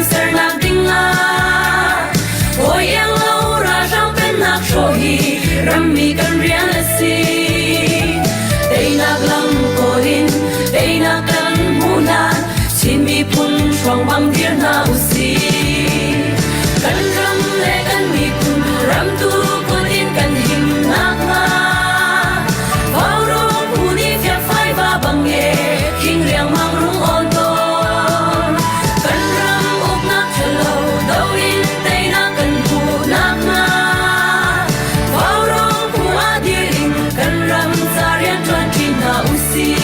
sernak dingah Hawi iang lo ralhrang pennak hrawh hi rammi kan rian a si. Teinak lam kawl in teinak kan hmuh hlan Chin miphun hruang bang dir hna usih. Kan ram le kan miphun ramtu kut in kan him nakhnga Vaurawng phu nih fiakfai va bang e khing riangmang rung awn tawn. Kan ram uknak ṭhalo do in teinak kan hmuh nakhnga Vaurawng phu ah dir in kan ram ca rianṭuan ṭi hna usih.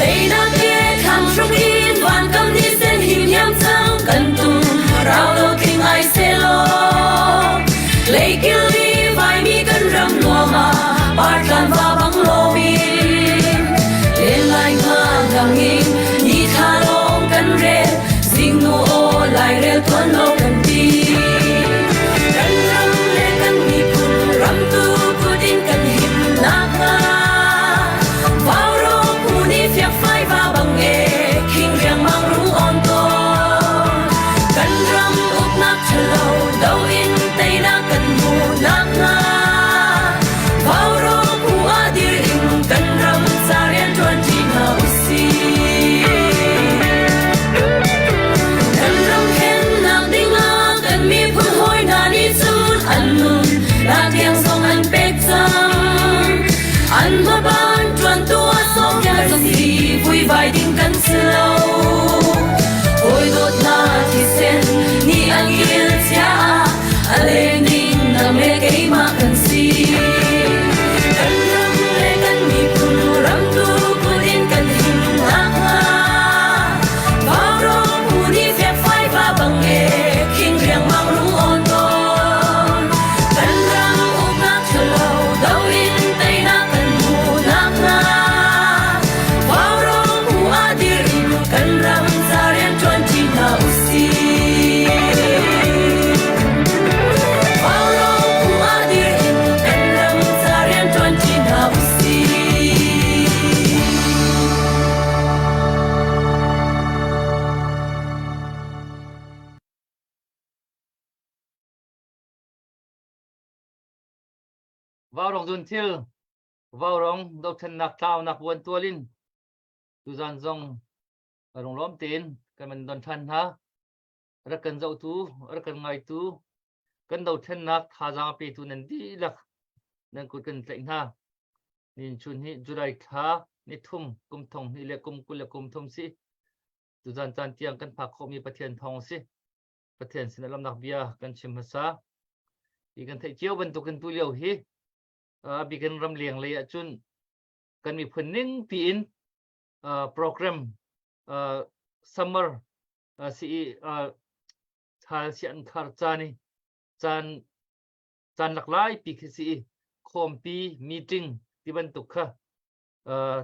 Teinak ke thlang hruk in van kam ni sen him hiam cang kan tum rau lo tling ai selaw leikil i vaimi kan ram nuam ah partlan va bang lomin len lai nga dang in ni thla lawng kan rel zingnu aw lairel tuan lo kan ti kan ram le kan miphun ram tu kut in kan him nakhnga Vaurawng phu nih fiakfai va bang e khing riangmang rung awn tawn kan ram uknak ṭhalo do in teinak kan hmuh nakhnga Vaurawng phu ah dir in kan ram ca rianṭuan ṭi hna usih. Kan ram thlennak dingah kan miphun hawi hna nih cun an nun nak tiang zong an pek cang. An hmaban ṭuantu ah sawmfial si vuivai ding kan si lo. Hawi dawt hna thisen nih an kil cia ah a leng ding nang le keimah kan si. Kan ram le kan miphun ramtu kut in kan him nakhnga Vaurawng phu nih fekfai va bang e khing riangmang rung awn tawn. Kan ram uknak ṭhalo do in teinak kan hmuh nakhnga Vaurawng phu ah dir in kan ram ca rianṭuan ṭi hna usih. Vaurawng phu ah dir in kan ram ca rianṭuan ṭi hna usih. Vaurawng zun thil, vaurawng dothlennak tlaunak vuan tual in tuzan zong lunglawm tein kan van don ṭhan hna. Rak kan zohtu, rak kan ngaitu, kan dothlennak thazaang a petu nan dihlak nan kut kan tlaih hna. Nin chun hi July thla ni thum kum thong hnih le kum 20 le kum thum si. Tuzan caan tiang kan phak khawhmi Pathian thawng si. Pathian sin lamnak bia kan chim hmasa. Hi kan theih cio bantukin tu lio hi a bikin ramleng lei ahcun kan miphun ning tiin program summer si i thal sian khar caan i caan caan lak lai pi khi si i khawmpi meeting ti bantuk kha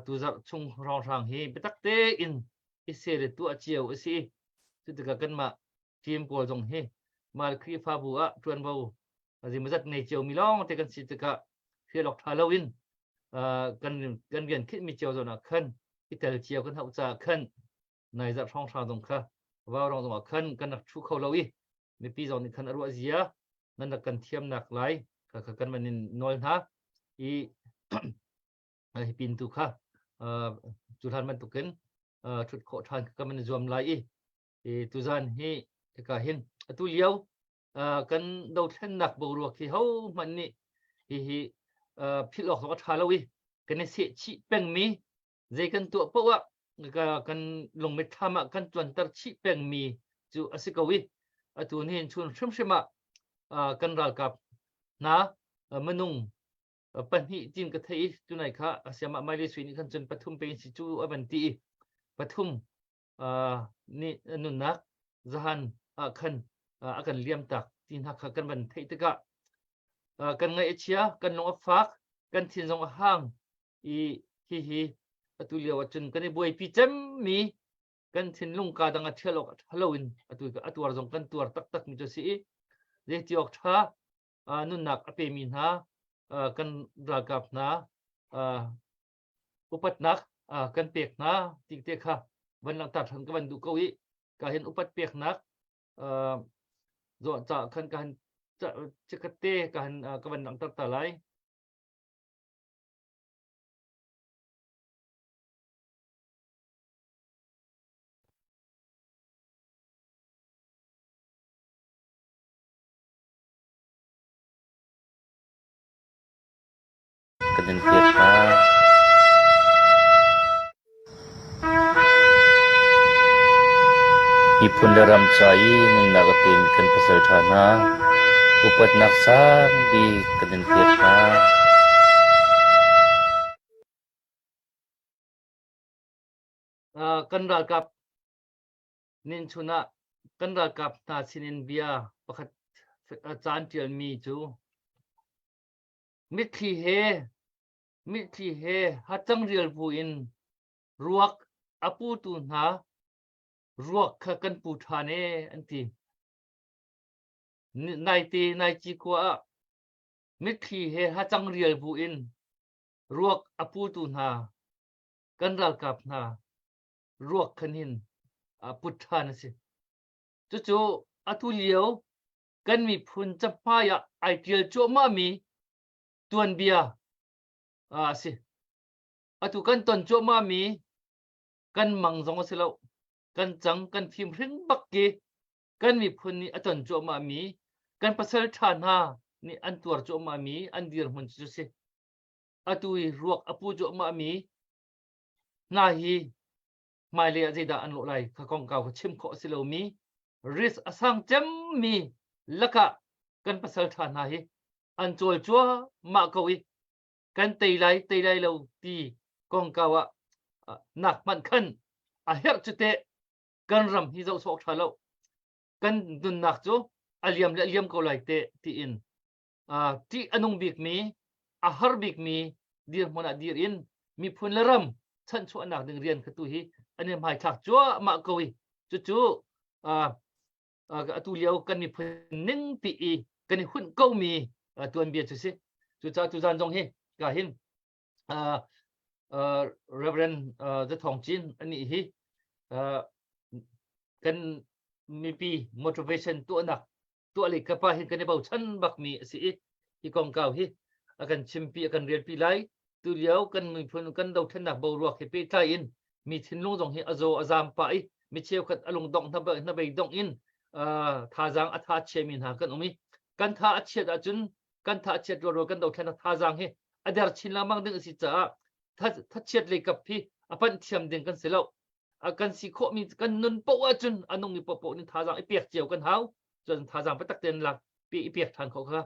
tuzarh chung hrawnghrang hi biatak tein i ser i tuah cio a si. Cu tikah kanmah team pawl zong hi mah Khrihfabu ah ṭuanvo zeimawzat ngei ciomi lawng te kan si tikah hrial awk ṭha loin kan kan rian khinh mi cio zawn ah khan i tel cio kan hauh caah khan nai zarh hrawnghrang zong kha vaurong zong ah khan kan rak ṭhu kho lo i mipi zong nih khan a ruah zia nan rak kan thiamnak lai kha kha kan van in nawl hna i hi pin tu kha cu hlan bantukin ṭhut khawh ṭhan kan van i zuam lai i tuzan hi hika hin atu lio kan dothlennak boruak hi ho hmanh nih hihi philh awk zong a ṭha lo i kan i seh chih pengmi zei kan tuah paoh ah kan lungmit thlam ah kan tuanter chih pengmi cu a si ko i atu nihin chun hrimhrim ah kan ralkap hna minung pahnih tin ka thei i tunai kha asiamah Maile Sui nih khan cun pathum pe in si cu a van ti i pathum nih nunnak zahan ah khan a kan liam tak ti hna kha kan van theih tikah kan ngaih a chia kan lung a fak kan thin zong a hang i. Hihi atu lio ahcun kan i buaipi cemmi kan thinlung ka dang a ṭhial awk a ṭha loin atu a tuar zong kan tuar taktak mi cu a si i zeiti awk ṭha nunnak a pemi hna kan ralkap hna upatnak kan pek hna ti te kha van langhter ṭhan ka van duh ko i ka hin upat peknak zawh ca khan ka han chikkhat te ka han ka van langhter ta lai. Kan in pek hna. Miphun le ram ca i nunnak a pemi kan pasalṭha hna, upatnak sang bik kan in pek hna. Kan ralkap ninchun ah kan ralkap hna sinin bia pakhat caan ṭialmi cu mitthli he mitthli he hacang rial bu in ruak a putu hna ruak kha kan pu ṭhan ee an ti. Naite naici khua ah mitthli he hacang rial bu in ruak a putu hna kan ralkap hna ruak khan hin put ṭhan a si. Cucu atu lio kan miphun cahmai ah ai ṭial cuahmahmi tuanbia a si. Atu kan ton cuahmahmi kan mang zong a si lo. Kan cang kan fim hring bak ki kan miphun nih a ton cuahmahmi kan pasal ṭha hna nih an tuar cuahmahmi an dirhmun cu si. Atu i ruak a pu cuahmahmi hna hi hmailei ah zeidah an lawh lai kha kongkau kha chim khawh a si lomi risk a sang cemmi lakah kan pasal ṭha hna hi an cawl cuahmah ko i kan tei lai tei lai lo ti kongkau ah nak hmanh khan a herh cu teh kan ram hi zoh sawk ṭha lo kan nunnak cu a liam le a liam ko lai te tiin ṭih a nung bikmi a har bikmi dirhmun ah dir in miphun le ram chanhchuahnak ding rian kha tu hi an i hmaithlak cuahmah ko i cucu atu lio kan miphun ning pi i kan i hunh komi tuanbia cu si. Cucaah tuzan zong hi ka hin Reverend The Thawng Cin anih hi kan mipi motivation tuahnak tuah le kapa hin kan i bochan bakmi a si i hi kongkau hi a kan chimpi a kan rialpi lai. Tu lio kan miphun kan dothlennak boruak he pehtlai in mi thinlung zong hi a zaw a zaam pah i mi cheukhat a lung dongh hnabei dongh in thazaang a tha chiami hna kan um i kan tha a chiat ahcun kan tha a chiat rualrual kan dothlennak thazaang hi a der chin lengmang ding a si caah thachiat lei kap hi a panh thiam ding kan si lo. Kan si khawhmi kan nun poh ahcun a nungmi poahpoah nih thazaang i pek cio kan hau. Cun thazaang biatak tein lak pi i pek ṭhan khawh kha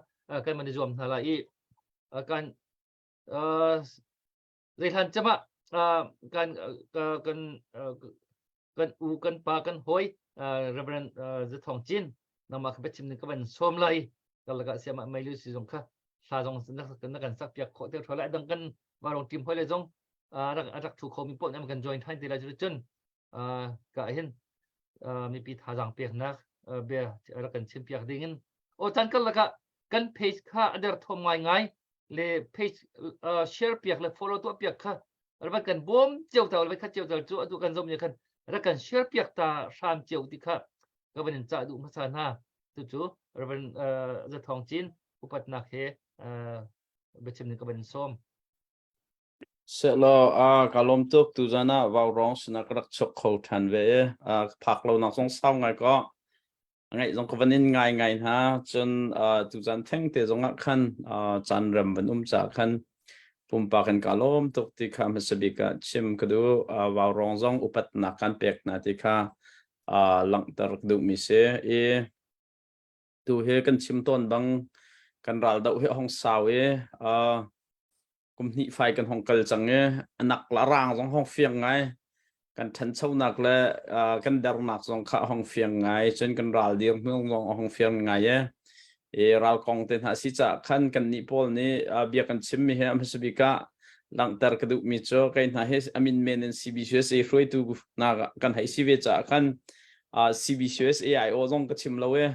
kan van i zuam hna lai i kan zeihlan cem ah kan kan kan u kan pa kan hawi Reverend Zathawng Cin nangmah kha biachim ning ka van sawm lai. Karlak ah siamah meilu si zong kha hla zong na kan sak piak khawh te ṭha lai. Dang kan varong team hoi le zong a rak thu khomi paoh nih an kan join ṭhan te lai. Cun ka hin mipi thazaang peknak bia rak kan chim piak ding in o caan karlak ah kan page kha a der thom ngai ngai le page share piak le follow tuah piak kha rak kan bawm cio ta le kha cio tal cu atu kan zom ni khan rak kan share piak ta hram cio ti kha ka van in cah duh hmasa hna. Tu cu Reverend Zathawng Cin upatnak he biachim ning ka van in sawm. Sehlaw ka lawm tuk. Tuzan ah vaurawng sinah ka rak chuak kho ṭhan ve i phak lonak zong sau ngai kaw ngaih zong ka van in ngai ngai hna. Cun tuzan thengte zongah khan caan rem van um caah khan pumpak in ka lawm tuk ti kha hmasa bik ah chim ka duh. Vaurawng zong upatnak kan pek hna ti kha langhter ka duhmi si i tu hi kan chim tawn bang kan ral doh hi a hong sau i kum hnih fai kan hong kal cang i a nak le a rang zong hong fiang ngai. Kan ṭhanchonak le kan dernak zong kha a hong fiang ngai. Cun kan ral dir hnung zong a hong fiang ngai i ral kong te hna si caah khan kan nih pawl nih bia kan chimmi hi a hmasa bik ah. Langhter ka duhmi cu kei hna hi a min men in CBCUSA hruaitu hna kan hei si ve caah khan CBCUSA aiawh zong ka chim lo i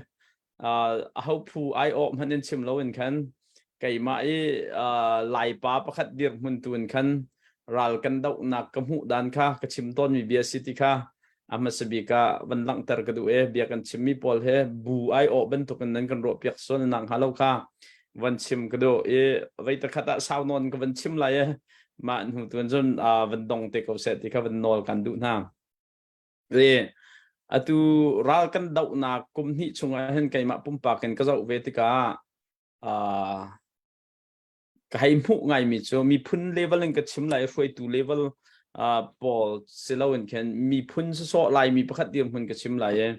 aho phu aiawh hmanh in chim lo in khan keimah i Laipa pakhat dirhmun tu in khan ral kan dohnak ka hmuh dan kha ka chim tawnmi bia si ti kha a hmasa bik ah van langhter ka duh i bia kan chimmi pawl he bu aiawh bantukin nan kan ruahpiak sual nak hnga lo kha van chim ka duh i vei takhat ah sau nawn ka van chim lai i mah hnu tuan cun van dong te ko seh ti kha van nawl kan duh hna. I atu ral kan dohnak kum hnih chungah hin keimah pumpak in ka zoh ve tikah ka hei hmuh ngaimi cu miphun level in ka chim lai hruaitu level pawl si loin khin miphun sawsawh Laimi pakhat dirhmun ka chim lai i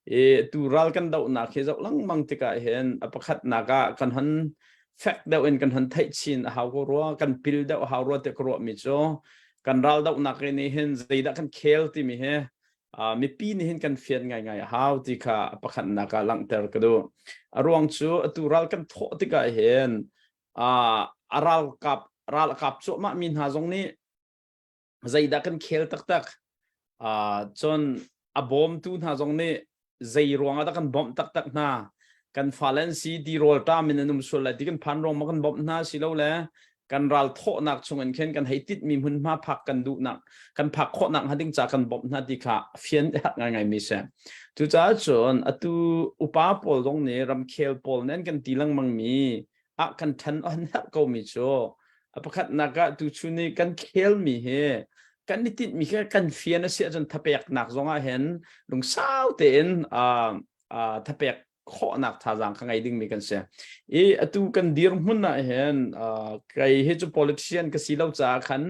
i tu ral kan dohnak hi zoh lengmang tikah hin a pakhatnak ah kan hon fek deuh in kan hon theih chin a hau ko rua kan pil deuh a hau rua tiah ka ruahmi cu kan ral dohnak nih hin zeidah kan khel timi hi mipi nih hin kan fian ngaingai a hau ti kha a pakhatnak ah langhter ka duh. A ruang cu atu ral kan thawh tikah hin a ralkap ral a kap cuahmah mi hna zong nih zeidah kan khel taktak cun a bawmtu hna zong nih zei ruangah dah kan bawmh taktak hna kan fale an si ti rawl ṭam in an um sual lai ti kan phan ruang ma kan bawmh hna si lo le kan ral thawhnak chung in khin kan hei titmi hmunhma phak kan duhnak kan phak khawhnak hnga ding ca kan bawmh hna ti kha fian hak ngaingai mi si cucaah cun atu upa pawl zong nih ramkhel pawl nih an kan ti lengmang mi ah kan ṭhan an herh ko mi cu a pakhatnak ah tuchun i kan khel mi hi kan i tinhmi kha kan fian a si ahcun thapeknak zong ah hin lungsau tein thapek khawhnak thazaang kha ngei dingmi kan si. I atu kan dirhmun ah hin kei hi cu politician ka si lo caah khan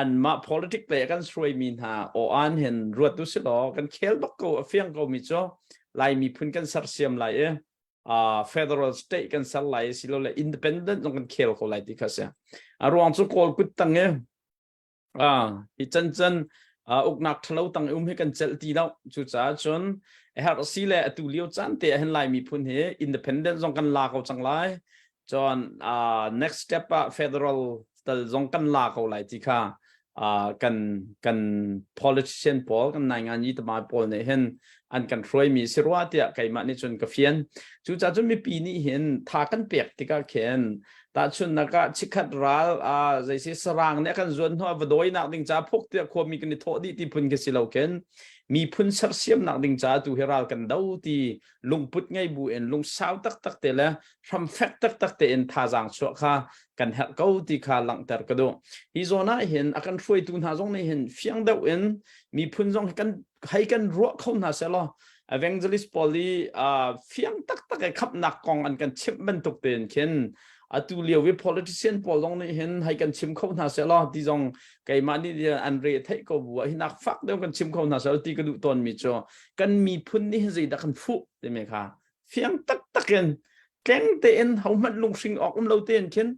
anmah politic lei kan hruaimi hna aw-an hin ruat u si law kan khel bak ko a fiang ko mi cu Lai miphun kan sersiam lai i federal state kan ser lai silole independent zong kan khel ko lai ti kha si. A ruang cu Kawl kut tang i hi cancan uknak ṭhalo tang i um hi kan celh ti lo cucaah cun a herh si le atu lio caan te ah hin Lai miphun hi independent zong kan la ko cang lai cun next step ah federal tal zong kan la ko lai ti kha kan kan politician pawl kan nainganyi tama pawl nih hin an kan hruaimi si rua tiah keimah nih cun ka fian cucaah cun mipi nih hin tha kan pek tikah khin tahchunhnak ah chikkhat ral zeisi sarang nih a kan zuan hnuah va dawinak ding ca phuk tiah khuami kan i thawh dih ti phun khi si lo khin miphun sersiamnak ding ca tu hi ral kan do ti lungput ngei bu in lungsau taktak te le hram fek taktak te in thazaang chuah kha kan herh ko ti kha langhter ka duh hi zawn ah hin a kan hruaitu hna zong nih hin fiang deuh in miphun zong kan hei kan ruah kho hna selaw evangelist pawl i fiang taktak i khamhnak kong an kan chimh bantuk tein khin atu lio i politician pawl zong nih hin hei kan chim kho hna selaw ti zong keimah nih an re theih ko bu ah hinak fak deuh kan chim kho hna selaw ti ka duh tawn mi cu kan miphun nih hin zeidah kan fuh timi kha fiang taktak in tleng tein hohmanh lunghring awk um lo tein khin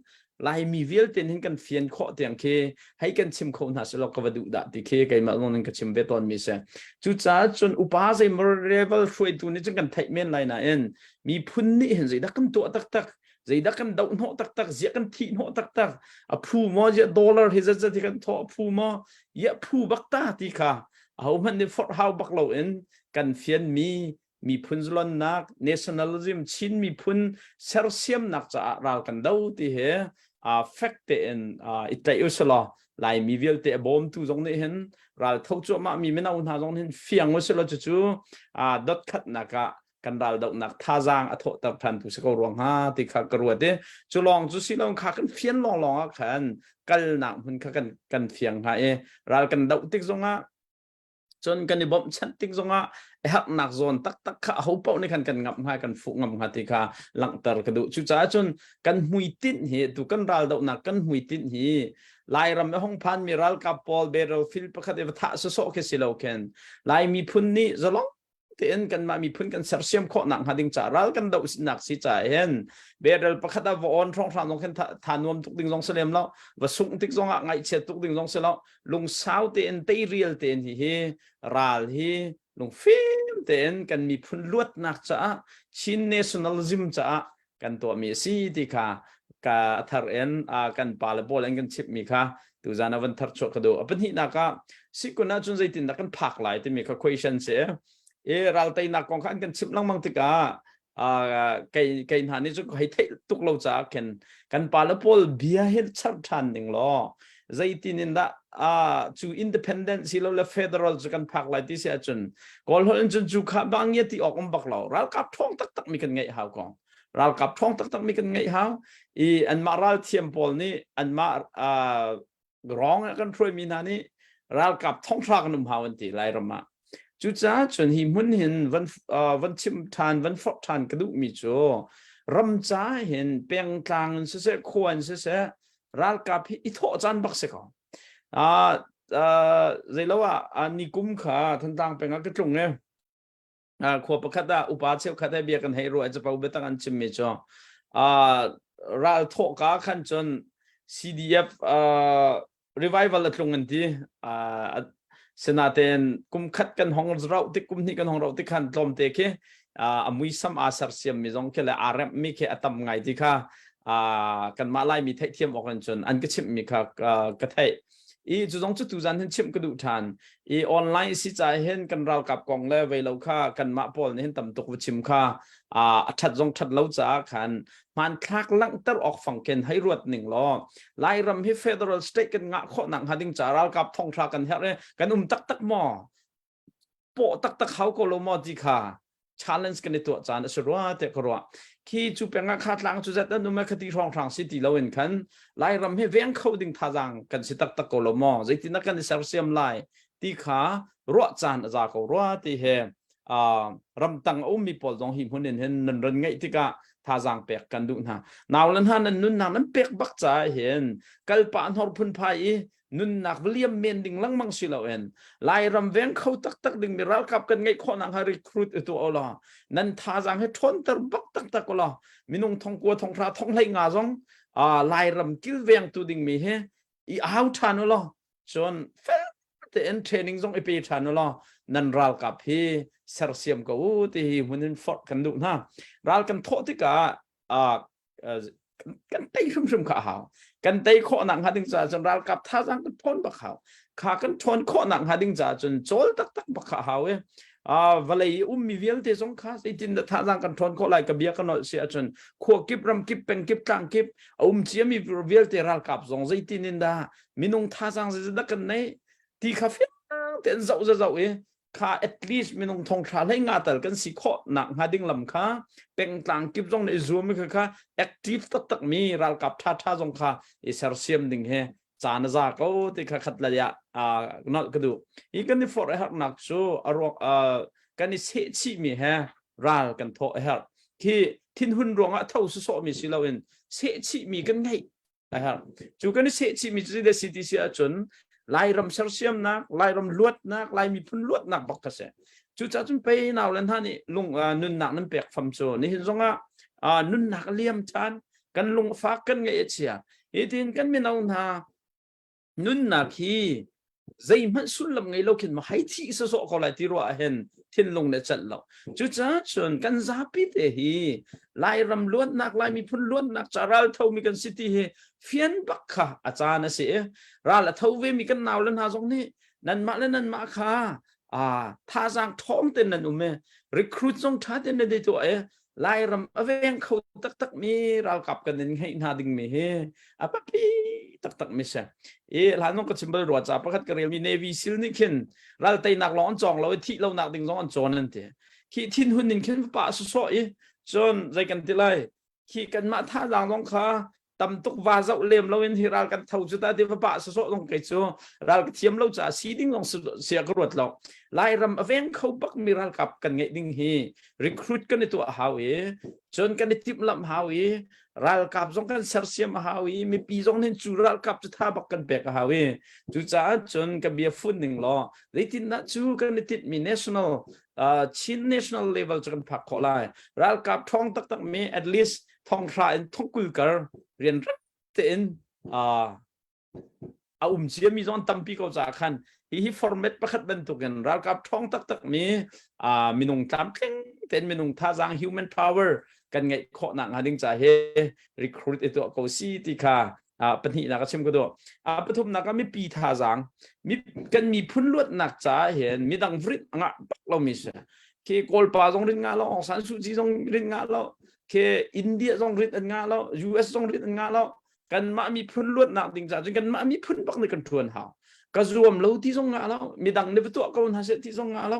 Laimi vialte hin kan fian khawh tiang khi hei kan chim kho hna selaw ka va duh dah ti khi keimah zong in ka chim ve tawn mi si. Cucaah cun upa zei level hruaitu nih cun kan theih men lai nain miphun nih hin zeidah kan tuah taktak zeidah kan doh hnawh taktak ziah kan thih hnawh taktak a phu maw ziah dollar hi zat zat hi kan thawh a phu maw ia phu bak ta ti kha ahohmanh nih forh hau bak loin kan fian mi miphun zalonnak nationalism Chin miphun sersiamnak caah ral kan do ti he fek tein i tlaih u selaw Laimi vialte a bawmtu zong nih hin ral tho cuahmah mi mino hna zong hin fiang u selaw cucu dot khatnak ah kan ral dohnak thazaang a thawhter than tu si ko ruang ha ti kha ka ruat i cu lawng cu si lo kha kan fian lawng lawng ah khan kalnak hmun kha kan kan fiang hnga i ral kan doh tik zongah Cun kan i bawmhchanh tik zongah a herhnak zawn taktak kha aho paoh nih khan kan ngamh hnga kan fuh ngam hnga ti kha langhter ka duh. Cucaah cun kan hmuitinh hi tu kan raldohnak kan hmuitinh hi Lairam i hong phanmi ralkap pawl battlefield pakhat i va thah sawsawh khi si lo khin Lai miphun nih zalong tein kanmah miphun kan sersiam khawhnak hnga ding ca ral kan doh nak si ca hin battle pakhat ah va on hrawnghrang zong khin tha nuam tuk ding zong si lem lo va sungh tik zong ah ngaihchiat tuk ding zong si lo lungsau tein teirial tein hi hi ral hi lungfim tein kan miphun luatnak caah Chin nationalism caah kan tuahmi a si ti kha. Ka a thar in kan pa le pawl an kan chimh mi kha tuzan ah van thar chuah ka duh. A pahnihnak ah sikun ahcun zeitindah kan phak lai timi kha question si. I ralteinak kong kha an kan chimh lengmang tikah kei kei hna nih cun hei theih tuk lo caah khin kan pa le pawl bia hi char ṭhan ding law zeitin in dah cu independent si lo le federal cu kan phak lai ti si ahcun kawl holh in cun cu kha bang ti awk um bak lo. Ralkap ṭhawng taktak mi kan ngeih hau ko, ralkap ṭhawng taktak mi kan ngeih hau i anmah ralthiam pawl nih anmah rong ah kan hruaimi hna nih ralkap thonghra kan um hau an ti Lairam ah. Cucaah cun hi hmun hin van van chim ṭhan, van forh ṭhan ka duhmi cu ram ca hin pengtlang in siseh, khua in siseh, ralkap hi i thawh caan bak si ko. Zeilo ah nikum kha Thantlang peng ah ka tlung i khua pakhat ah upa cheukhat he bia kan hei ruah. Capo biatak an chimmi cu ral thawhka khan cun CDF revival a tlung an ti. Sinaten kum khat kan hong rauh tik, kum hnih kan hong rauh tik khan tlawmte khi a muisam aa sersiam mi zong khi le aa remh mi khi a tam ngai ti kha kanmah Laimi theihthiam awk in cun an ka chimh mi kha ka theih i cu zong cu tuzan hin chimh ka duh ṭhan i online si ca hin kan ralkap kong le vei lo kha kanmah pawl nih hin tam tuk va chim kha a ṭhat zong ṭhat lo caah khan hmanthlak langhter awk fang khin hei ruat ning law Lairam hi federal state kan ngah khawh nak hnga ding ca ralkap thonghra kan herh i kan um taktak maw, pawh taktak hau ko lo maw ti kha challenge kan i tuah caan a si rua te ka ruah. Khi cu pengah kha tlang cu zat an um e khati hrawng hrang si ti lo in khan Lairam hi veng kho ding thazang kan si taktak ko lo maw, zeitin kan i sersiam lai ti kha ruah caan a za ko rua ti he ramtang a ummi pawl zong hi hmun in hin nan ran ngeih tikah thazang pek kan duh hna. Nau le hna, nan nunnak nan pek bak caah hin kalpah hnor phunphai i nunnak liam men ding lengmang si loin Lairam veng kho taktak ding mi ralkap kan ngeih khawh nak hnga recruit i tuah law nan thazang hi ṭhawnter bak taktak law minung thongkua thonghra thonghlei nga zong Lairam kilvengtu ding mi hi i au ṭhan u law cun fel tein training zong i pe ṭhan u law nan ralkap hi sersiam ko u ti hi hmun in forh kan duh hna. Ral kan thawh tikah kan tei hrimhrim kha a hau. Kan tei khawh nak hnga ding caah cun ralkap thazaang kan ṭhawn bak hau. Kha kan ṭhawn khawh nak hnga ding caah cun cawl taktak bak kha a hau i vawlei i ummi vialte zong kha zeitin dah thazaang kan ṭhawn khawh lai? Ka bia ka nolh si ahcun khua kip, ram kip, peng kip, tlang kip a um ciami vialte ralkap zong zeitin in dah minung thazaang zeizat dah kan neih ti kha fiang tein zoh zoh i kha at least minung thong thla hlei nga tal kan si khawh nak hnga ding lam kha pengtlang kip zong nih zuam kha kha active taktak mi ralkap tha tha zong kha i sersiam ding he caan a za ko ti kha khat la ya nolh ka duh. Hi kan i forh a herhnak cu a ruak kan i sehchih mi he ral kan thawh a herh khi thinhun ruangah tho sawsawh mi si loin sehchih mi kan ngeih a herh. Cu kan i sehchihmi cu zeidah si ti si ahcun Lairam sersiamnak, Lairam luatnak, Lai miphun luatnak bak kha si. Cucaah cun pei nau le hna nih lung nunnak nan pek fam cu nihin zongah nunnak a liam ṭhan, kan lung fak, kan ngaih a chia. Hi tin kan mino hna nunnak hi zeihmanh sullam ngei lo khin ma hei thi sawsawh ko lai ti ruah ah hin thinlung le celh lo. Cucaah cun kan zapi te hi Lairam luatnak, Lai miphun luatnak ca ral thomi kan si ti hi fian bak kha a caan a si i ral a tho ve mi kan nau le hna zong nih nanmah le nanmah kha thazaang ṭhawng ten nan um i recruit zong ṭha ten nan i tuah i Lairam a veng kho taktak mi ralkap kan in ngeih hna ding mi hi a papi taktak mi si. I hlan nong ka chim bal rua, ca pakhat ka rel mi Navy SEAL nih khin ral teinak lawng an cawng lo i thih lonak ding zong an cawn an ti. Khi thinhun in khin pa sawsawh i cun zei kan ti lai, khi kanmah thazaang zong kha tam tuk va zoh lem loin hi ral kan tho cu ta ti va pa sawsawh zong kei cu ral ka thiam lo caah si ding zong sia ka ruat lo. Lairam a veng kho bak mi ralkap kan ngeih ding hi recruit kan i tuah hau i cun kan i timhlamh hau i ralkap zong kan sersiam a hau i mipi zong nih cu ralkap cu tha bak kan pek a hau i cucaah cun ka bia fun ning law zeitindah cu kan i tinh mi national Chin national level cu kan phak khawh lai? Ralkap ṭhawng taktak mi at least thonghra in thongkul kar rian tein a um ciami zong an tampi ko caah khan hi hi format pakhat bantukin ralkap ṭhawng taktak mi minung tlamtling tein minung thazaang human power. kan ngeih khawhnak hnga ding ca he recruit i tuah ko si ti kha pahnihnak a chim ka duh. Pathumnak ah mipi thazaang kan miphun luatnak caah hin midang vrit ngah bak lomi si. Khi Kawlpa zong rin ngah lo, Aung San Suu Kyi zong rin ngah lo, khi India zong rit an ngah lo, US zong rit an ngah lo. Kanmah miphun luatnak ding caah cun kanmah miphun bak nih kan ṭuan hau. Ka zuam lo ti zong ngah lo, midang nih va tuah ko hna seh ti zong ngah lo,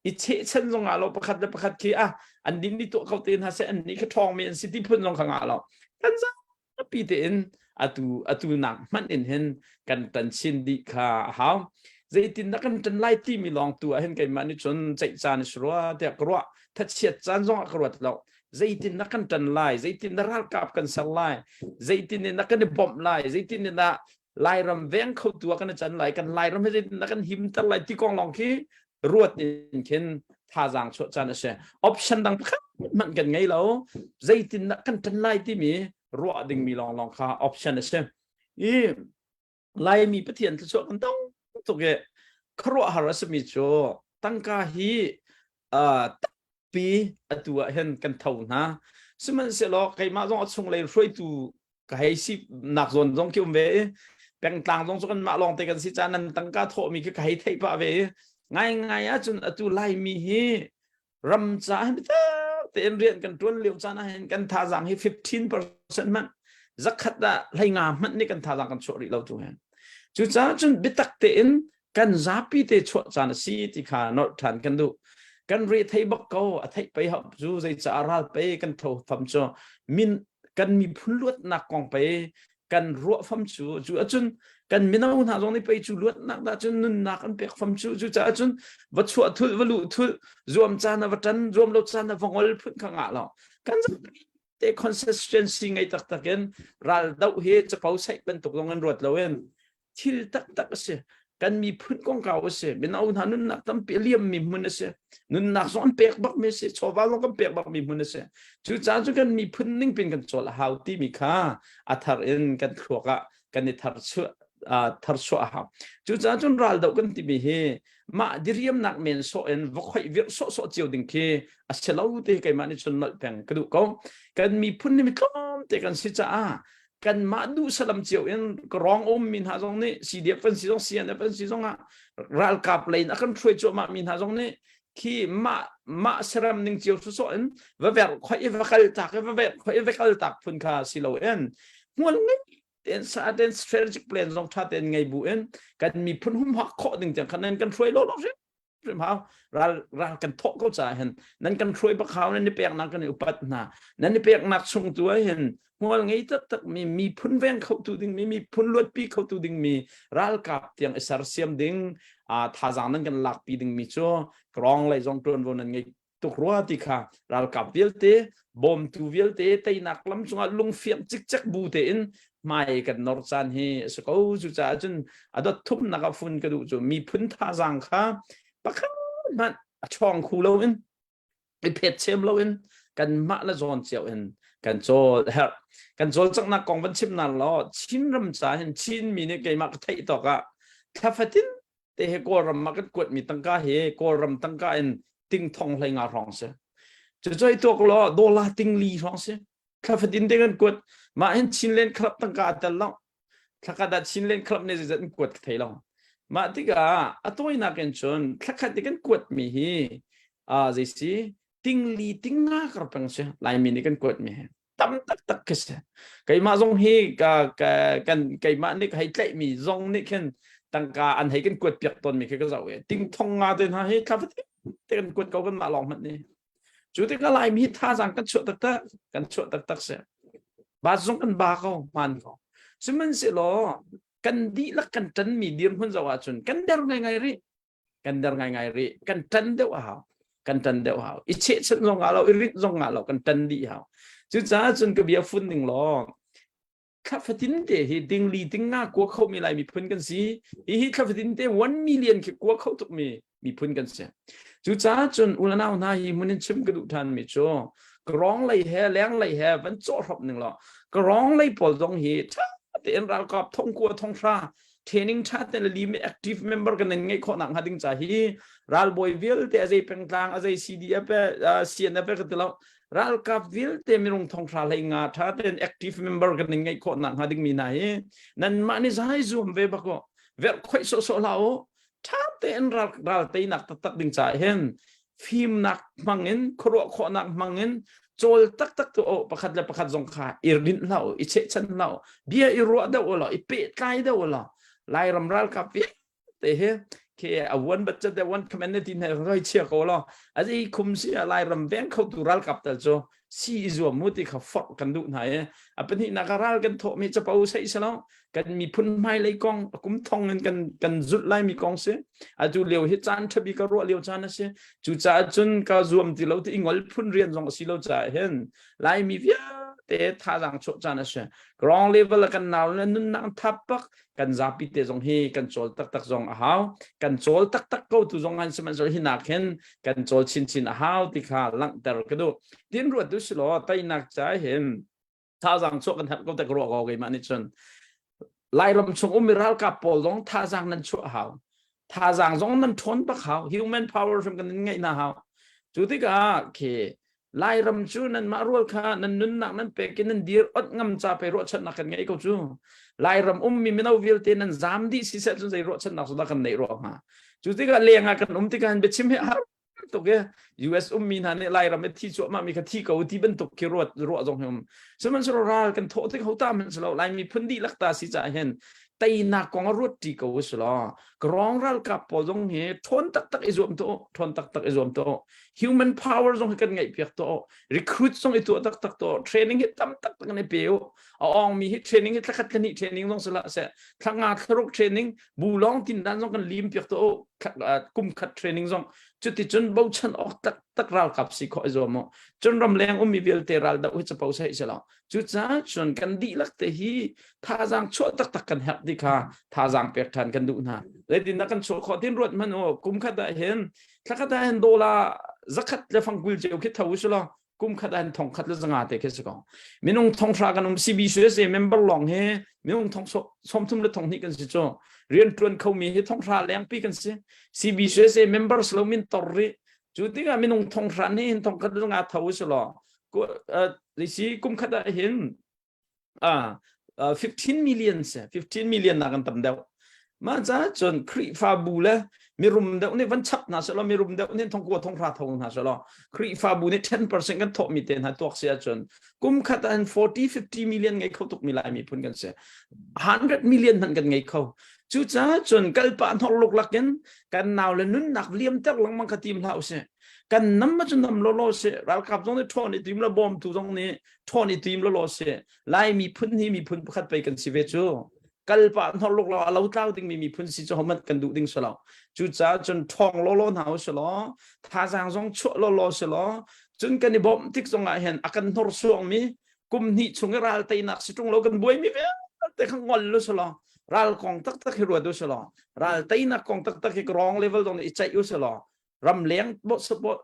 i chehchan zong ngah lo, pakhat le pakhat khi ah an nih nih tuah ko te hna seh, an nih kha ṭhawngmi an si ti phun zong kha ngah lo. Kan zapi tein atu atu nak hmanh in hin kan tan chin dih kha a hau. Zeitindah kan ṭan lai timi lawng tu ah hin keimah nih cun ceih caan i rua tiah ka ruah. Thachiat caan zong ah ka ruat lo. Zeitin na kan ṭan lai, zeitin na ralkap kan ser lai, zeitin in na kan i bawmh lai, zeitin in dah Lairam veng khotu ah kan i can lai, kan Lairam hi zeitin dah kan himter lai ti kong lawng khi ruat in khin thazaang chuah caan a si. Option dang pakhat hmanh kan ngei lo. Zeitin dah kan ṭan lai timi ruah dingmi lawnglawng kha option a si. I Laimi Pathian thluachuah kan tong tuk i khuaruahhar a simi cu tangka hi uh, pi atu ah hin kan tho hna. Sihmanhsehlaw keimah zong a chunglei hruaitu ka hei si nak zawn zong khi um ve i pengtlang zong cu kanmah lawng te kan si caah nan tangka thawhmi khi ka hei theih pah ve i ngaingai ahcun atu Laimi hi ram caah hin biatak tein rian kan ṭuan lio caan ah hin kan thazaang hi 15% hmanh zakhat ah hleinga hmanh nih kan thazaang kan chuah rih lo tu hin. Cucaah cun biatak tein kan zapi te chuah caan a si ti kha nolh ṭhan kan duh. Kan re thei bak ko a theih pei hau cu zeicaah ral pei kan tho fam cu min kan miphun luatnak kong pei kan ruah fam cu cu ahcun kan mino hna zong nih pei cu luatnak dah cun nunnak an pek fam cu cucaah cun va chuah thulh va luh thulh zuam caan ah va ṭan zuam lo caan ah va ngol phun kha ngah lo kan zapi te consistency ngei taktak in ral doh hi capo saih bantuk zong in ruat loin thil taktak a si. Kan miphun kongkau a si. Mino hna nunnak tampi a liammi hmun a si. Nunnak zong an pek bakmi a si. Chawva zong kan pek bakmi hmun a si. Cucaah cu kan miphun ning pin kan cawl a hau timi kha a thar in kan thluak ah kan i tharchuah tharchuah a hau. Cucaah cun raldoh kan timi hi mah diriamnak men sawh in va khoih virh sawhsawh cio ding khi a si lo te keimah nih cun nolh peng ka duh ko. Kan miphun nih mi tlawmte kan si caah kanmah duh salam cio in rawng um mi hna zong nih CDF kan si zong CNF kan si zong ah ralkap lei in a kan hruai cuahmah mi hna zong nih khi mah mah saram ning cio sawsawh in va ver khoi i va kal tak i va ver khoi i va kal tak phun kha si lo in hmual ngei ten sa ten strategic plan zong tha ten ngei bu in kan miphun humhak khawh ding tiang khan nan kan hruai lo lo hrim hau ral ral kan thawh ko caah hin nan kan hruai bak hau nan i peknak kan i upat hna nan i peknak chung tu ah hin hmual ngei taktak mi miphun veng khotu ding mi miphun luatpi khotu ding mi ralkap tiang i sersiam ding thazaang nan kan lakpi ding mi cu krong lei zong tuanvo nan ngei tuk rua ti kha ralkap vialte bawmtu vialte teinak lam cungah lungfiang cikcek bu tein hmai kan nor caan hi a si ko. Cucaah cun a dot thumnak ah fun ka duh cu miphun thazaang kha pakhat hmanh a ṭhawng khu loin i phet chem loin kanmah le zawn cio in kan cawl herh. Kan cawlcanghnak kong van chim na law Chinram ca hin Chinmi nih keimah ka theih tawk ah thla fatin te he Kawlram ah kan kuatmi tangka hi Kawlram tangka in ting thong hlei nga hrawng si. Cucu tuak law dollar ting li hrawng si. Thla fatin te kan kuat. Mah hin Chinland Club tangka a tel lo. Thlakhat ah Chinland Club nih zeizat in kuat ka thei lo. Mah tikah a tawinak in cun thlakhat i kan kuatmi hi uh, zei si tingli tinga kar peng si Laimi nih kan kuatmi hi tam taktak khi si. Keimah zong hi ka, ka, kan keimah nih ka hei tlaihmi zong nih khin tangka an hei kan kuat piak tawnmi khi ka zoh i ting thong nga te hna hi thla fatin te kan kuat ko kan mah lawng hmanh nih. Cu tikah Laimi hi thazaang kan chuah taktak, kan chuah taktak si. Ba zong kan ba ko, hmaan ko. Sihmanhsehlaw kan dihlak kan ṭanmi dirhmun zoh ahcun kan der ngaingai rih. Kan der ngaingai rih. Kan ṭan deuh a hau. Kan ṭan deuh hau. I chehchanh zong ah lo, i rinh zong ah lo, kan ṭan dih hau. Cucaah cun ka bia fun ning law, thla fatin te hi dingli dinga kua kho mi lai miphun kan si. Hihi thla fatin te 1 million khi kua kho tuk mi miphun kan si. Cucaah cun ulanau hna hi hmun in chim ka duh than mi cu karong lei he leng lei he van cawh hrop ning law karong lei pawl zong hi tha tein ralkap thong kua thong hra training tha te le limi active member kan ngeih khawh nak hnga ding ca hi ralbawi vialte azei pengtlang azei CDF CNF ka ti lo. Ralkap vialte minung thonghra hlei nga tha tein active member kan in ngeih khawh nak hnga ding mi hna hi nanmah nih zai zuam ve bak u. Verh khoih sawhsawh hlah u. Tha tein ral ral teinak taktak ding caah hin fimnak hmang in khuaruah khawhnak hmang in cawl taktak tu o pakhat le pakhat zong kha i rinh hlah u, i chehchan hlah u, bia i ruah deuh u law, i pehtlai deuh u law Lairam ralkap vialte hi khi a one budget the one community hna roi chia ko law a zei khum si a Lairam veng kho tu ralkap tal cu si i zuam mu ti kha forh kan duh hna i a pahnihnak ah ral kan thawhmi capo sei silo kan miphun hmailei kong a kum thong in kan kan zulh laimi kong si atu lio hi caan ṭhabi ka ruah lio caan a si cucaah cun ka zuam ti lo ti i ngol phun rian zong a si lo caah hin laimi vialte thazaang chuah caan a si ground level a kan nau le nunnak thap bak kan zapi te zong hi kan cawl taktak zong a hau kan cawl taktak ko tu zong han sihmanhsehlaw hi nak hin kan cawl chinchin a hau ti kha langhter ka duh tin ruat tu si law teinak ca hin thazaang chuah kan herh ko te ka ruah ko keimah nih cun Lairam chung ummi ralkap pawl zong thazaang nan chuah hau thazaang zong nan ṭhawn bak hau human power hrim kan in ngeih na hau cu tikah khi Lairam cu nanmah rual kha nan nunnak nan pek i nan dir ot ngam ca pe ruahchannak kan ngei ko cu. Lairam ummi mino vialte nan zam dih si seh cun zei ruahchannak cu dah kan neih rua hnga. Cu tikah leng ah kan um tikah hin biachim hi har tuk i US ummi hna nih Lairam i thi cuahmah mi kha thi ko ti bantuk khi ruat ruah zong hi um. Sihmanhsehlaw ral kan thawh tik ho ta hmanh si lo Laimi phun dihlak ta si caah hin teinak kong a ruat ṭi ko u si law Krawng ralkap pawl zong hi ṭhawn taktak i zuam tuah ṭhawn taktak i zuam tuah human power zong hi kan ngeih piak tuah recruit zong i tuah taktak tuah training hi tam taktak in i pe u a ong mi hi training hi thlakhat thlahnih training zong sila se thlanga thlaruk training bu long tin dan zong kan lim piak tuah kum khat training zong cuticun bochan awk taktak ralkap si khawh i zuam u cun ramleng ummi vialte ral doh hi capo sai silo Cucaah cun kan dihlak te hi thazaang chuah taktak kan herh ti kha thazaang pek ṭhan kan duh hna. Zeitindah kan chuah khawh tin ruat hmanh u kum khat ah hin thla khat ah hin dollar zakhat le fangkul ceu khi tho u law kum khat ah hin thong khat le zanga te khi si ko. Minung thong hra kan um CBCUSA member lawng hi minung thong sawmthum le thong hnih kan si cu rian ṭuan khomi hi thong hra lengpi kan si. CBCUSA members lo min tor rih cu tikah minung thong hra nih hin thong khat le zanga tho u si law si kum khat ah hin 15 million se 15 million na kan tam deuh mah ca cun Khrihfabu le mirum deuh nih van chap hna selaw mirum deuh nih thongkua thonghra tho hna selaw Khrihfabu nih 10% kan thawh mi te hna tuak si ahcun kum khat ah 40 50 million ngei kho tuk mi lai miphun kan si 100 million hmanh kan ngei kho cucaah cun kalpah hnor luk lakin kan nau le nunnak liam ter lengmang kha tim hlah usih Kan nam cu nam lawlaw si. Ralkap zong nih ṭhawn i tim la bawmtu zong nih ṭhawn i tim lawlaw si. Lai miphun hi miphun pakhat pei kan si ve cu. Kalpah hnorluk lo a lo tlau dingmi miphun si cu hohmanh kan duh ding si lo. Cucaah cun ṭhawng lawlaw hna u si law, thazaang zong chuah lawlaw si law, cun kan i bawmh tik zong ah hin a kan hnorsuangmi kum hnih chung i ral teinak si ṭung lo kan buaimi vialte kha ngol lu si law ral kong taktak hi ruat u si law ral teinak kong taktak hi wrong level zong nih i ceih u si law ramleng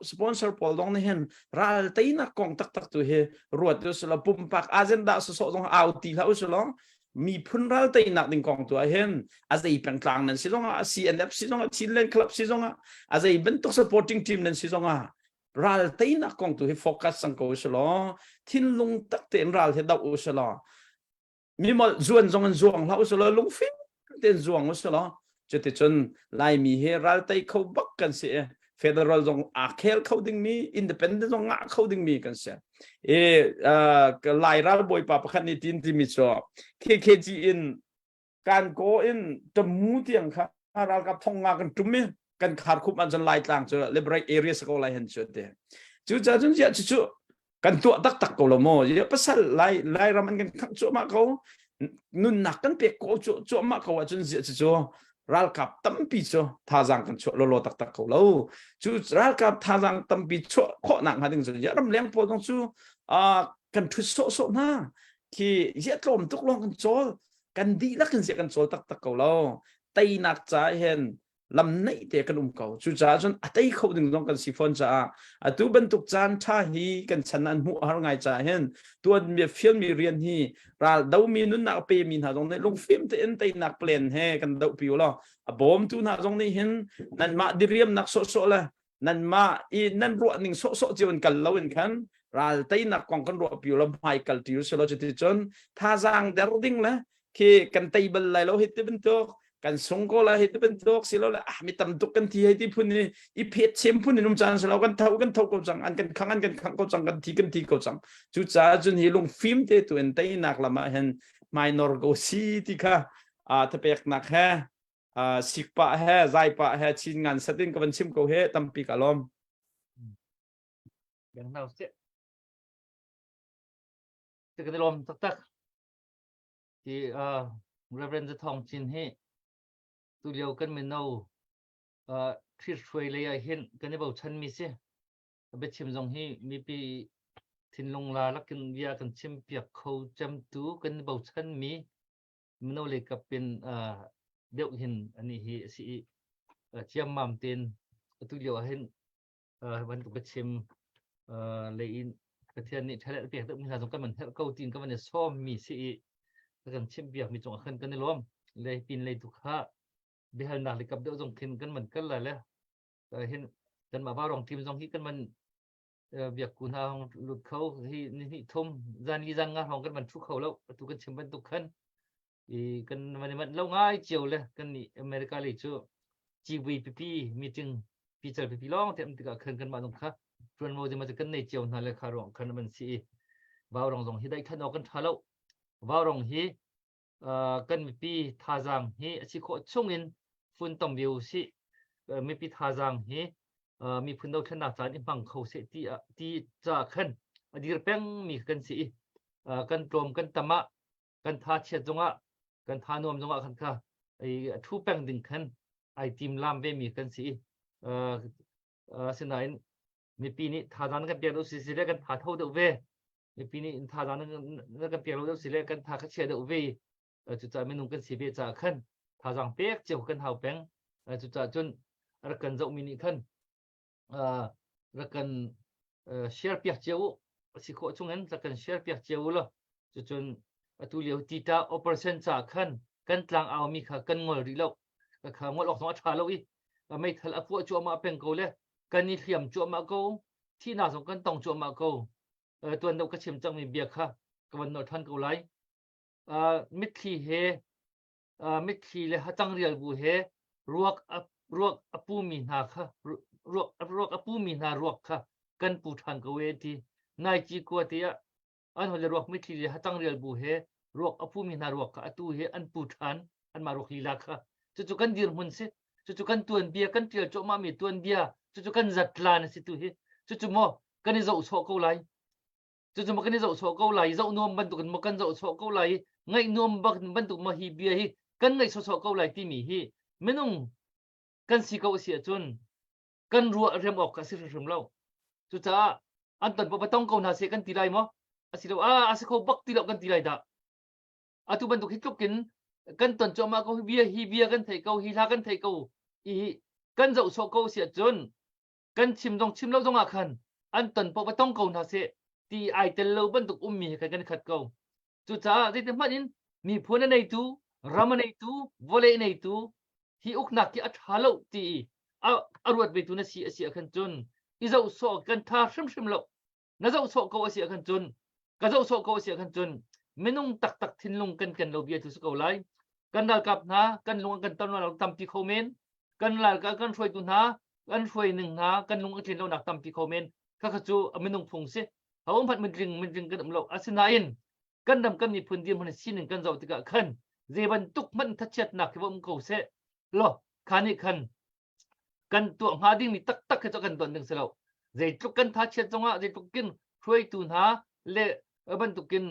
sponsor pawl dong nih hin ral teinak kong taktak tu hi ruat u silo pumpak agenda sawsawh zong au ti hlah u silo miphun ral teinak ding kong tu ah hin a zei pengtlang nan si zong ah CNF si zong ah Chinland Club si zong ah a zei bantuk supporting team nan si zong ah ral teinak kong tu hi focus sang ko usilo thinlung tak tein ral hi doh usilo mimolh zuan zong in zuang hlah usulaw lungfim tein zuang usulaw cuticun Laimi hi raltei kho bak kan si i federal zong aa khel kho dingmi independent zong ngah kho dingmi kan si i Lai ralbawipa pakhat nih tin timi cu KKG in kan ko in tamu tiang kha ralkap thong nga kan tum i kan khar khup ahcun Laitlang cu liberate area sa ko lai hen cu te cu ca cun ziah cu kan tuah taktak ko lo maw ya pasal lai lairam an kan khangh cuahmah ko nunnak kan pek ko cuahmah ko ahcun ziah cu cu ralkap tampi cu thazaang kan chuah lawlaw taktak ko lo cu ralkap thazaang tampi chuah khawhnak hnga ding cu ya ramleng pawl zong cu kan thut sawhsawh hna khi ziah tlawm tuk lawng kan cawl kan dihlak in ziah kan cawl taktak ko lo teinak ca hin lam neih te kan um ko cucaah cun a tei kho ding zong kan si fawn caah atu bantuk caan tha hi kan chan an hmuh har ngai caah hin tuan mi fial mi rian hi ral do mi nunnak pe mi hna zong nih lungfim tein teinak plan he kan doh pi law a bawmtu hna zong nih hin nanmah diriamnak sawhsawh le nanmah i nan ruah ning sawhsawh cio in kal lo in khan. Ral teinak kong kan ruah pi lo hmai kal ti usih law cuti cun thazaang der ding le khi kan tei bal lai lo hi ti bantuk kan sung ko lai hi ti bantuk silo le ah mi tam tuk kan thi hei ti phun i i phet chem phun in um caan silo kan tho kan tho ko cang an kan khang an kan khang ko cang kan thi kan thi ko cang. Cucaah cun hi lungfim te tu in teinak lam ah hin minor ko si ti kha a thapeknak he sikpah he zaipah he chin ngan satin ka van chim ko he tampi ka lawm. Beng nau se te kan lawm taktak ti Reverend Thong Chin hi tu lio kan mino thrit hruai lei ah hin kan i bochan mi si. Biachim zong hi mipi thinlung la lakin bia kan chim piak kho cemtu kan i bochan mi mino lei kap in deuh hin ani hi a si i ciammam tein atu lio ah hin bantuk biachim lei in Pathian nih ṭhalet pek deuh mi hna zong kan man herh ko tiin kan van i sawm mi si i kan chim piak mi cungah khan kan i lawm. Le pin lei tu kha biahalnak le kap deuh zong khin kan man kal lai le hin kan mah vaurong team zong hi kan man biak ku hna hong lut kho hi ni hnih thum zan li zan nga hong kan man thu kho lo. Atu kan chim bantuk khan i kan man man lo ngai cio le kan nih America lei cu GVPP meeting pical pipi lawng te am tikah khan kan mah zong kha tuanvo te ma kan nei cio hna le kha ruang khan man si i vaurong zong hi dai than awk kan tha lo. Vaurong hi kan mipi thazaang hi a si khawh chungin funtom ve u sih. Mipi thazaang hi miphun dothlennak caan i hmang kho seh ti ti ca khan a dir peng mi kan si i kan tlawm kan tam ah kan tha chiat zongah kan tha nuam zongah khan kha a thu peng ding khan ai tim lam ve mi kan si i asinain mipi nih thazaang kan pek deuh si si le kan tha tho deuh ve. Mipi nih thazaang na kan pek lo deuh si le kan tha kha chia deuh ve. Cucaah minung kan si ve caah khan thazaang pek cio kan hau peng. Cucaah cun rak kan zohmi nih khan rak kan share piak cio u. Si khawh chungin rak kan share piak cio u law cucun atu lio tita operation caah khan kan tlang au mi kha kan ngol rih lo. Kha ngol awk zong a ṭha lo i meithal a puah cuahmah peng ko le kan i hliam cuahmah ko, thihnak zong kan tong cuahmah ko. Tuan deuh ka chim cangmi bia kha ka van nolh ṭhan ko lai. Mitthli he mitthli le hacang rial bu he ruak a ruak a pumi hna kha ruak ruak a pumi hna ruak kha kan pu ṭhan ko e ti nai ci kua te ah an hole ruak mitthli le hacang rial bu he ruak a pumi hna ruak kha atu he an pu ṭhan anmah ruak lila kha. Cucu kan dirhmun si, cucu kan tuanbia kan ṭial cuahmah mi tuanbia, cucu kan zatlan a si tu hi. Cucu maw kan i zoh sawh ko lai? Cucu maw kan i zoh sawh ko lai? Zoh nuam bantukin maw kan zoh sawh ko lai? Ngaih nuam bantuk maw hi bia hi kan ngaih sawsawh ko lai timi hi minung kan si ko si ahcun kan ruah rem awk a si hrimhrim lo. Cucaah an ton paoh tong ko hna seh kan ti lai maw? Asilo ah a si kho bak ti lo kan ti lai dah. Atu bantuk hi tluk in kan ton cuahmah ko hi bia, hi bia kan theih ko, hi hla kan theih ko i kan zoh sawh ko si ahcun kan chim zong chim lo zong ah khan an ton paoh va tong ko hna seh ti ai tel lo bantuk ummi he khan kan khat ko. Cucaah zeitin hmanh in miphun a neitu, ram a neitu, vawlei a neitu hi uknak hi a ṭha lo ti i a ruat vetu na si a si ah khan cun i zoh sawh kan ṭha hrimhrim lo. Na zoh sawh ko a si ah khan cun ka zoh sawh ko a si ah khan cun minung taktak thinlung kan ken lo bia tu si ko lai. Kan ralkap hna kan lung an kan ton lo tampi kho men. Kan ralkap kan hruaitu hna kan hruai ning hna kan lung a tlin lonak tampi kho men. Khakha cu a minung phung si. Ho hmanh mintling mintling kan um lo. Asinain kan ram kan miphun dirhmun sining kan zoh tikah khan zei bantuk hmanh thachiatnak khi va um ko seh law kha nih khan kan tuah hnga dingmi taktak khi cu kan tuan ding si lo. Zeitluk kan thachiat zongah zeitluk kin hruaitu hna le bantukin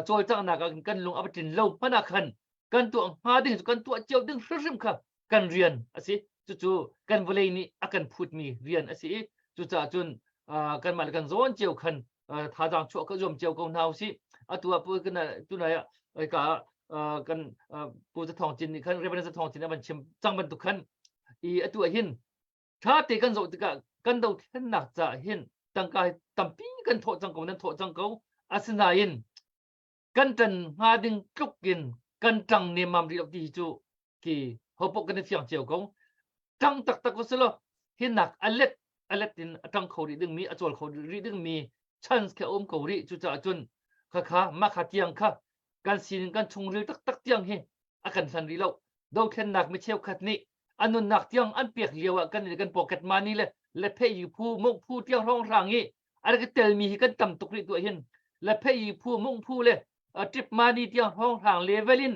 cawlcanghnak ah kan lung a va tlin lo hmanh ah khan kan tuah hnga ding cu kan tuah cio ding hrimhrim kha kan rian a si. Cucu kan vawlei nih a kan phutmi rian a si i cucaah cun kanmah le kan zawn cio khan thazaang chuah ka zuam cio ko hna usih. Atu ah pu tunai ah ka kan pu Zathawng Cin nih khan Reverend Zathawng Cin a van chim cang bantuk khan i atu ah hin ṭha te kan zoh tikah kan dothlennak caah hin tangka tampi kan thawh cang ko, nan thawh cang ko. Asinain kan ṭan hnga ding tluk in kan ṭang nemmam rih lo ti hi cu ki hopoh kan i fiang cio ko. Ṭang taktak u silo hinak a let a let in a ṭang kho rih dingmi a cawl kho rih dingmi. Chance kha um ko rih. Cucaah cun khakha mah kha tiang kha kan sining kan chungril taktak tiang hi a kan hlan rih lo. Dothlennak mi cheukhat nih an nunnak tiang an pek lio ah kan kan pocket money le le phei phu mung phu tiang hrawng hrang i a rak telmi hi kan tam tuk rih tuah hin le phei phu mung phu le trip money tiang hrawng hrang level in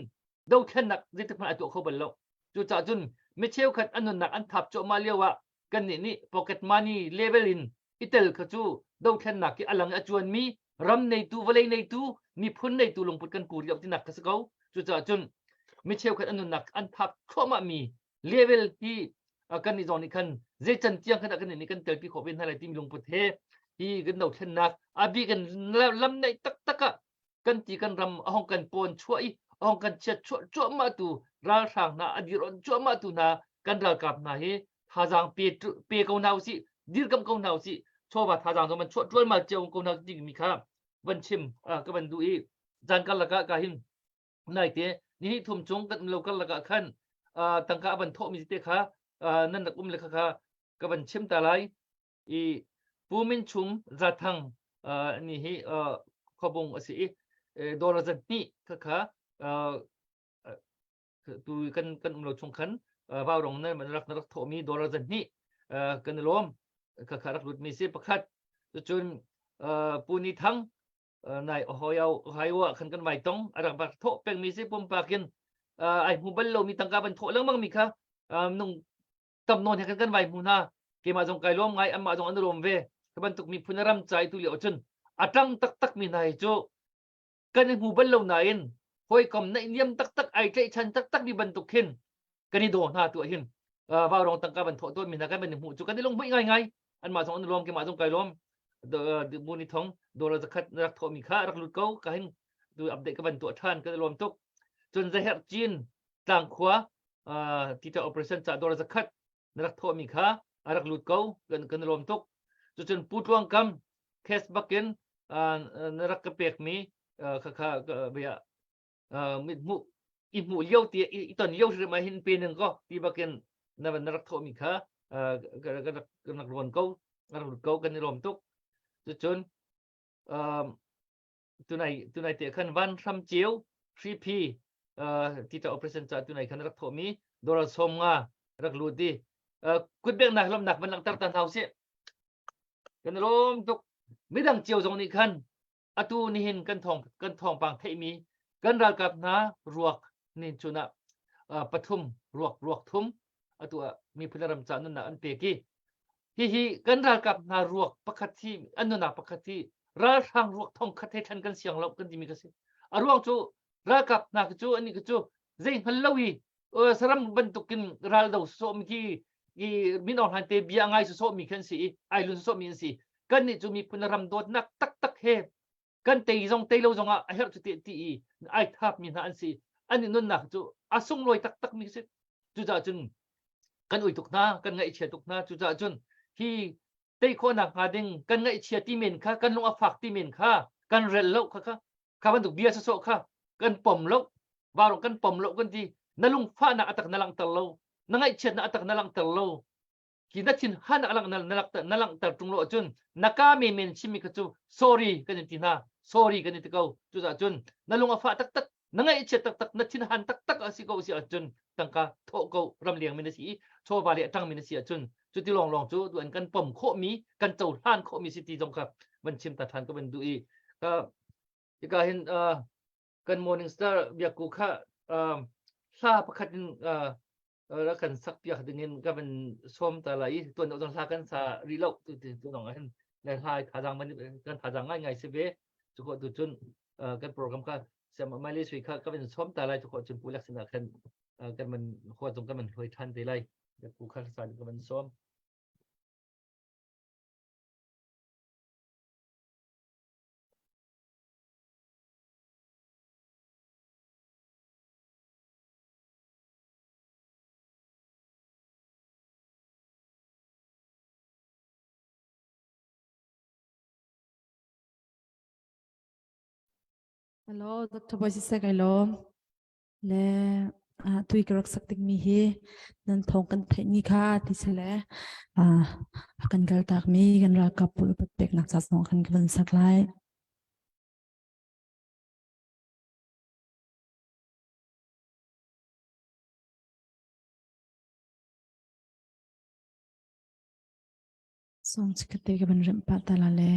dothlennak zeitik hmanh a tuah kho bal lo. Cucaah cun mi cheukhat an nunnak an thap cuahmah lio ah kannih nih pocket money level in i tel kha cu dothlennak i a lang i a cuanmi ram neitu vawlei neitu miphun neitu lungput kan pu rih tinak ka si ko. Cucaah cun mi cheukhat an nunnak an thap thluahmah mi level hi kan nih zong nih khan zei can tiang khan kan nih kan telpi khawh ve hna lai timi lungput he hi kan dothlennak a bik in lam naih taktak ah kan ti kan ram a hong kan pawn chuah i a hong kan chiat chuah cuahmah tu ralhrang hna a dir on cuahmah tu hna kan ralkap hna hi thazaang pe pe ko hna usih, dirkamh ko hna usih, chawva thazaang zong van chuah ṭualmal cio ko hna timi kha van chim ka van duh i zan karlak ah ka hin naite ni thum chung kan um lo karlak ah khan tangka a van thawhmi te kha nan rak um le kha kha ka van chim ta lai i Pu Min Chum Zathang ni hi khuabung a si i dollar zat hnih kha kha tu kan kan um lo chung khan vaurong na rak na rak thawhmi dollar zat hnih kan i lawm kha kha rak lut mi si pakhat. Cun Pu Ni Thang nai Ohio Ohio ah khan kan vai tong, a rak rak thawh pengmi si, pumpak in ai hmu bal lomi tangka van thawh lengmang mi kha nung tam nawn he kan kan vai hmu hna. Keimah zong kai lawm ngai, anmah zong an lawm ve. Ka bantuk miphun ram cai tu lio cun a tang taktak mi hna hi cu kan i hmu bal lo nain hawikom naihniam taktak, ai tlaihchan taktak mi bantuk khin kan i daw hna. Tu hin vaurong tangka van thawh tawn mi hna kan van i hmuh cu kan i lunghmuih ngai ngai. Anmah zong an lawm, keimah zong kai lawm. Muni thong dollar zakhat na rak thawh mi kha rak lut ko ka hin tu update ka van tuah than, kan i lawm tuk. Cun zaherh cin tlangkhua tita operation ca dollar zakhat na rak thawh mi kha a rak lut ko, kan kan lawm tuk. Cucun Pu Tluang Kam cash bakin na rak ka pek mi kha kha bia mit hmuh i hmuh lio ti i ton lio hrim ah hin pe ning ko ti bakin na na rak thawh mi kha ka rak kan rak rawn ko, rak lut ko, kan i lawm tuk. Cucun tunai tunai te khan van hram ceu hripi tita operation ca tunai khan rak thawh mi dollar 50 rak lut di kutbeknak lomnak van langhter ta hna usih, kan lawm tuk. Midang cio zong nih khan atu nihin kan thawng kan thawngpang theihmi kan ralkap hna ruak ni chun ah pathum ruak ruak thum atu ah miphun ram ca nunnak an pek i hihi kan ralkap hna ruak pakhat hi an nunnak pakhat hi ralhrang ruak thong khat he thlan kan siang lo kan timi ka si. A ruang cu ralkap hna cu ani cu zei hngal lo i saram bantukin ral do sawmi khi i min Aung Hlaing te bia ngai sawmi khan si i ai lun sawmi an si. Kan nih cu miphun ram dawtnak taktak he kan tei zong tei lo zong ah a herh cu ti ti i ai thap mi hna an si. An i nunnak cu a sunglawi taktak mi si. Cucaah cun kan ui tuk hna, kan ngaihchia tuk hna. Cucaah cun hi tei khawhnak hnga ding kan ngaihchia ti men kha, kan lung a fak ti men kha kan rel lo kha kha kha bantuk bia sawsawh kha kan pom lo, varong kan pom lo kan ti. Na lungfahnak atak na langhter lo, na ngaihchiatnak atak na langhter lo ki, na thin han a lang na na langhter tung lo ahcun na ka me men chimmi kha cu sorry kan in ti hna, sorry kan in ti ko. Cucaah cun na lung a fah taktak, na ngaihchiat taktak, na thin han taktak a si ko si ahcun tangka thawh ko. Ramleng mi na si i chawva le a tang mi na si ahcun cuti lawng lawng cu tu an kan pom khawh mi, kan cohlan khawh mi si ti zong kha van chim ta than ka van duh i hika hin kan morning star biakku kha hla pakhat in rak kan sak piak ding in ka van sawm ta lai i tuan deuh zong hla kan sa rih lo tu tu tu nong hin le hla thazang man kan thazang ngai ngai si ve. Cu ko tu cun kan program kha siam mai sui kha ka van sawm ta lai. Cu ko cun pu lek sinah khan kan man khua zong kan man hloi than te lai. Pu kha sa ka van sawm. Hello, Dr. Boy Sisek kai lawm. Le. Tui ka rak sak dingmi hi nan thawng kan theih ni kha ti si le a kan kaltakmi kan ralkap pawl upat peknak ca zong kan van sak lai. Song chikkhat te ka van remh pah ta la le.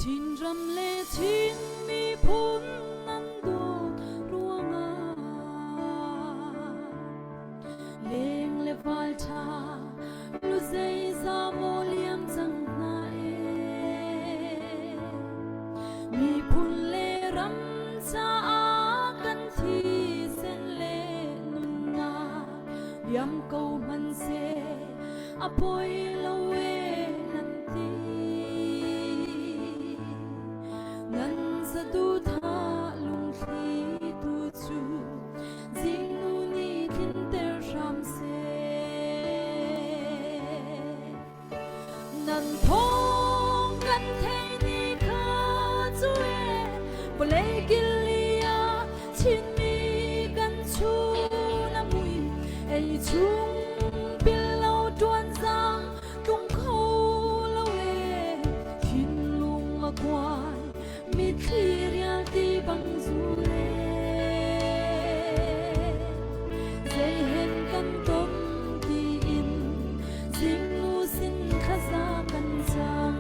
Chinram le Chin miphun nan dawt ruangah leng le val ṭha lu zeiza maw liam cang hna e. Miphun le ram caah kan thisen le nunnak liam ko hmanhseh a poi lo e nan ti. Nan saduhthah lungthli tu cu zingnu nih tlinter hram seh. Nan thawng kan theih ni kha cu e vawlei kil i ah Chinmi kan chun a mui ei chung pil lo ṭuan zang tlung kho lo e thinlung a kuai mitthli rial ti bang zul e zei hen kan ton tiin zingnu sin thlaza kan cam.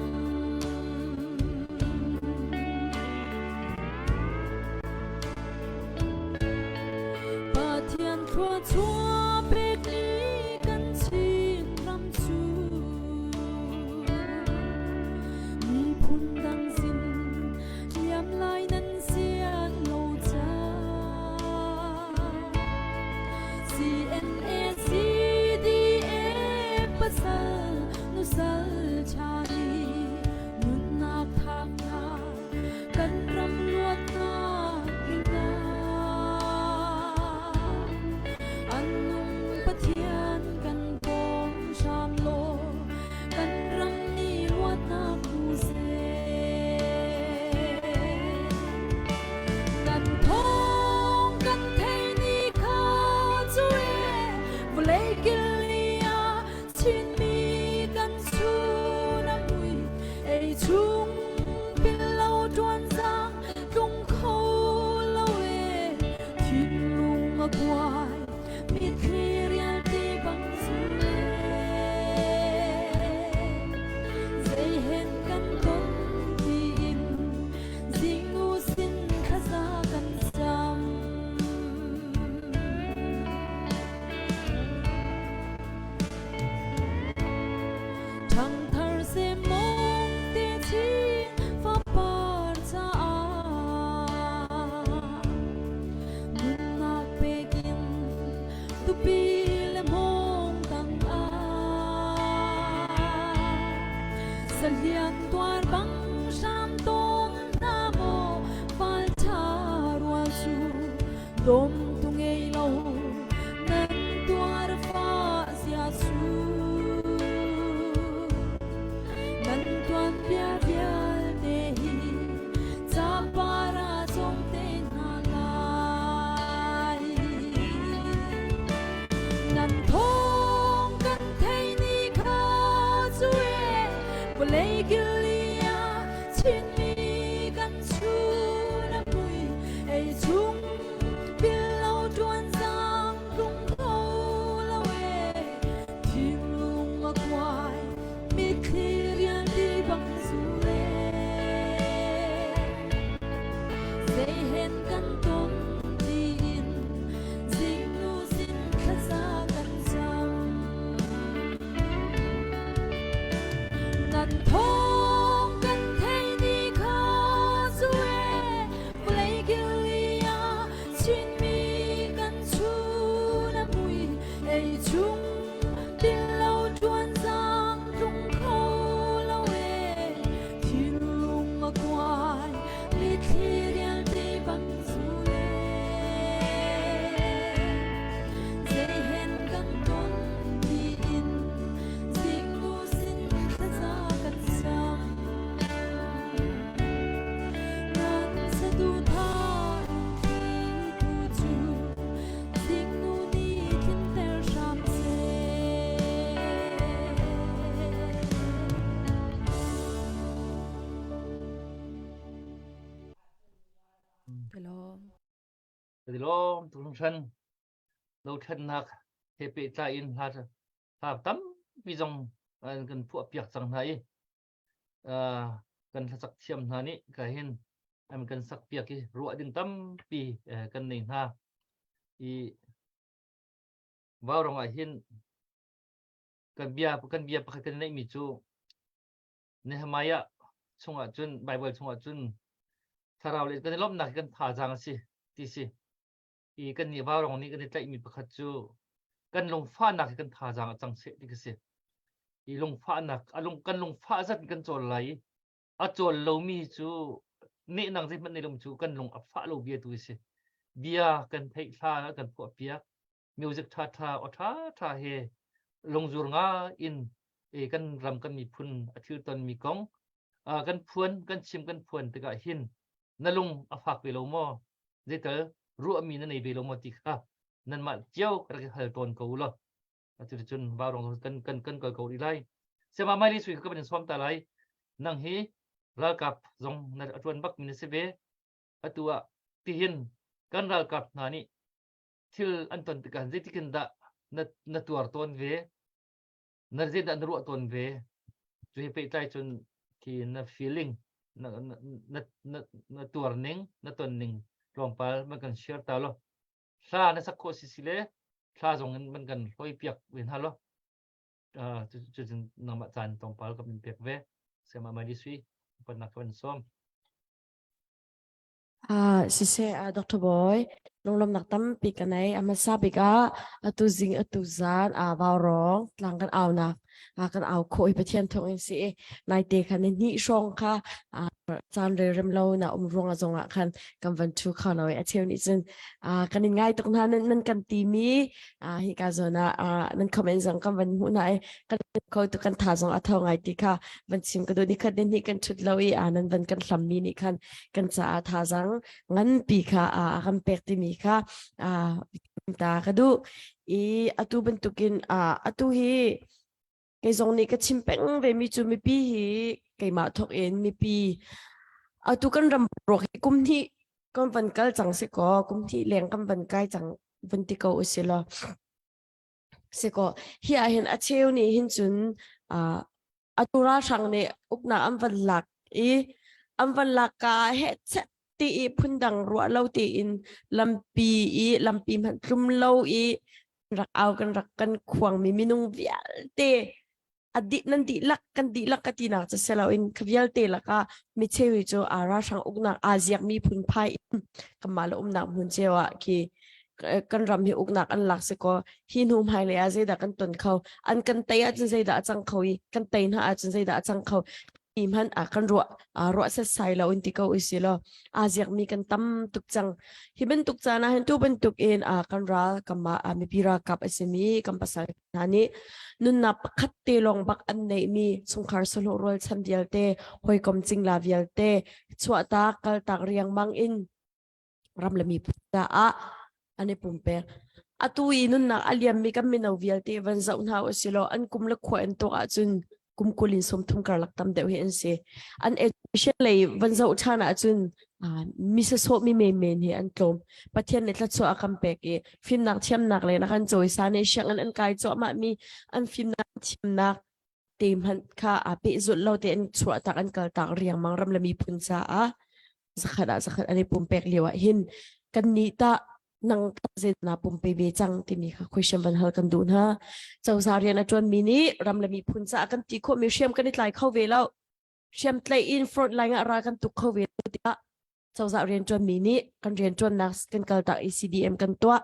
Pathian thluachuah pek ni kan Chin ram cu miphun dang sin liam lai nan sian lo cang. CNA CDA pasal nusal ṭha ni nunnak thak hna kan ram luatnak dingah an nung Pathian kan bawm hram law kan ram nih luatnak hmu seh. Kan thawng kan theih ni kha cu e vawlei kil li ah Chinmi kan chun a mui ei chung pil lo ṭuan zang tlung kho lo e thinlung a kuai mitthli rial ti bang zul e zei hen kan ton tiin zingnu sin thlaza kan cam. Ṭhangthar semong te chin fapar caah nunnak pekin tupi le mong tang ah salian tuar bang hram tawn hna maw fal ṭha rual cu dom tu ngei lo nan tuar fa zia cu nan tuan bia vialte hi capar ah cawng te hna lai. Nan thawng kan thei ni kha cu e vawlei kil ah Chinmi kan chun a mui ei chung pil lo ṭuan zang tlung kho lo e thinlung a kuai mitthli rial ti bang zul e zei hen kan ton tiin zingnu sin thlaza kan cam. Nan thawng kan thei ni kha Kan i lawm tuk hringhran. Dothlennak he pehtlai in hla hla tampi zong an kan phuah piak cang hna i uh, kan hlasak thiam hna nih ka hin an kan sak piak i ruah ding tampi eh, kan nei hna. I Vaurong ah hin kan bia kan bia pakhat kan neihmi cu Nehemiah chungah cun Bible chungah cun thlarau le kan i lawmhnak hi kan thazaang a si ti si. I kan nih vaurong nih kan i tlaihmi pakhat cu kan lungfahnak hi kan thazaang a cang seh ti ka si. I lungfahnak a lung kan lungfah zat in kan cawl lai i a cawl lomi cu nehnang zeihmanh nei lomi cu kan lung a fah lo bia tu a si. Bia kan theih hla kan phuah piak music ṭhaṭha aw ṭhaṭha he lungzur nga in e kan ram kan miphun a thil tonmi kong kan phuan kan chim kan phuan tikah hin na lung a fak ve lo maw zeital ruahmi na nei ve lo maw ti kha nanmah cio rak i hal tawn ko law atu cun vaurong kan kan kan kal ko rih lai sema mai li sui ka kan sawm ta lai nang hi ralkap zong na atuan bak mi na si ve atu ah tihin kan ralkap hna nih thil an ton tikah zeitikin dah na, na tuar tawn ve na zeidah na ruah tawn ve cu he pehtlai cun khi na feeling na, na, na, na, na tuar ning na ton ning tlawmpal man kan share ta lo hla na sak khawh si si le thla zong in man kan hloi piak ve hna lo cu cun nangmah caan tlawmpal ka min pek ve sema mai sui pannak ka van sawm Ah, siseh, ah, Dr. Boy, lunglawmhnak tampi ka nei. A hmasa bik ah atu zing atu zan ah vaurawng tlang kan aunak ah kan au khawh i Pathian thawng in si i naite khan ni hnih hrawng kha ah caan relrem lo na um ruang ah zong ah khan kan van thu kho lo i a cheu nih cun ah kan in ngai tuk hna nan nan kan ti mi ah hika zawn ah ah nan comment zong kan van hmuh hna i kan kho tu kan tha zong a tho ngai ti kha van chim ka duh ni khat ni hnih kan thut lo i ah nan van kan hlam mi nih khan kan caah thazaang nganpi kha a kan pek timi kha ta ka duh i atu bantukin atu hi kei zong nih ka chim peng ve mi cu mipi hi keimah thawk in mipi atu kan ram ruak hi kum hnih kan van kal cang si ko kum hnih leng kan van kai cang van ti ko usi law si ko hi ah hin a cheu nih hin cun atu ralhrang nih uknak an van lak i an van lak ka ah hehchet ti i phundang ruah lo tiin lampi i lampi hmanh tlum lo i rak au kan rak kan khuangmi minung vialte a dih nan dihlak kan dihlak ka tinak cu si loin kha vialte lakah micheu hi cu aa ralhrang uknak aa ziakmi phunphai in kanmah le umnak hmun cio ah khi kan ram hi uknak an lak si kaw hi hnu hmailei ah zeidah kan ton kho an kan tei ahcun zeidah a cang kho i kan tei hna ahcun zeidah a cang kho ti hmanh ah kan ruah ruah setsai lo in ti ko usi law aa ziakmi kan tam tuk cang hi bantuk caan ah hin tu bantuk in kan ral kanmah mipi ralkap a simi kan pasal hna nih nunnak pakhat te lawng bak an neihmi chungkhar sahlawh rualchan vialte hawikom cingla vialte chuahtak kaltak riangmang in ram le miphun caah an i pumpek. Atu i nunnak a liammi kan mino vialte van zoh hna usilaw an kum le khua in tuak ahcun kum 20 in 30 karlak tam deuh hi an si. An education lei van zoh ṭhan ahcun mi sasawh mi menmen hi an tlawm. Pathian nih thluachuah a kan pek i fimnak thiamnak le na kan cawisan i sianginn an kai cuahmah mi an fimnak thiamnak te hmanh kha aa pehzulh lo te an chuahtak an kaltak riangmang ram le miphun caah zakhat ah zakhat an i pumpek lio ah hin kan nih tah nang zein na pumpe ve cang timi kha question van hal kan duh hna cozah rian a ṭuan mi nih ram le miphun caah kan ti khawh mi hriam kan i tlai kho ve lo hriam tlaih in front line ah ral kan tuk kho ve lo tiah cozah rianṭuanmi nih kan rianṭuannak kan kaltak i CDM kan tuah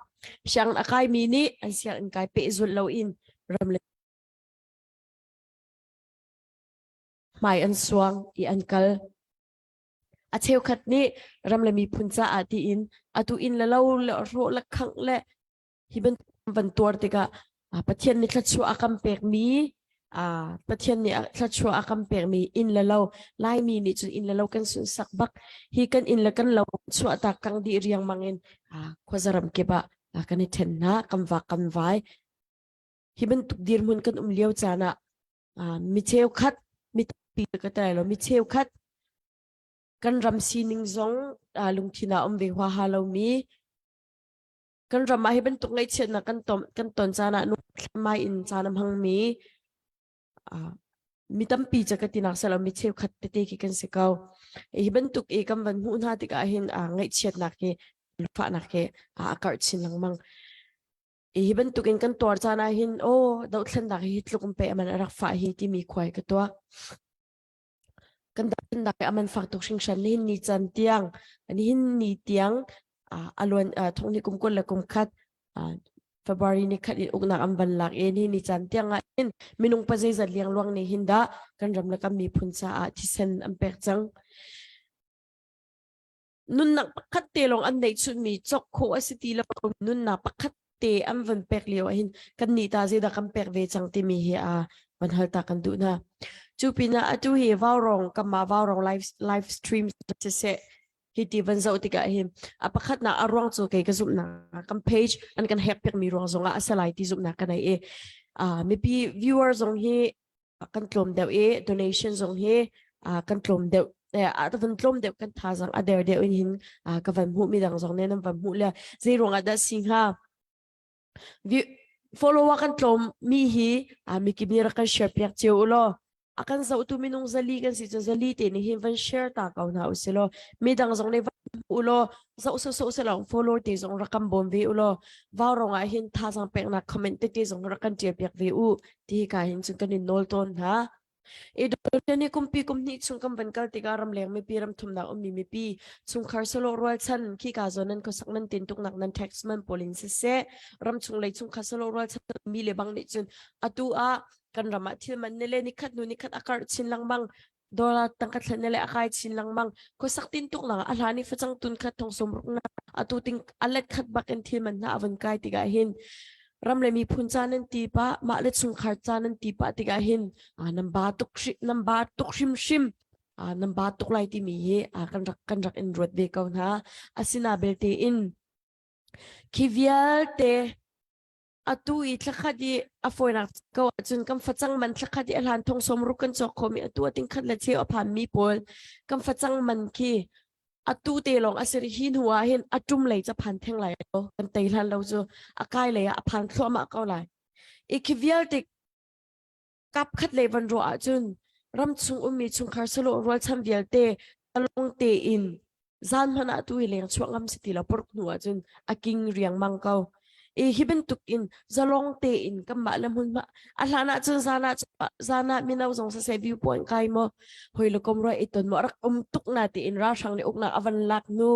sianginn a kaimi nih an sianginn kai pehzulh loin ram le hmai an suang i an kal. A cheukhat nih ram le miphun caah tiin atu inn le lo le rawh le khangh le hi bantuk van tuar tikah Pathian nih thluachuah a kan pekmi Pathian nih thluachuah a kan pekmi inn le lo Laimi nih cun inn le lo kan sunsak bak hi kan inn le kan lo chuah tak kang dih riangmang in khuazaram kip ah kan i then hna kan vak kan vai Hi bantuk dirhmun kan um lio caan ah mi cheukhat mi tampi ka tel lo mi cheukhat kan ram sining zong lungthin ah um ve huaha lomi. Kan ram ah hi bantuk ngaihchiatnak kan ton kan ton caan ah mai in caan a hmangmi mi tampi ca ka tinak selo mi cheukhat tete khi kan si ko. Hi bantuk i kan van hmuh hna tikah hin ngaihchiatnak hi fahnak hi a karh chin lengmang. Hi bantuk in kan tuar caan ah hin aw dohthlennak hi tluk in pe aman a rak fah hi timi khuai ka tuah. Kan dohthlennak hi aman fak tuk hringhran nihin ni caan tiang nihin ni tiang a luan thong ni kum 21 February ni khat in uknak an van lak i nihin ni caan tiang ah hin minung pa zeizat liangluang nih hin dah kan ram le kan miphun caah thisen an pek cang. Nunnak pakhat te lawng an neih chunmi cawk khawh a si ti lo nunnak pakhat te an van pek lio ah hin kan nih ta zeidah kan pek ve cang timi hi a van hal ta kan duh hna. Cu pinah atu hi Vaurong kanmah Vaurong live live stream siseh hi ti van zoh tikah hin a pakhatnak a ruang cu kei ka zumhnak kan page an kan hack piakmi ruang zongah a si lai ti zumhnak ka nei i mipi viewer zong hi kan tlawm deuh i donation zong hi kan tlawm deuh a van tlawm deuh kan thazang a der deuh in hin ka van hmuh mi dang zong ne nan van hmuh le zei ruangah dah si hnga follower kan tlawm mi hi mikip nih rak kan share piak cio u law a kan zohtu minung zali kan si cu zali te nih hin van share ta ko hna u si law midang zong nih van u law zoh so so se long follow te zong rak kan bawm ve u law vau rong ah hin thazang peknak comment tete zong rak kan tial piak ve u ti ka hin cun kan in nawl tawn hna i ni kumpi kum hnih chung kan van kal tikah ramleng mipi ram thumnak ummi mipi chungkhar solo rualchan khi ka zawn nan khuasak nan tin tuknak nan tax man pawl in siseh ram chung lei chungkhar solo rualchan mi le bang nih cun atu ah kan ram ah thil man ne le nikhat hnu nikhat a karh chin lengmang dollar tangka thlen ne le a kai chin lengmang khuasak tin tuk nak a hlan i facang tun khat thong sum ruk na atu ting a let khat bak in thil man hna a van kai tikah hin ram le miphun ca nan ti pa mah le chungkhar ca nan ti pa tikah hin nan ba tuk nan ba tuk hrimhrim nan ba tuk lai timi hi kan rak kan rak in ruat ve ko hna asina belte in khi vialte atu i thlakhat i a fawinak ko ahcun kan facang man thlakhat i a hlan thong sawm ruk kan cawk khomi atu a ting khat le cheu a phan mi pawl kan facang man khi atu te lawng a si hi hnu ah hin a tum lei ca phan theng lai lo kan tei hlan lo cu a kai lei ah a phan thluahmah ko lai i khi vialte kap khat lei van ruah ahcun ram chung ummi chungkhar salo rualchan vialte talong tein zan hmanh ah tu hi leng chuak ngam si ti lo paruk hnu ahcun a king riangmang ko i hi bantuk in zalong tein kanmah le hmun a hlan ahcun zan ah zan ah mino zong saseh view point kai maw hoi le kom roi i ton maw rak um tuk na tiin ralhrang nih uknak a van lak hnu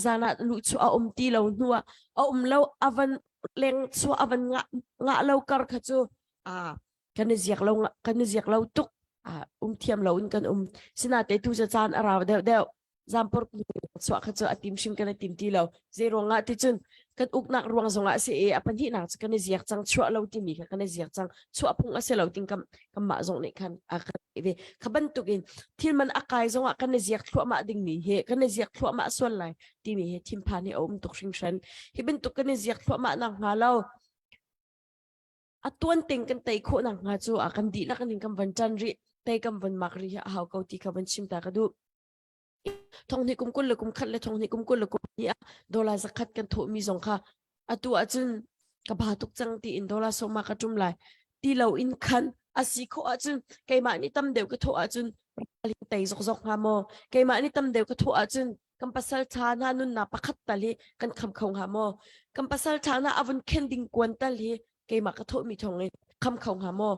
zan ah luh chuah a um ti lo hnu ah a um lo a van leng chuah a van ngah ngah lo kar kha cu a kan i ziak lo kan i ziak lo tuk um thiam lo in kan um sinate tu ca caan a rau deuh deuh zampor chuah kha cu a tim hrim kan i tim ti lo zei ruangah ti cun kan uknak ruang zongah si i a pahnihnak cu kan i ziak cang chuah lo timi kha kan i ziak cang chuah phung a si lo ting kam kanmah zong nih khan a kan ve kha bantukin thil man a kai zongah kan i ziak thluahmah dingmi hi kan i ziak thluahmah sual lai timi hi thinphan hi a um tuk hringhran hi bantuk kan i ziak thluahmah nak hnga lo a tuan ting kan tei khawh nak hnga cu a kan dihlak in kan van ṭan rih tei kan van mak rih hi a hau ko ti kha van chim ta ka duh thong hnih kum 20 le kum khat le thong hnih kum 20 le kum hnih ah dollar zakhat kan thawh mi zong kha atu ahcun ka ba tuk cang tiin dollar sawma ka ṭum lai ti lo in khan a si khawh ahcun keimah nih tam deuh ka thawh ahcun tei zokzok hnga maw keimah nih tam deuh ka thawh ahcun kan pasal ṭha hna nunnak pakhat tal hi kan kham kho hnga maw kan pasal ṭha hna a vun khen ding kuan tal hi keimah ka thawhmi thawng in kham kho hnga maw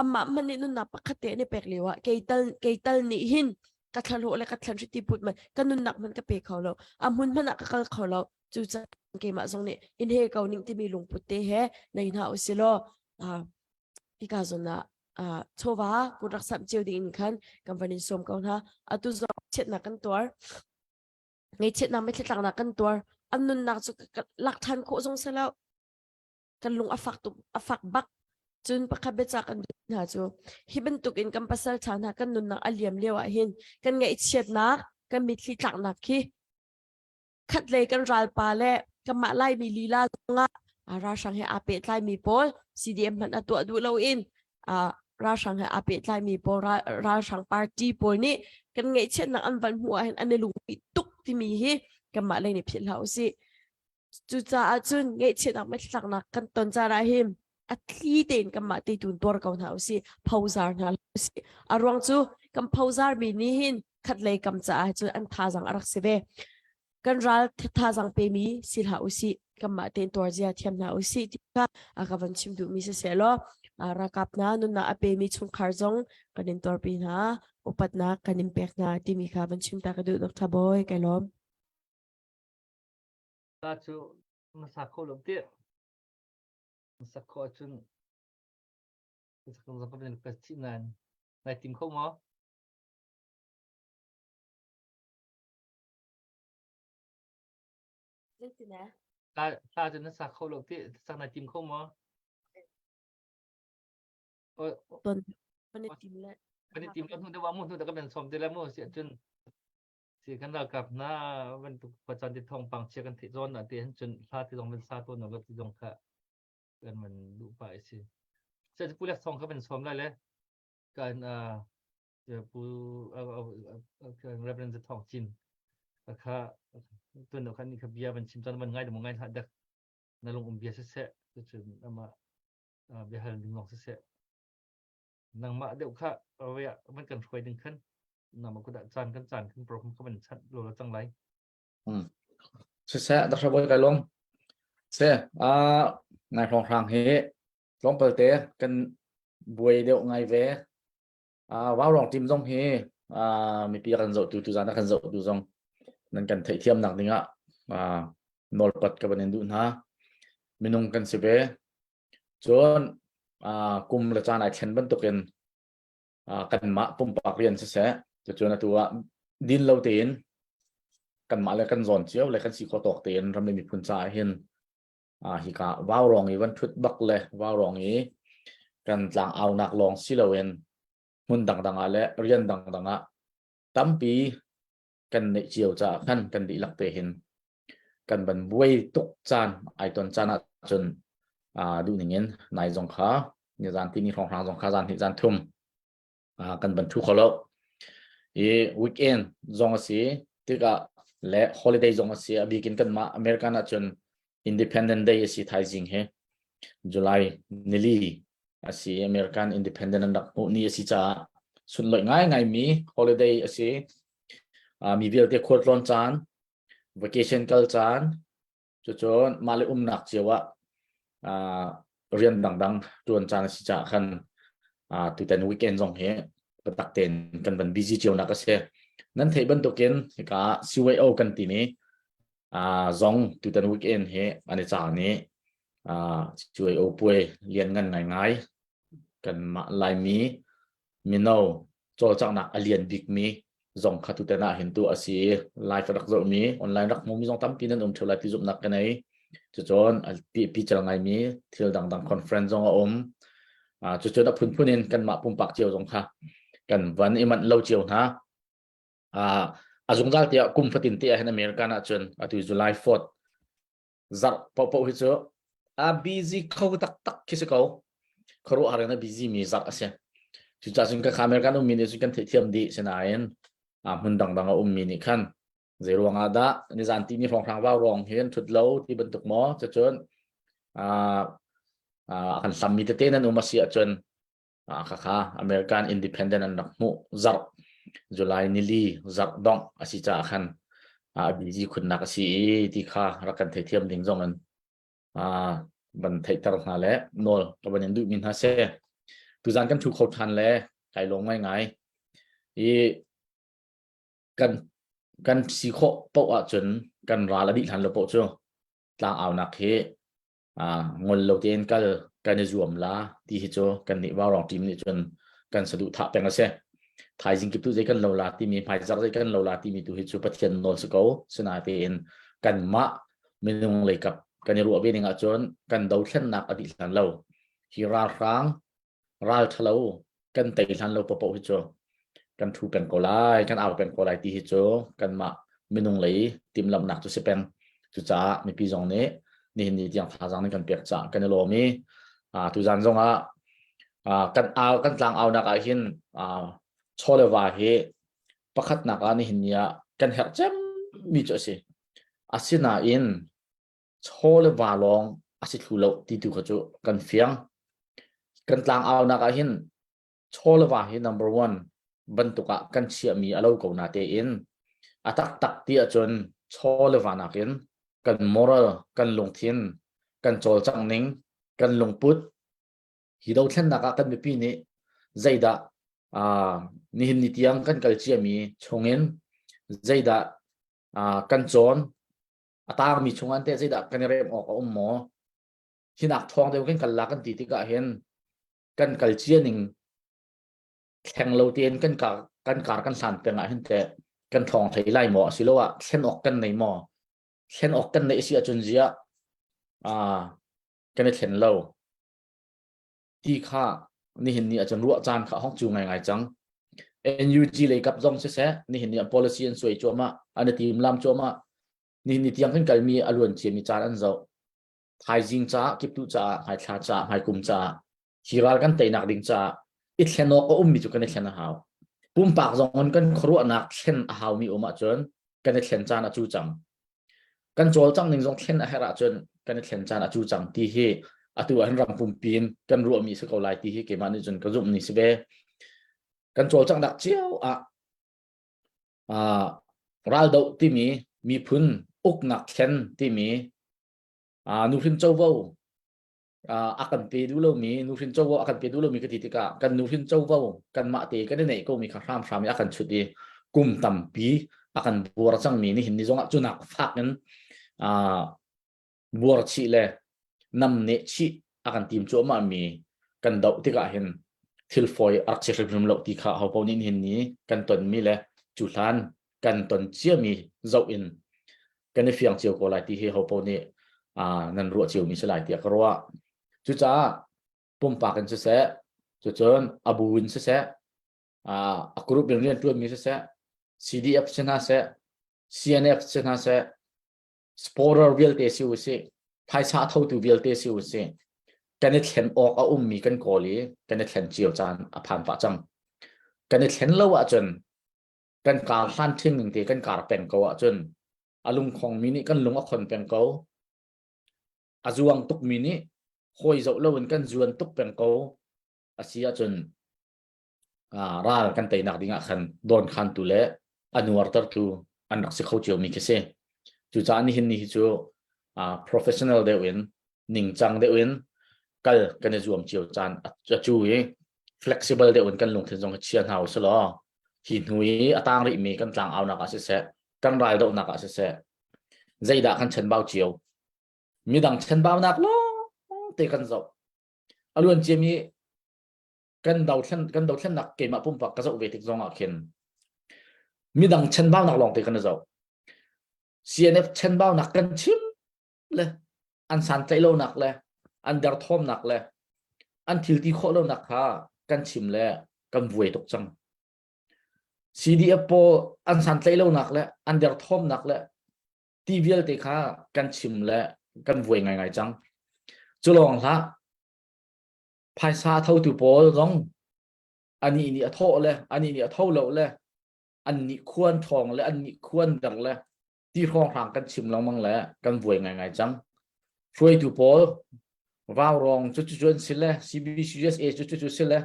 amah hmanh nih nunnak pakhat te an i pek lio ah kei tal kei tal nih hin ka thlahlawh le ka thlanhri ti put man ka nunnak hmanh ka pe kho lo a hmun hmanh ah ka kal kho lo cucaah keimah zong nih in he ko ning timi lungput te he nei hna usilaw hika zawn ah chawva kut rak samh cio ding in khan kan van in sawm ko hna atu zong chiatnak kan tuar ngeichiatnak mitthli tlaknak kan tuar an nunnak cu lak ṭhan khawh zong si lo kan lung a fak tuk a fak bak cun pakhat biaca kan duh hna cu hi bantuk in kan pasal ṭha hna kan nunnak a liam lio ah hin kan ngaihchiatnak kan mitthli tlaknak khi khatlei kan ralpa le kanmah Laimi lila zongah ralhrang he aa pehtlaimi pawl CDM hmanh a tuah duh loin ralhrang he aa pehtlaimi pawl ralhrang party pawl nih kan ngaihchiatnak an van hmuh ahhin an i lungpi tuk timi hi kanmah lei nih philh hlah usih. Cucaah cun ngaihchiatnak mithlaknak kan ton caan ah hin a thli tein kanmah te tu tuar ko hna usih, phozar hna usih. A ruang cu kan phozar mi nih hin khatlei kam caah cun an thazang a rak si ve. Kan ral thazang pemi si hlah usih, kanmah tein tuar zia thiam hna usih ti kha a ka van chim duhmi siseh law ralkap hna nunnak a pemi chungkhar zong kan in tuarpi hna, upatnak kan in pek hna timi kha van chim ta ka duh Dr. Bawi kai lawm. Ta cu na sa kho lo ti. Na sak khawh ahcun na sak zong ka van request chih nain nai tim kho maw? Zeitin eh? Ta ta cu na sa kho lo ti sak nai tim kho maw? Ton kan i tim le. Kan i tim lo hnu deuh ah mu hnu dah ka ben som te le mu si ahcun si kan ralkap hna bantuk khuacaan ti thawngpang chia kan theih zawn ah ti hin cun hla ti zong van sa tawn lo ti zong kha kan van duh pah i si. Se pu lek thawng kha van sawm lai le kan pu Reverend Thawng Cin kha tun khan ni kha bia van chim chan van ngai demo ngai hlah dek na lung um bia siseh cun ama bia hal ding lawng siseh nangmah deuh kha van kan hruai ding khan nangmah kudah caan kan caan kan program ka van chanh lo la cang lai. Hmm. Siseh Dr. Boy kai lung. Se a ngai hlong hrang hi tlawmpal te kan buai deuh ngai ve. A wow rong team zong hi a mipi kan zoh tu tu zan kan zoh tu zong nan kan theihthiam nak ding ah nawlpat ka van in duh hna. Minung kan si ve. Cun kum le caan ai thlen bantukin kanmah pumpak rian siseh cucun atu ah din lo tein kanmah le kan zawn cio le kan si khawh tawk tein ram le miphun caah hin hika vaurawng i van ṭhut bak le vaurawng i kan tlang aunak lawng si loin hmun dangdang ah le rian dangdang ah tampi kan neih cio caah khan kan dihlak te hin kan van buai tuk caan ai ton caan ahcun duh ning in nai zong kha nizan tini hrawnghrang zong kha zan hnih zan thum kan van thu kho lo i weekend zong a si tikah le holiday zong a si a bikin kanmah American ahcun Independent Day a si thaizing he July nili a si American Independent an rak hmuh ni a si caah sunlawih ngai ngai mi holiday a si mi vialte khualtlawn caan vacation kal caan cucun mah le umnak cio ah rian dangdang tuan caan a si caah khan tutan weekend zong hi biatak tein kan van busy cio nak a si. Nan theih bantukin hika CYO kan timi zong tutan weekend hi an i caan i CYO puai lian ngan ngaingai kanmah Laimi mino cawlcanghnak a lian bikmi zong kha tutan ah hin tu a si i live rak zohmi online rak hmumi zong tampi nan um theo lai ti zumhnak ka nei cucun a pi cal ngaimi thil dangdang conference zong a um cucun a phunphun in kanmah pumpak cio zong kha kan van i manh lo cio hna a zungzal tiah kum fatin te ah hin American ahcun atu July 4th zarh paohpaoh hi cu a busy kho taktak khi si ko khuaruahhar in a busy mi zarh a si cucaah cun ka American ummi nih cun kan theihthiam dih sinain a hmun dangdang a ummi nih khan zei ruang ah dah nizan ti ni hrawnghrang vau rong hin thut lo ti bantuk maw cucun a kan hlammi tete nan um a si ahcun khakha American Independent an rak hmuh zarh July nili zarh dongh a si caah khan a busy khunnak a si i ti kha rak kan theithiam ding zong in van theihter hna le nawl ka van in duhmi hna si tuzan kan thu kho than le kai lawm ngaingai i kan kan si khawh paoh ahcun kan ral a dih hlan lo paoh cu tlang aunak hi ngol lo tein kal kan i zuam la ti hi cu kan nih Vaurawng team nih cun kan saduhthah peng a si. Thaizing kip tu zei kan lo la timi hmaizarh zei kan lo la timi tu hi cu Pathian nawl si ko sinatein kanmah minung leikap kan i ruah ve ning ahcun kan dothlennak a dih hlan lo hi ralhrang ral ṭhalo kan tei hlan lo paoh hi cu kan ṭhu peng ko lai kan au peng ko lai ti hi cu kanmah minung lei timhlamhnak cu si peng cucaah mipi zong nih nihin ni tiang thazaang nih kan pek caah kan i lawm i tuzan zong ah kan au kan tlang aunak ah hin chaw le va hi pakhatnak ah nihin ni ah kan herh cem mi cu a si asinain. Chaw le va lawng a si thlu lo ti tu kha cu kan fiang. Kan tlang aunak ah hin chaw le va hi number one bantuk ah kan chiahmi a lo ko na tein a taktak ti ahcun chaw le va nakin kan moral, kan lungthin, kan cawlcangh ning, kan lungput hi dothlennak ah kan mipi nih zeidah uh, nihin ni tiang kan kal ciami chungin zeidah uh, kan cawn a tangmi chungah teh zeidah kan i rem awk a um maw hinak thawng deuh kan kal la kan ti tikah hin kan kal cia ning thleng lo tein kan kar kan kar kan hlan peng ah hin teh kan thawng thei lai maw asiloah thlen awk kan nei maw thlen awk kan neih si ahcun ziah ah kan i thlen lo ti kha nihin ni ahcun ruah caan kha hong cu ngaingai cang. NUG lei kap zong siseh nihin ni ah policy an suai cuahmah an i tim lam cuahmah nihin ni tiang kan kalmi a luan ciami caan an zoh thaizing caah kiptu caah hmaithla caah hmaikum caah hi ral kan teinak ding caah i thlen awk a ummi cu kan i thlen a hau pumpak zong in kan khuaruahnak thlen a haumi um ahcun kan i thlen caan a cu cang Kan cawlcangh ning zong thlen a herh ahcun kan i thlen caan a cu cang ti hi atu ah hin ram pumpi in kan ruahmi si ko lai ti hi keimah nih cun ka zumh ni si ve. Kan cawlcanghnak cio ah uh, raldoh timi miphun uknak thlen timi uh, nuhrin covo a kan pe duh lomi nuhrin covo a kan pe duh lomi ka ti tikah kan nuhrin covo kanmah te kan i neih komi kha hramhram i a kan chut i kum tampi a kan buar cangmi nihin ni zongah cunak fak in buar chih le namneh chih a kan tim cuahmah mi kan doh tikah hin thil fawi a rak si hrimhrim lo ti kha hopo nih nihin ni kan tonmi le cu hlan kan ton ciami zoh in kan i fiang cio ko lai ti hi hopo nih nan ruah cio mi si lai tiah ka ruah. Cucaah pumpak in siseh, cucun a bu in siseh, a group in rian ṭuanmi siseh, CDF si hna seh, CNF si hna seh, supporter vialte si u sih, phaisa a thotu vialte si u sih, kan i thlen awk a ummi kan kawl i kan i thlen cio caan a phan pah cang. Kan i thlen lo ahcun kan kar hlan ṭhing ning te kan kar peng ko ahcun a lungkhong mi nih kan lung a khon peng ko. A zuang tukmi nih hawi zoh loin kan zuan tuk peng ko. A si ahcun ral kan teinak ding ah khan dawnkhantu le a nuartertu an rak si kho ciomi khi si. Cucaah nihin ni hi cu professional deuh in ningcang deuh in kal kan i zuam cio caan a cu i flexible deuh in kan lungthin zong hi chia hna u silaw hi hnu i a tang rihmi kan tlang aunak ah siseh kan ral dohnak ah siseh zeidah kan chanbau cio midang chanbaunak lawng te kan zoh a luan ciami kan dothlen kan dothlennak keimah pumpak ka zoh ve tik zong ah khin midang chanbaunak lawng te kan zoh CNF chanbaunak kan chim le an santlaih lonak le an derthawmnak le an thil ti khawh lonak kha kan chim le kan vuai tuk cang CDF pawl an santlaih lonak le an derthawmnak le ti vialte kha kan chim le kan vuai ngaingai cang. Cu lawng hlah phaisa thotu pawl zong anih nih a thawh le anih nih a tho lo le an nih khuan ṭhawng le an nih khuan der le ti hrawnghrang kan chim lengmang le kan vuai ngaingai cang. Hruaitu pawl vaurawng cu cu an si le CBCUSA cu cu cu si le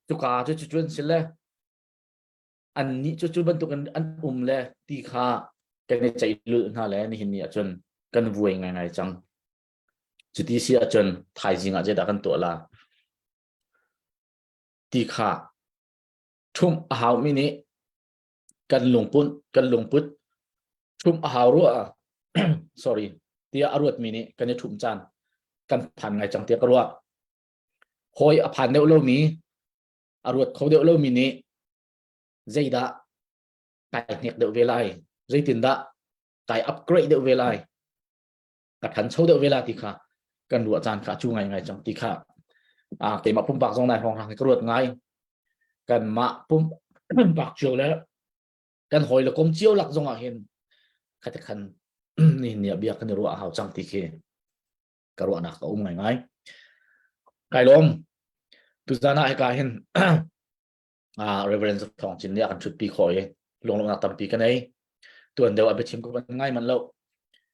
cuka cu cu an si le an nih cu cu bantukin an um le ti kha kan i ceih lulh hna le nihin ni ahcun kan vuai ngaingai cang. Cuti si ahcun thaizing ah zeidah kan tuah la ti kha ṭhumh a haumi nih kan lungput kan lungput ṭhumh a hau rua sorry tiah a ruatmi nih kan i ṭhumh caan kan phan ngai cang tiah ka ruah. Hawi a phan deuh lomi a ruat kho deuh lomi nih zeidah kai hnek deuh ve lai zeitindah kai upgrade deuh ve lai ka thancho deuh ve la ti kha kan ruah caan kha cu ngai ngai cang ti kha a keimah pumpak zong nai hrawng hrang ka ruat ngai kan mah pum pumpak cio le kan hawi le kom cio lak zong ah hin khate khan ni ni bia kan i ruah hau cang ti khi ka ruahnak a um ngaingai. Kai lawm. Tuzan ah hika hin ah Reverend Thawng Cin nih a kan thutpi khawh i lunglawmhnak tampi ka nei. Tuan deuh a biachim ko kan ngai man lo.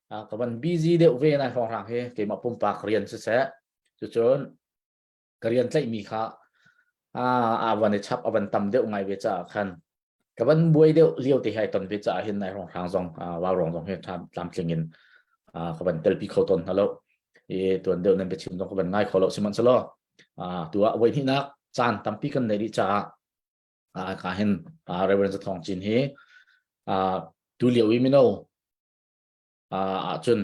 Ka van busy deuh ve nai hrawnghrang hi keimah pumpak rian siseh cucun ka rian tlaihmi kha a van i chap a van tam deuh ngai ve caah khan ka van buai deuh lio te hai ton ve caah hin nai hrawnghrang zong vaurawng zong hi tlamtling in ka van telpi kho tawn hna lo i tuan deuh nan biachim zong ka van ngai kho lo sihmanhsehlaw tu ah voi hnihnak caan tampi kan neih dih caah ka hin Reverend Zathawng Cin hi tu lio i mino ahcun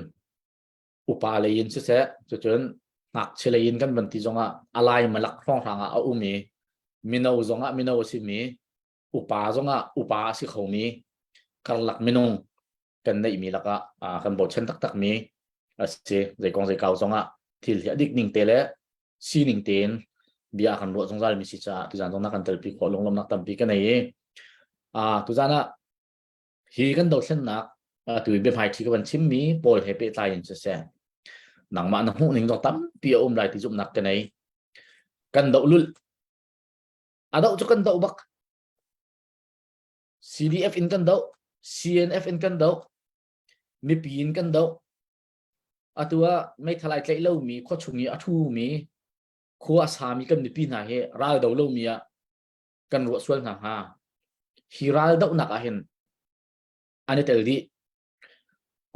upa lei in siseh cucun ngakchia lei in kan van ti zongah alai malak hrawnghrang ah a um i mino zongah mino a simi upa zongah upa a si khomi karlak minung kan neihmi lakah kan bochan taktakmi a si. Zeikong zeikau zongah thil hi a dik ning te le sining tein bia kan ruah zungzal mi si caah tuzan zong na kan telpi khawh lunglawmnak tampi ka nei i tuzan ah hi kan dothlennak tu biahmaiṭhi ka van chimmi pawl he pehtlai in siseh nangmah na hmuh ning zong tampi a um lai ti zumhnak ka nei. Kan doh lulh a doh cu kan doh bak. CDF in kan doh, CNF in kan doh, mipi in kan doh. Atu ah meithal ai tlaih lomi khuachung i a ṭhumi khua a sami kan mipi hna hi ral do lomi ah kan ruah sual hna hnga. Hi ral dohnak ah hin an i tel dih.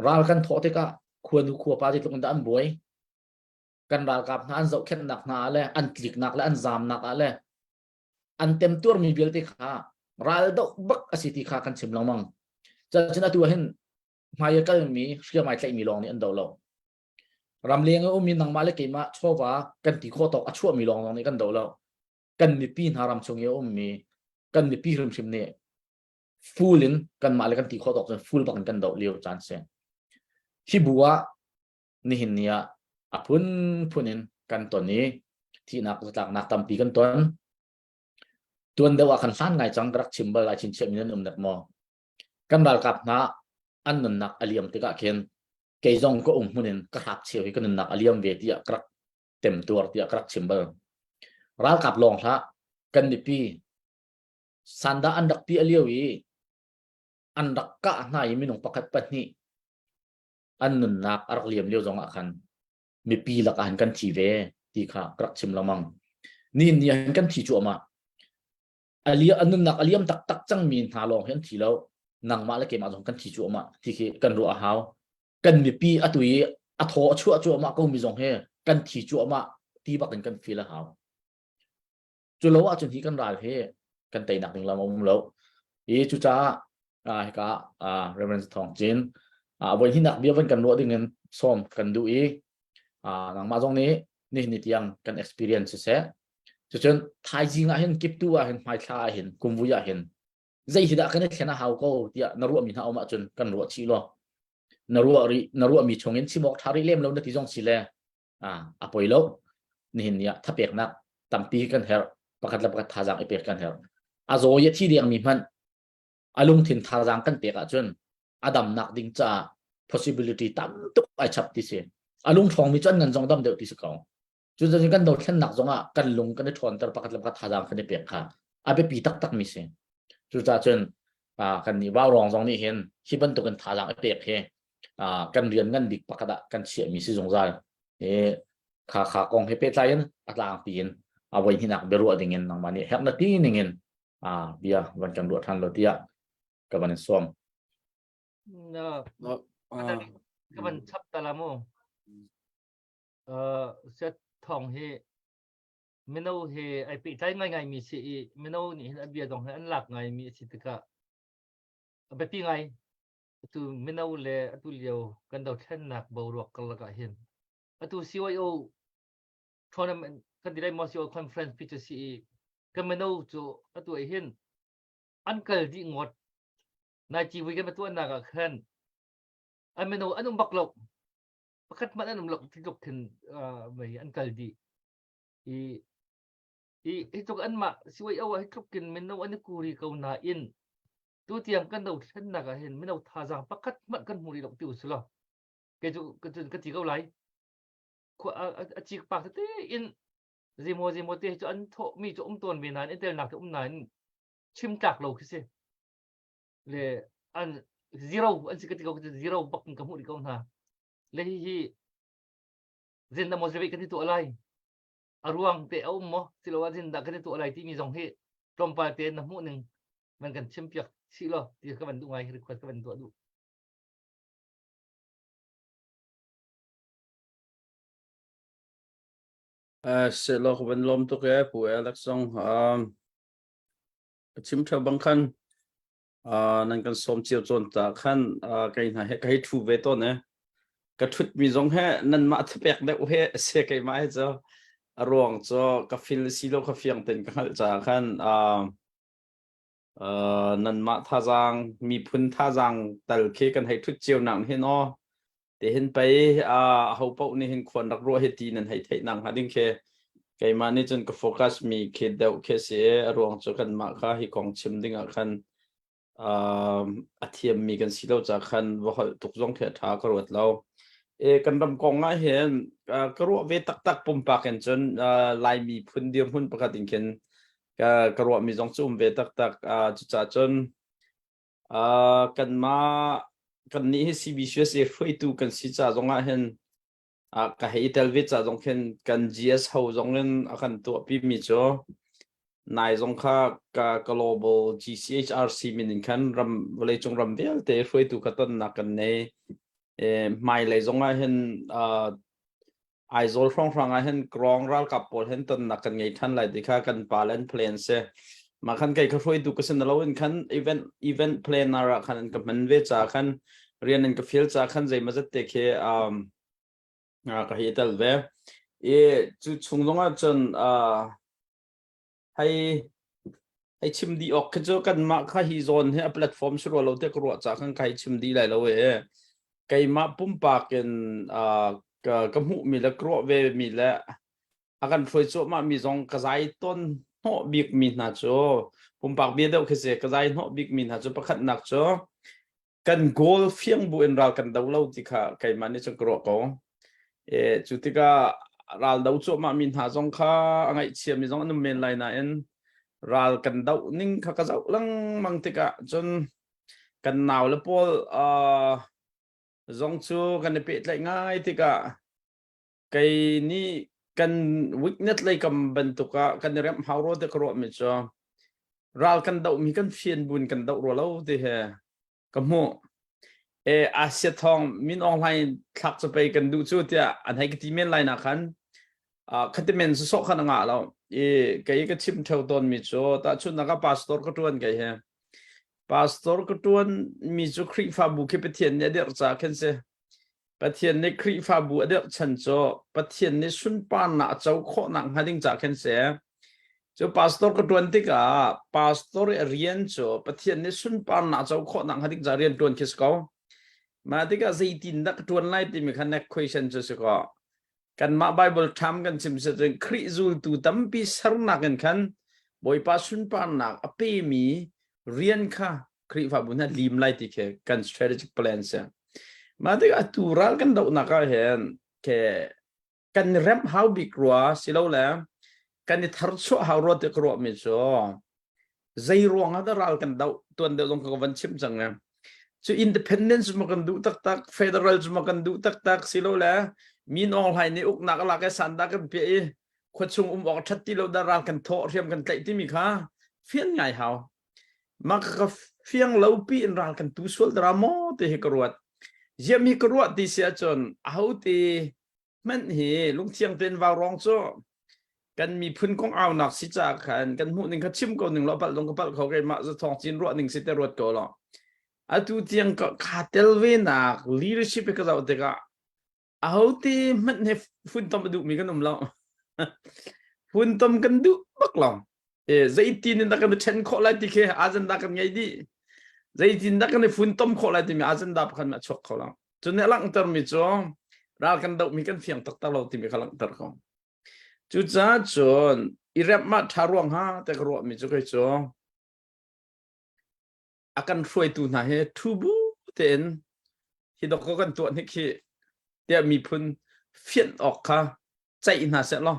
Ral kan thawh tikah khuanu khuapa zeitluk in dah an buai. Kan ralkap hna an zohkhenhnak hna ah le an tliknak le an zamnak ah le an temtuarmi vialte kha ral doh bak a si ti kha kan chim lengmang. Cun atu ah hin hmai a kalmi hriam ai tlaihmi lawng nih an do lo. Ramleng a ummi nangmah le keimah chawva kan ti khawh tawk a chuahmi lawng lawng nih kan do lo. Kan mipi hna ram chung i a ummi kan mipi hrimhrim nih full in kanmah le kan ti khawh tawk cun full bak in kan doh lio caan si. Hi bu ah nihin ni ah a phunphun in kan ton i thihnak zatlaknak tampi kan ton. Tuan deuh ah kan hlan ngai cang ka rak chim bal ai chinchiah mi nan um nek maw? Kan ralkap hna an nunnak a liam tikah khin kei zong ka um hmun in ka hrap cheu hi ka nunnak a liam ve tiah ka rak temtuar tiah ka rak chim bal. Ralkap lawng hlah kan mipi sanda an rak pi a lio i an rak kah hna i minung pakhat pahnih an nunnak a rak liam lio zong ah khan mipi lakah han kan thi ve ti kha ka rak chim lengmang. Ni ni ah kan thi cuahmah. Ali an nunnak a liam taktak cangmi hna lawng hi an thi lo. Nangmah le keimah zong kan thi cuahmah ti khi kan ruah a hau. Kan mipi atu i a thaw a chuah cuahmah ko mi zong hi kan thi cuahmah ti bak in kan feel a hau. Cu lo ahcun hi kan ral hi kan teinak ding lam a um lo. I cucaah hika Reverend Thawng Cin voi hinak bia van kan ruah ding in sawm kan duh i nangmah zong nih nihin ni tiang kan experience siseh cucun thaizing ah hin kiptu ah hin hmaithla ah hin kumvui ah hin zei hi dah kan i thlen a hau ko tiah na ruahmi hna um ahcun kan ruah chih law na ruah rih na ruahmi chung in chim awk ṭha rih lem lo na ti zong si le a poi lo. Nihin ni ah thapeknak tampi kan herh. Pakhat le pakhat thazaang i pek kan herh. A zaw i a thi dengmi hmanh a lungthin thazaang kan pek ahcun a damnak ding caah possibility tam tuk ai chap ti si. A lung ṭhawngmi cu an ngan zong dam deuh ti si ko. Cucaah kan dothlennak zong ah kan lung kan i ṭhawnter pakhat le pakhat thazaang kan i pek kha a biapi taktak mi si. Cucaah cun kan nih vaurawng zong nih hin hi bantukin thazaang i pek hi kan rian ngan bik pakhat ah kan chiahmi si zungzal. Hi kha kha kong he pehtlai in a tlangpi in a voi hninak biaruah ding in nangmah nih herh na ti ning in bia van kan ruah ṭhan lo tiah ka van in sawm. Na ka van chap ta la mu. Set thong hi mino he ai pehtlai ngaingai mi si i mino nih hin a bia zong hi an lak ngai mi a si tikah a biapi ngai. Atu mino le atu lio kan dothlennak boruak karlak ah hin atu CYO tournament kan ti lai maw CYO conference pi cu si i kan mino cu atu ah hin an kal dih ngawt. Nai civui kan tuahnak ah khan an mino an um bak lo. Pakhat hmanh an um lo ti tluk khin mei an kal dih. I i hi tluk anmah CYO ah hi tluk kin mino an i kuri ko nain tutiang kan dothlennak ah hin mino thazaang pakhat hmanh kan hmu rih lo ti usulaw kei cu ka ti ko lai. A cik pak tete in zeimaw zeimaw te cu an thawh mi cu um tawn ve nain i telnak te um nain chim tlak lo khi si. Le an zero an si ka ti ko zero bak in ka hmuh rih ko hna. Le hihi zindah maw kan i tuah lai? A ruang te a um maw? Siloah zindah kan i tuah lai timi zong hi tlawmpal te na hmuh ning man kan chim piak chih law ti ka van duh ngai request ka van tuah duh. Uh, se lo ka van lom tuk e pu Alex zong um, ka chim theo bang khan uh, nan kan som cio chon ta khan uh, kei hna he ka hei thu ve ton e ka thut mi zong he nan mah thapek deuh he se kei ma he cho a ruang cho ka fil si lo ka fiang ten ka hngalh cha khan uh, uh, nan mah thazaang miphun thazaang tal khi kan hei thut cio nak hin aw te hin pei a ho paoh nih hin khuan rak ruah hi ti nan hei theih nak hnga ding khi keimah nih cun ka focus mi khi deuh khi si a ruang cu kanmah kha hi kong chim ding ah khan a thiam mi kan si lo ca khan va holh tuk zong khi a ṭha ka ruat lo e kan ram kong ah hin ka ruah ve taktak pumpak in cun Laimi phun dirhmun pakhat in khin ka ka ruah mi zong cu um ve taktak cucaah cun Uh, kanmah kannih hi CBCUSA hruaitu kan si ca zongah hin uh, ka hei tel ve ca zong khin kan GS ho zong in a kan tuahpi mi cu nai zong kha ka global GCHRC min in khan ram vawleicung ram vialte hruaitu kha tonnak kan nei e, hmailei zongah hin uh, Aizawl hrawnghrang ah hin Krong ralkap pawl hin tonnak kan ngei ṭhan lai ti kha kan pa le an plan si. Mah khan kei kha hruaitu ka si na lo in khan event event planner ah khan an ka hman ve ca khan rian an ka fial ca khan zeimazat te khi um, ka hi tel ve. I cu chung zong ah cun uh, hei hei chim dih awk khi cu kanmah kha hi zawn hi a platform si rua lo te ka ruah ca khan ka hei chim dih lai lo e keimah pumpak in uh, ka, ka hmuh mi le ka ruah ve mi le a kan hruai cuahmah mi zong ka zai ton hnawh bik mi hna cu pumpak bia deuh khi si ka zai hnawh bik mi hna cu pakhatnak cu kan goal fiang bu in ral kan do lo ti kha keimah nih cun ka ruah ko. E, cu tikah ral do cuahmah mi hna zong kha a ngaihchia mi zong an um men lai nain ral kan doh ning kha ka zoh lengmang tikah cun kan nau le pawl uh, zong cu kan i pehtlaih ngai tikah kei nih kan weakness lei kam bantuk ah kan i remh hau rua ti ka ruah mi cu ral kan doh mi kan fian bun kan doh rua lo ti he ka hmuh e Asia thong Min Aung Hlaing thlak cu pei kan duh cu tiah an hei ka ti men lai na khan khati men su sok khan nga lo i kei ka chim theo ton mi cu ta chun na ka pastor ka tuan kei he pastor ka tuan mi cu Khrihfabu khi Pathian nih a dirh ca khin si Pathian nih Khrihfabu a dirh chan cu Pathian nih sunparnak a co khawhnak hnga ding ca khin si. Cu pastor ka ṭuan tikah pastor i a rian cu Pathian nih sunparnak a co khawhnak hnga ding ca rian ṭuan khi si ko. Mah tikah zeitin dah ka ṭuan lai timi kha next question cu si ko. Kanmah Bible ṭham kan chim si cun Khrih zultu tampi sernak in khan Bawipa sunparnak a pemi rian kha Khrihfabu hna lim lai ti khi kan strategic plan si. Mah tikah atu ral kan dohnak ah hin ke kan remh hau bik rua silole kan i tharchuah hau rua ti ka ruah mi cu zei ruang ah dah ral kan doh tuan deuh zong ka van chim cang e cu independence ma kan duh taktak federal ma kan duh taktak silole min Aung Hlaing nih uknak a lak i sanda kan piah i khuachung um awk that ti lo dah ral kan thawh hriam kan tlaih timi kha fian ngai hau Mah ka fiang lo pi in ral kan tu sual dara maw ti hi ka ruat. Ziam hi ka ruah ti si ahcun aho ti hmanh hi lungthiang tein vaurawng cu kan miphun kong aunak si caah khan kan hmuh ning kha chim ko ning law palh dong ka palh kho keimah za thawng cin ruah ning si te ruat ko law atu tiang ka kha tel ve nak leadership hi ka zoh tikah ahote hmanh he funtom a duhmi kan um lo funtom kan duh bak lo e zeitin in dah kan i ṭhen khawh lai ti khi agenda kan ngei dih zeitin dah kan i funtom khawh lai timi agenda pakhat a chuak kho lo cu nih a langhter mi cu ral kan dohmi kan fiang taktak lo timi kha langhter ko cucaah cun i remh mah ṭha ruang ha te ka ruah mi cu kei cu a kan hruaitu hna hi thu bu tein hi dok kan tuah hnik hi tiah miphun fianh awk kha ceih hna seh law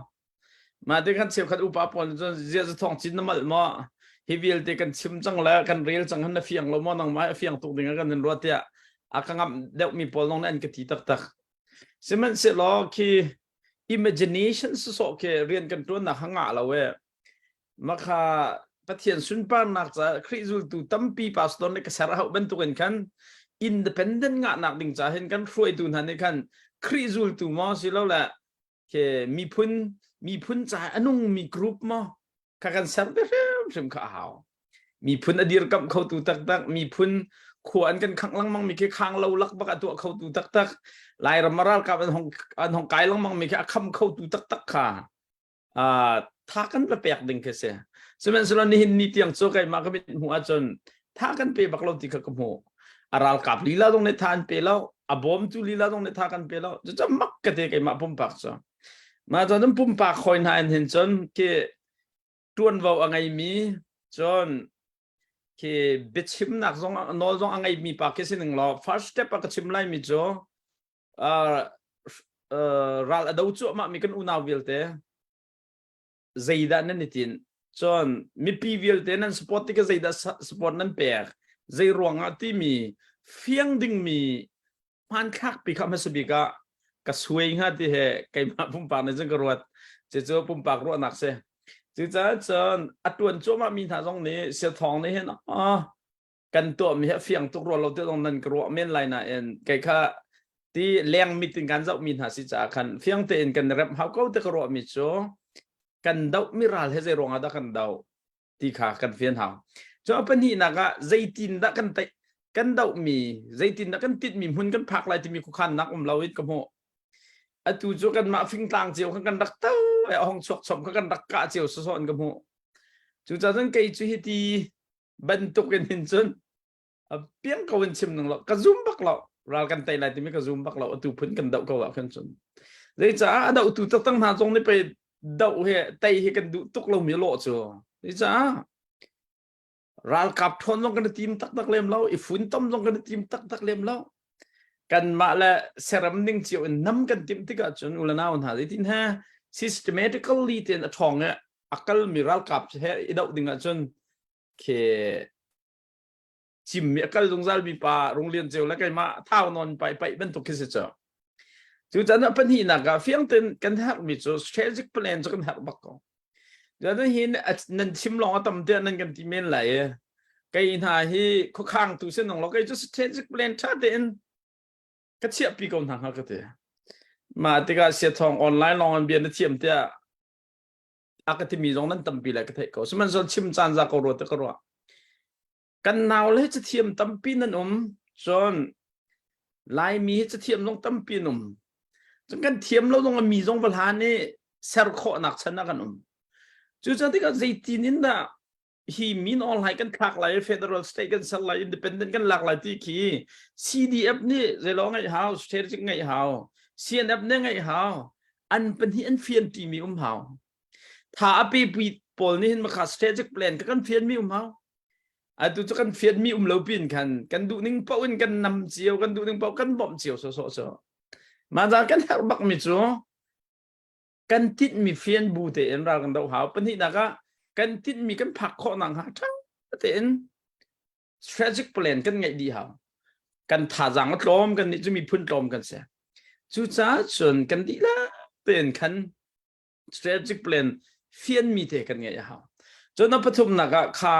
mah te kan cheukhat upa pawl cun zia za thong cin na malh maw hi vialte kan chim cang le kan rel cang han na fiang lo maw nangmah a fiang tuk ding ah kan in ruat tiah a ka ngamh deuh mi pawl nong nih an ka ti taktak. Sihmanhsehlaw khi imagination sawsawh khi rian kan ṭuannak ha ngah lo e. Makha Pathian sunparnak ca Khrih zultu tampi pastor nih ka ser a hauh bantukin khan independent ngahnak ding ca hin kan hruaitu hna nih khan Khrih zultu maw silole ke miphun miphun ca a nungmi group maw kha kan ser te hrimhrim kha a hau. Miphun a dirkamh khotu taktak, miphun khua an kan khangh lengmang mi khi khang lo lak bak a tuah khotu taktak, Lairam a ralkap an hong an hong kai lengmang mi khi a kham khotu taktak kha tha kan va pek ding khi si. Sihmanhsehlaw nihin ni tiang cu keimah ka mit hmuh ahcun tha kan pe bak lo ti kha ka hmuh. A ralkap lila zong nih tha an pe lo, a bawmtu lila zong nih tha kan pe lo. Cucu mak ka ti keimah pumpak cu. Mah cun pumpak hawi hna in hin cun khi ṭuanvo a ngeimi cun khi biachimnak zong nawl zong a ngeimi pa khi si ning law first step a ka chim laimi cu uh, uh, ral a do cuahmah mi kan unau vialte zeidah nan i tin cun mipi vialte nan support tikah zeidah support nan pek zei ruangah timi fiang dingmi hmanthlak pi kha hmasa bik ah ka suai hnga ti he keimah pumpak nih cun ka ruat cucu pumpak ruahnak si cucaah cun a tuan cuahmah mi hna zong nih siathawng nih hin ah kan tuahmi hi a fiang tuk rua lo te zong nan ka ruah men lai nain kei kha ti leng mit in kan zohmi hna si caah khan fiang tein kan remh hau ko te ka ruahmi cu kan doh mi ral he zei ruangah dah kan doh ti kha kan fian hau. Cu a pahnihnak ah zeitin dah kan teih kan dohmi zeitin dah kan tinhmi hmun kan phak lai timi khuakhannak um lo in ka hmuh. Atu cu kanmah fingtlang cio kha kan rak to e a hong chuak chom kha kan rak kah cio sawsawh in ka hmuh. Cucaah cun kei cu hiti bantuk in hin cun piang ko in chim nang lo ka zum bak lo ral kan tei lai timi ka zum bak lo atu phun kan doh ko ah khan cun zeicaah a dohtu taktak hna zong nih pei doh he tei hi kan duh tuk lomi lawh cu zeicaah ralkap ṭhawn zong kan i tim taktak lem lo i funtom zong kan i tim taktak lem lo kanmah le serem ning cio in nam kan timh tikah cun ulanau hna zeitin he systematically ten a ṭhawng i a kalmi ralkap he i doh ding ahcun khi cimmi a kal zungzal mi pa Runglian Ceu le keimah thau nawn pai paih bantuk khi si cu. Cu can ah pahnihnak ah fiangten kan herhmi cu strategic plan cu kan herh bak ko. Cun hin nan chim lawng a tam tiah nan kan ti men lai i kei hna hi khuakhang tu si nong lo kei cu strategic plan tha tein ka chiahpi ko hna hnga ka ti. Mah tikah siathawng online lawng an bia na thiam tiah a ka timi zong nan tampi lai ka theih ko. Sihmanhsehlaw chim caan za ko rua te ka ruah. Kan nau le cathiam tampi nan um. Cun Laimi hi cathiam zong tampi an um. Cun kan thiam lo zong mi zong va hlan i ser khawhnak chan ah kan um. Cucaah tikah zeitin in dah hi min all hai kan thlak lai federal state kan ser lai independent kan lak lai ti khi CDF nih zeilo ngaih hau strategic ngaih hau CNF nih ngaih hau an pahnih an fian timi um hau tha a pe pui pawl nih hin makha strategic plan ka kan fian mi um hau atu cu kan fian mi um lo pin khan kan duh ning paoh in kan nam cio kan duh ning paoh kan bawmh cio so so so ma za kan herh bak mi cu kan tinhmi fian bu tein ral kan doh hau pahnihnak ah kan tinhmi kan phak khawh nak hnga ṭha tein strategic plan kan ngeih dih hau kan thazaang a tlawm kan nih cu miphun tlawm kan si cucaah cun kan dihlak tein khan strategic plan fianmi te kan ngeih a hau cun a pathumnak ah kha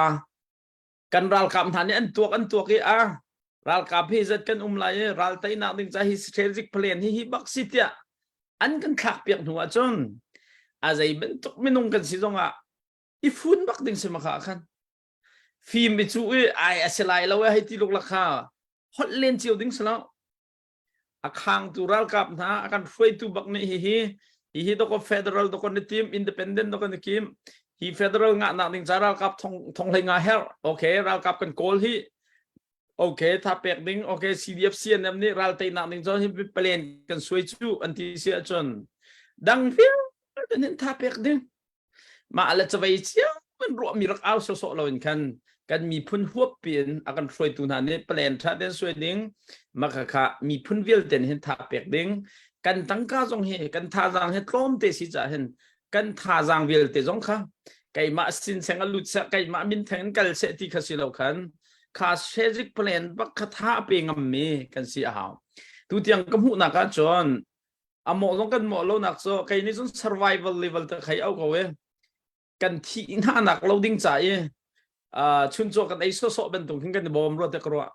kan ralkap hna nih an tuak an tuak i a ralkap hi zat kan um lai i ral teinak ding ca hi strategic plan hi hi bak si tiah an kan thlak piak hnu ahcun a zei bantuk minung kan si zongah i fun bak ding si makha khan fim i cu i ai a si lai lo e hei ti luk lakha holh len cio ding si lo A khangtu ralkap hna a kan hruaitu bak nih hihi hihi doko federal doko ni tim independent doko ni kim hi federal ngahnak ding ca ralkap thong thong hlei nga herh okay ralkap kan kawl hi okay tha pek ding okay CDF CNM nih ral teinak ding cun hi plan kan suai cu an ti si ahcun dang vialte nin tha pek ding Mah le cavei cio in ruahmi rak au sawsawh loin khan kan miphun huap piin a kan hruaitu hna nih plan ṭha tein suai ding, mah khakha miphun vialte nih hin tha pek ding. Kan tangka zong hi kan thazaang hi tlawmte si caah hin kan thazaang vialte zong kha keimah sin seng a lut seh keimah min theng in kal seh ti kha si lo khan kha strategic plan bak kha tha a pe ngammi kan si a hau. Tutiang ka hmuhnak ah cun. A mawh zong kan mawh lo nak cu kei nih cun survival level te khai au ko e. Kan thih hna nak lo ding ca i chuncaw kan ei sawsawh bantuk hin kan i bawm rua te ka ruah.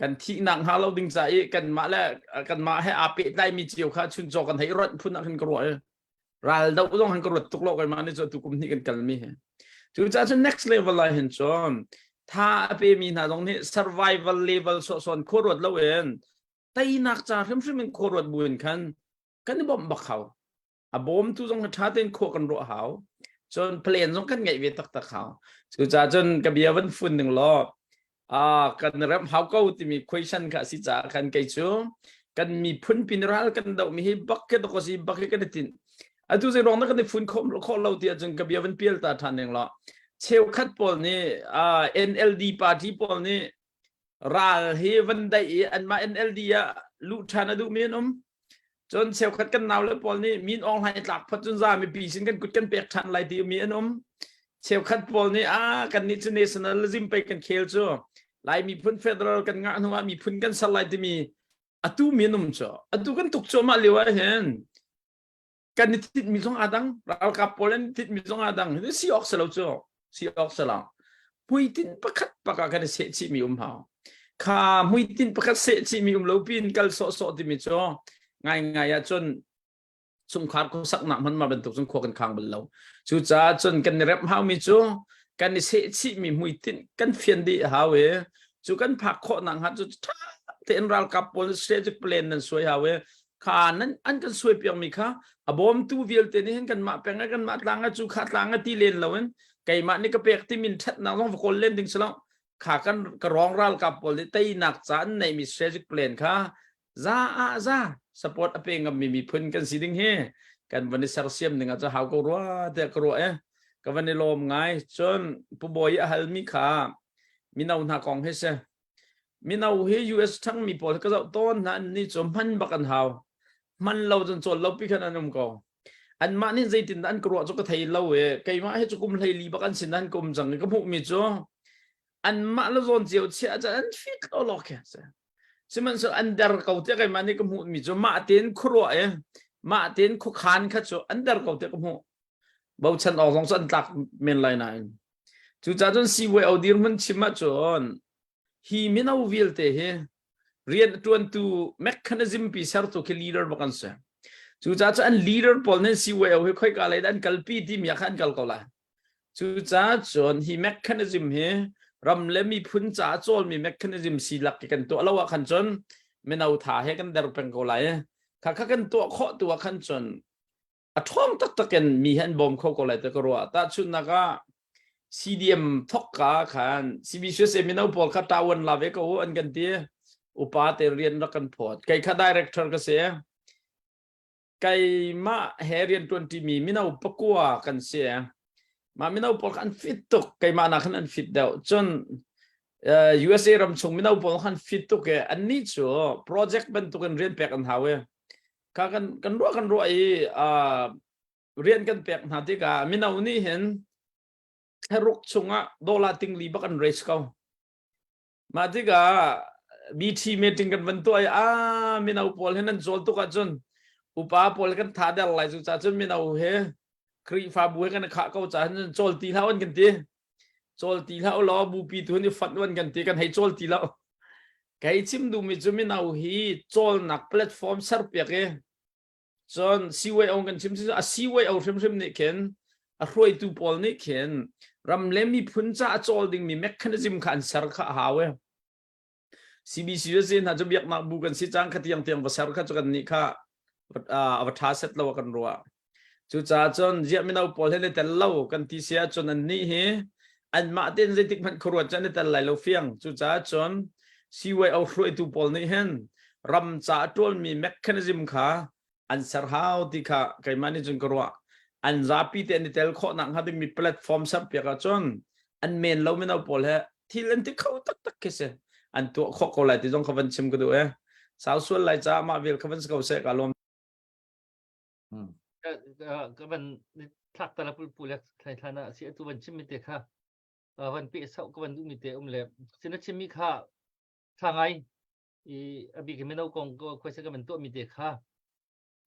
Kan thihnak hnga lo ding ca i kanmah le kanmah he aa pehtlai mi cio kha chuncaw kan hei ronh phun ah khin ka ruah i ral do zong han ka ruat tuk lo keimah nih cu tu kum hnih kan kal mi hi. Cucaah cun next level ah hin cun tha a pe mi hna zong nih survival level sawhsawn khua ruat lo in teinak ca hrimhrim in khua ruat buin khan kan i bawmh bak hau. A bawmtu zong ṭha tein khua kan ruah hau. Cun plan zong kan ngeih ve taktak hau. Cucaah cun ka bia van fun ning law ah kan rem hau ko timi question kha si caah khan kei cu kan miphun pin ral kan doh mi hi bak ke dok si bak ke kan i tinh atu zei ruang na kan i fun khom khawh lo ti ahcun ka bia van pial ta ṭhan ning law cheukhat pawl nih NLD party pawl nih ral hi van daih i anmah NLD ah luh ṭhan a duhmi an um. Cun cheukhat kan naule pawl nih Min Aung Hlaing tlak phot cun za mipi sin kan kut kan pek ṭhan lai ti mi an um. Cheukhat pawl nih ah kan nih cu nationalism pei kan khel cu Lai miphun federal kan ngah hnu ah miphun kan ser lai timi atu mi an um cu. Atu kan tuk cuahmah lio ah hin kan i thitmi zong aa dang ralkap pawl an thitmi zong aa dang si awk si lo cu si awk si lo hmuitinh pakhat pakah kan i seh chihmi um hau kha hmuitinh pakhat seh chihmi um lo pin kal sawhsawh timi cu ngai ngai ah cun chungkhar khuasaknak hman ma bantuk cun khua kan khang bal lo cucaah cun kan i rep haumi cu kan i seh chihmi hmuitinh kan fian dih hau i cu kan phak khawh nak hnga cu ṭha tein ralkap pawl strategic plan nan suai hau i kha nan an kan suai piak mi kha a bawmtu vialte nih hin kanmah peng ah kanmah tlang ah cu kha tlang ah ti len loin keimah nih ka pek ti min ṭhatnak zong va kawl len ding si lo kha kan ka rong ralkap pawl nih teinak ca an neihmi strategic plan kha za ah za support a pe ngammi miphun kan si ding hi kan van i sersiam ding ah cu hau ko rua tiah ka ruah e ka van i lawm ngai cun pu bawi a halmi kha mino hna kong hi si Mino hi US ṭhangmi pawl ka zoh tawn hna an nih cu hman bak an hau. Hman lo cun cawl lo pi khan an um ko. Anmah nih zeitin dah an ka ruah cu ka thei lo i keimah hi cu kum 14 bak an sin an ka um cang i ka hmuhmi cu anmah le zawn cio chiah cun an fit lawlaw khi a si. Sihmanhsehlaw an der ko tiah keimah nih ka hmuhmi cu mah tein khuaruah i mah tein khuakhan kha cu an der ko tiah ka hmuh. Bochan awk zong cu an tlak men lai nain. Cucaah cun CYO dirhmun chim ahcun hi mino vialte hi rian a ṭuantu mechanism pi sertu khi leader bak an si. Cucaah cun an leader pawl nih CYO hi khoika lei dah an kalpi timi ah khan an kal ko lai. Cucaah cun hi mechanism hi ram le miphun caah cawlmi mechanism si lak i kan tuah lo ah khan cun mino tha he kan der peng ko lai. Kha kha kan tuah khawh tu ah khan cun a ṭhawng taktak in mi hi an bawm kho ko lai ti ka ruah. Tahchunhnak ah CDM thawkka khan CBCUSA mino pawl kha ṭawan la ve ko u an kan ti. Upa te rian rak kan phawt. Kei kha director ka si. Keimah he rian ṭuanṭimi mino pakua kan si. Mah mino pawl kha an fit tuk. Keimah nak khan an fit deuh. Cun USA ram chung mino pawl khan fit tuk i annih cu project bantukin rian pek an hau i kha kan kan ruah kan ruah i uh, rian kan pek hna tikah mino nih hin thlaruk chungah dollar tingli bak an raise ko mah tikah BT meeting kan van tuah i a mino pawl hin an cawl tuk ahcun upa pawl kan tha der lai cu ca cun mino he Khrihfabu he kan khah ko ca hin cawl ti hlah an kan ti cawl ti hlah law bupi tu ni fat wan kan ti kan hei cawl ti lo Kei chim duhmi cu mino hi cawlnak platform serpiak i cun CYO kan chim cu a CYO hrimhrim nih khin a hruaitu pawl nih khin ram le miphun ca a cawl dingmi mechanism kha an ser kha a hau e. CBC USA hna cu biaknak bu kan si cang kha tiang tiang va ser kha cu kan nih kha a va ṭha set lo kan ruah. Cucaah cun ziah mino pawl he na tel lo kan ti si ahcun annih hi anmah tein zeitik hmanh khuaruat cu an i tel lai lo fiang. Cucaah cun CYO hruaitu pawl nih hin ram ca a ṭuanmi mechanism kha an ser hau ti kha keimah nih cun ka ruah. An zapi te an i tel khawh nakhnga dingmi platform serpiak ahcun an men lo mino pawl he thil an ti kho taktak khi si. An tuah khawh ko lai ti zong kha van chim ka duh e. Sau sual lai caah mah vel kha van si ko seh ka lawm. Ka van thlak ta la pulpu le thlai thlan ah si atu van chim mi te kha van pe sau ka van duh mi te um le sina chim mi kha tha ngai i abi ke mino kong ko khoi se ka van tuah mi te kha.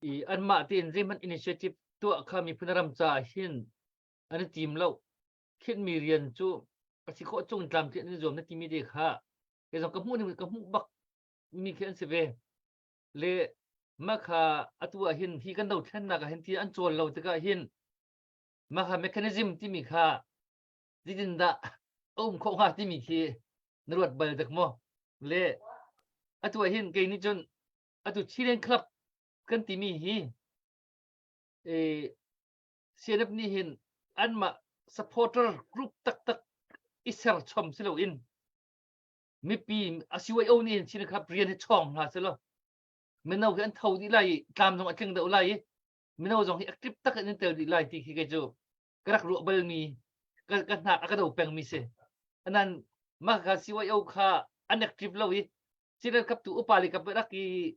I anmah tein zeihmanh initiative tuah kha miphun ram caah hin an i tim lo. Khinhmi rian cu a si khawh chung tlamtlinh an i zuam na timi te kha kei zong ka hmuh ning ka hmuh bak mi khi an si ve. Le mah kha atu ah hin hi kan dothlennak ah hin ti an cawl lo tikah hin mah kha mechanism timi kha zeitindah a um khawh hnga timi khi na ruat bal dak maw? Le atu ah hin kei nih cun atu Chilean Club kan timi hi eh, CNF nih hin anmah supporter group taktak i ser chom si loin mipi a CYO nih hin Chilean Club rian hi chawng hna selaw mino hi an tho dih lai i tlam zong a tling deuh lai i mino zong hi active tak in an tel dih lai ti khi kei cu ka rak ruah balmi ka ka hnak a ka do pengmi si anan mah kha CYO kha an active lo i Chilean Club tu upa le kap rak i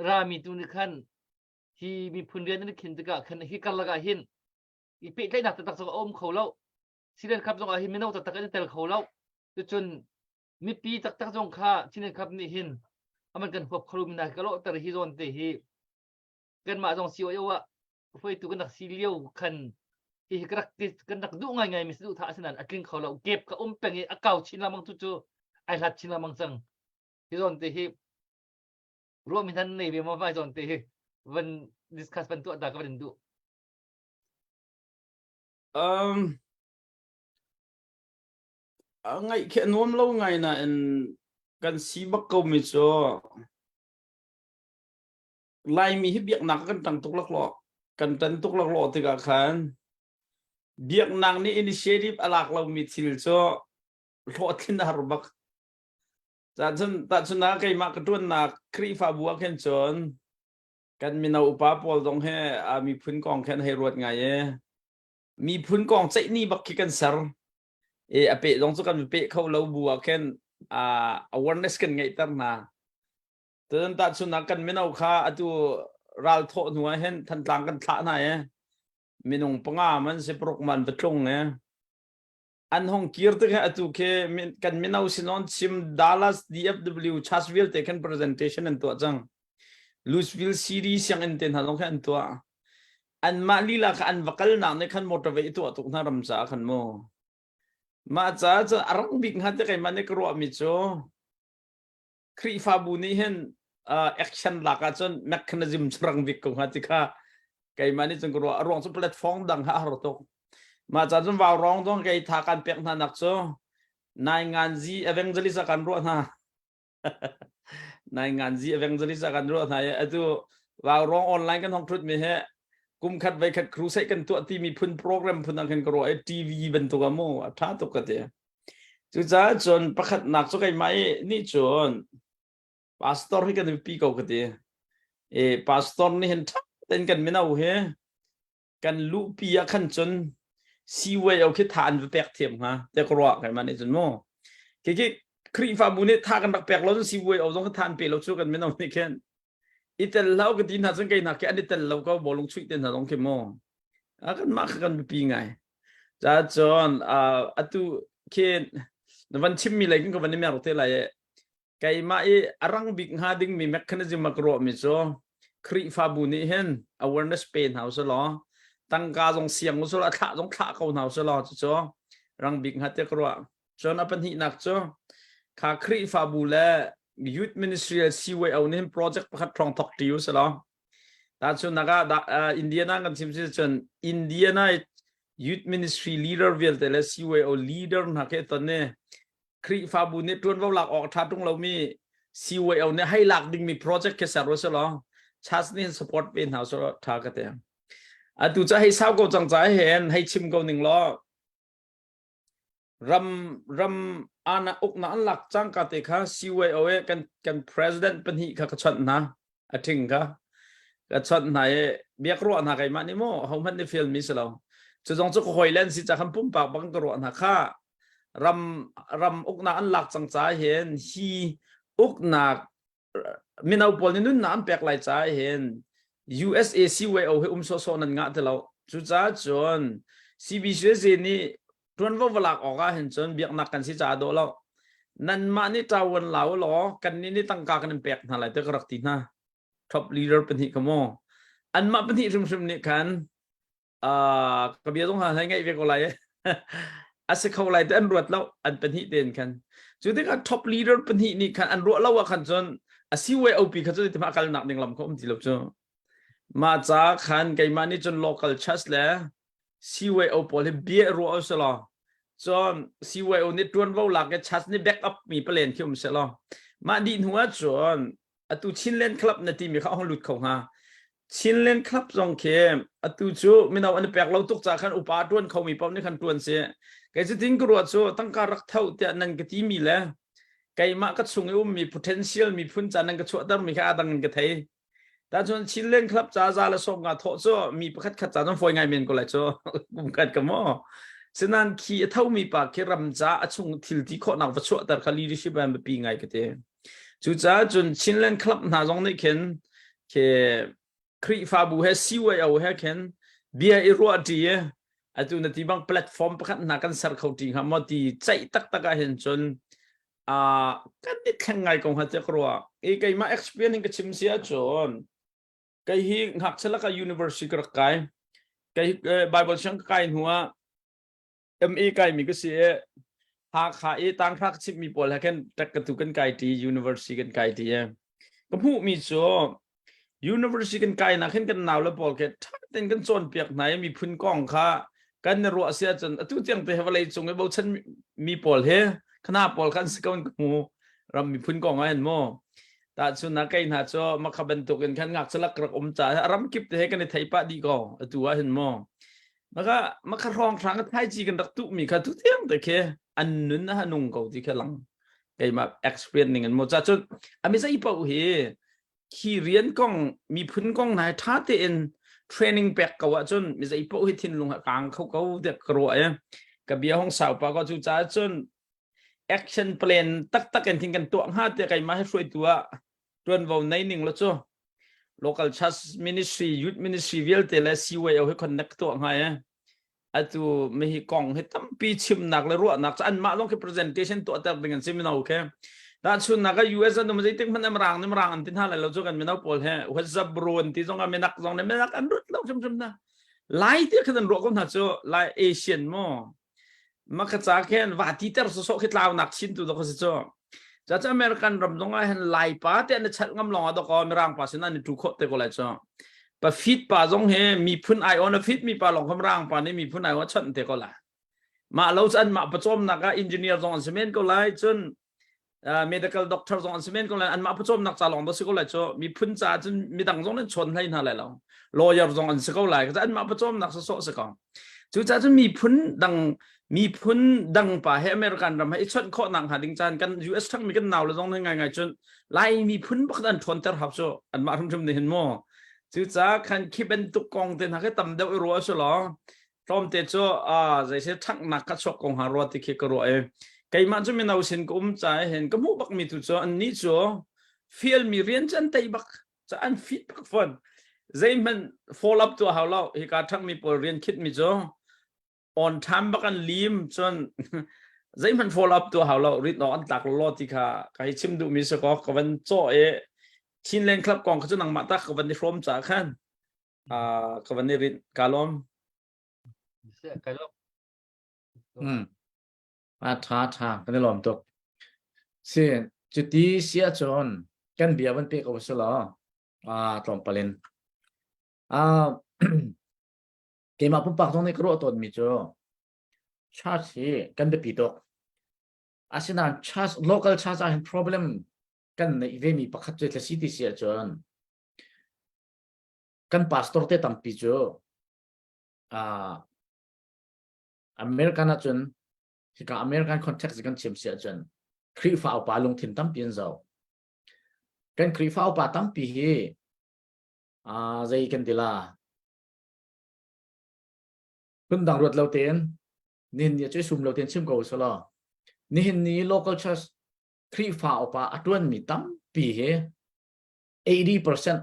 rami tu nih khan hi miphun rian an khin tikah khan hi karlak ah hin i pehtlaihnak taktak zong a um kho lo. Chilean Club zong ah hin mino taktak an i tel kho lo. Cucun mipi taktak zong kha Chilean Club nih hin aman kan huap kho mi hna ka lawhter hi zawn te hi kanmah zong COO ah hruaitu kan rak si lio khan hi hi ka rak kan rak duh ngaingai mi saduhthah asinain a tling kho lo gap ka um peng i a kau chin lengmang tu cu ai hlat chin lengmang cang hi zawn te hi ruah mi nan nei ve maw vai zawn te hi van discuss van tuah ta ka van in duh Um, a ngaih khi a nuam lo ngai nain kan si bak ko mi cu Laimi hi biaknak kan ṭang tuk laklawh. Kan ṭan tuk laklawh tikah khan biaknak nih initiative a lak lomi thil cu hlawhtlin a har bak. Tahchun tahchun ah keimah ka ṭuannak Khrihfabu ah khin cun kan mino upa pawl zong he a miphun kong khin hei ruat ngai i miphun kong ceih ni bak khi kan ser. E a peh zong cu kan peh kho lo bu ah khin awareness kan ngeihter hna. Cun tahchunhnak kan mino kha atu ral thawh hnu ah hin Thantlang kan thlah hna i minung panga man si paruk man va tlung i an hong kir tik atu khi kan mino sinon chim Dallas DFW Church vialte khan presentation an tuah cang. Louisville City sianginn te hna zong khan an tuah. Anmah lila kha an va kalnak nih khan motorway i tuah tuk hna ram caah khan mu. Mah caah cun a rang bik hnga te keimah nih ka ruahmi cu Khrihfabu nih hin uh, action lak ahcun mechanism rang bik ko hnga ti kha keimah nih cun ka ruah a ruang cu platform dang ha har tuk mah ca cun vau rong dong kei tha kan pek hna nak cu nai ngan zi evangelist a kan ruah hna nai ngan zi evangelist a kan ruah hna i atu vau rong online kan hong thut mi he kum khat vai khat crusade kan tuah ti mi phun program phun ang khan ka ruah i TV bantuk a mu a tha tuk ka ti Cucaah cun pakhatnak cu keimah i nih cun pastor hi kan biapi ko ka ti. E, pastor nih hin ṭha tein kan mino hi kan luhpi ah khan cun CYO khi tha an va pek thiam hnga te ka ruah keimah nih cun mu. Khi khi Khrihfabu nih tha kan rak pek lo cun CYO zong kha tha an pe lo cu kan mino nih khin i tel hlah ka ti hna cun kei hna khi an i tel lo ko bawlung chuih te hna zong khi mu. A kan mah kha kan biapi ngai. Ca cun atu khi na van chimmi lei kan ka van i mer te lai i keimah i a rang bik hnga dingmi mechanism a ka ruahmi cu Khrihfabu nih hin awareness pe hna usih law tangka zong siang usih law a thlah zong thlah ko hna usih law cucu rang bik hnga tiah ka ruah. Cun a pahnihnak cu kha Khrihfabu le Youth Ministry le CYO nih hin project pakhat hrawng thawk ṭi usih law Tahchunhnak ah Indiana kan chim si cun Indiana Youth Ministry leader vialte le CYO leader hna khi ton ni Khrihfabu nih ṭuanvo lak awk ṭha ṭung lomi CYO nih hei lak dingmi project khi ser u law church nih support ve hna usih ṭha ka ti. Atu ca hei sau ko cang ca hen hei chim ko ning law ram ram ana uknak an lak cangka te kha CYO e kan kan president pahnih kha ka chawnh hna a ṭhing kha ka chawnh hna i biak ruah hna keimah nih maw ho hmanh nih fial mi si lo cu zong cu ka hawi len si ca khan pumpak bang ka ruah hna kha ram ram uknak an lak cang ca hin hi uknak mino pawl nih nunnak an pek lai caah hin USA CYO hi um sawhsawh nan ngah ti lo. Cucaah cun CBCUSA nih ṭuanvo va lak awk ah hin cun biaknak kan si caah dawh lo. Nanmah nih ṭawan la u law kannih nih tangka kan in pek hna lai tiah ka rak ti hna. Top leader pahnih ka maw. Anmah pahnih hrimhrim nih khan ka bia zong hna ngaih ve ko lai a si kho lai te an ruat lo an pahnih tein khan cu tikah top leader pahnih nih khan an ruah lo ah khan cun a CYOP kha cu ti ma kalnak ding lam kha um ti lo cu mah ca khan keimah nih cun local church le CYO pawl hi bia ruah u law cun CYO nih tuanvo lak i church nih back up mi palen khi um seh law mah dih hnu ah cun atu Chinland Club na timi kha hong lut kho hnga Chinland Club zong khi atu cu mino an pek lo tuk ca khan upa tuan kho mi paoh nih khan tuan si kei cu tin ka ruah cu tangka rak tho tiah nan ka ti mi le keimah ka chung i ummi potential miphun ca nan ka chuahter mi kha adang in ka thei ta cun Chinland Club ca za le som nga thawh cu mi pakhat khat ca cun fawi ngai men ko lai cu kum khat ka mo sinan khi a tho mi pa khi ram ca a chung thil ti khawhnak va chuahter kha leadership an biapi ngai ka ti Cucaah cun Chinland Club hna zong nih khin khi Khrihfabu he CYO he khin bia i ruah ṭi i atu na ti bang platform pakhat hna kan ser kho ṭi hnga maw ti ceih taktak ah hin cun uh, kan i thleng ngai ko hnga tiah ka ruah. I keimah experience in ka chim si ahcun kei hi ngakchia lakah university ka rak kai. Kei Bible siang ka kai hnu ah MA kaimi ka si i Hakha i tanghra ka chimhmi pawl he khan ṭek ka tu kan kai ṭi university kan kai ṭi i ka hmuhmi cu university kan kainak hin kan nau le pawl khi ṭha tein kan cawnpiak hna i miphun kong kha kan i ruah si ahcun atu tiang te vawlei cung i bochan mi pawl hi khana pawl khan si ko in ka hmu ram miphun kong ah hin mu tahchun ah kei hna cu makha bantuk in khan ngakchia lak rak um caah ram kip te he kan i thei pah dih ko atu ah hin mu Maka maka hrawng hrang a thlaici kan rak tuhmi kha tu tiang te khi an nun a nung ko ti kha lang keimah experience ning in mu ca cun ami zei paoh hi khi rian kong miphun kong nai tha tein training pek ko ahcun mi zei paoh hi thinlung a kang kho ko tiah ka ruah i ka bia hong sau pa ko cu caah cun action plan taktak in thin kan tuah hnga tiah keimah hi hruaitu ah tuanvo nei ning lo cu local church ministry youth ministry vialte le CYO hi connect tuah hnga e atu mi hi kong hi tampi chimnak le ruahnak cu anmah zong khi presentation tuah ter ding an si mino ke ta chun nak US an um zeitik hmanh amrang ni mrang an ti hna lai lo cu kan mino pawl he whatsapp bro an ti zong ah minak zong ne minak an rut lo hrim hrim na lai ti khan an ruah ko hna cu lai Asian mo Maka ca khin va ti ter sawsawh khi tlaunak chin tu dok si cu. Ca cu American ram zong ah hin Lai pa te an chalh ngam long ah dok Mirang pa sin an i tu khawh te ko lai cu. Pa fit pa zong hi miphun ai on a fit mi pa long kha Mirang pa nih miphun ai on chanh te ko lai. Mah lo cu an mah pawcawmnak ah engineer zong an si men ko lai cun medical doctor zong an si men ko lai anmah pawcawmnak ca lawng da si ko lai cu miphun ca cun midang zong nan chawn hlei hna lai lo lawyer zong an si ko lai anmah pawcawmnak sawsawh si ko cu ca cun miphun dang miphun dang pa he American ram he i chawnh khawh nak hnga ding caan kan US thang mi kan nau le zong ngai ngai cun lai miphun pakhat an ṭhawn ter hap cu anmah hrimhrim nih hin mu cu ca khan khi bantuk kong te hna khi tam deuh i ruah su law tlawmte cu zeise ṭhanghnak ka chuak ko hnga rua ti khi ka ruah i keimah cu mino sin ka um ca hin ka hmuh bak mi tu cu annih cu fialmi rian cu an tei bak ca an fit bak fawn zeihmanh follow up tuah hau lo hika ṭhangmi pawl rian khit mi cu on time bak an lim cun zeihmanh follow up tuah hau lo rit awk an tlak lo ti kha ka hi chim duh mi si ko ka van cawh i Chinland Club kong kha cu nangmah tak ka van i hrawm ca khan ka van i rinh ka lawm. Ka lawm. Mm. A tha tha kan i lawm tuk. Si cuti si ahcun kan bia van pe ko si law a tlawmpal in. A keimah pumpak zong nih ka ruah tawn mi cu church hi kan biapi tuk. Asinain church local church ah hin problem kan neih ve mi pakhat cu si ti si ahcun kan pastor te tampi cu uh, American ahcun hika American context kan chim si ahcun Khrihfa upa lungthin tampi an zo. Kan Khrihfa upa tampi hi uh, zei kan ti la phundang ruat lo tein nihin ni cu sum lo tein chim ko selaw nihin ni local church Khrihfa upa a tuanmi tampi hi 80%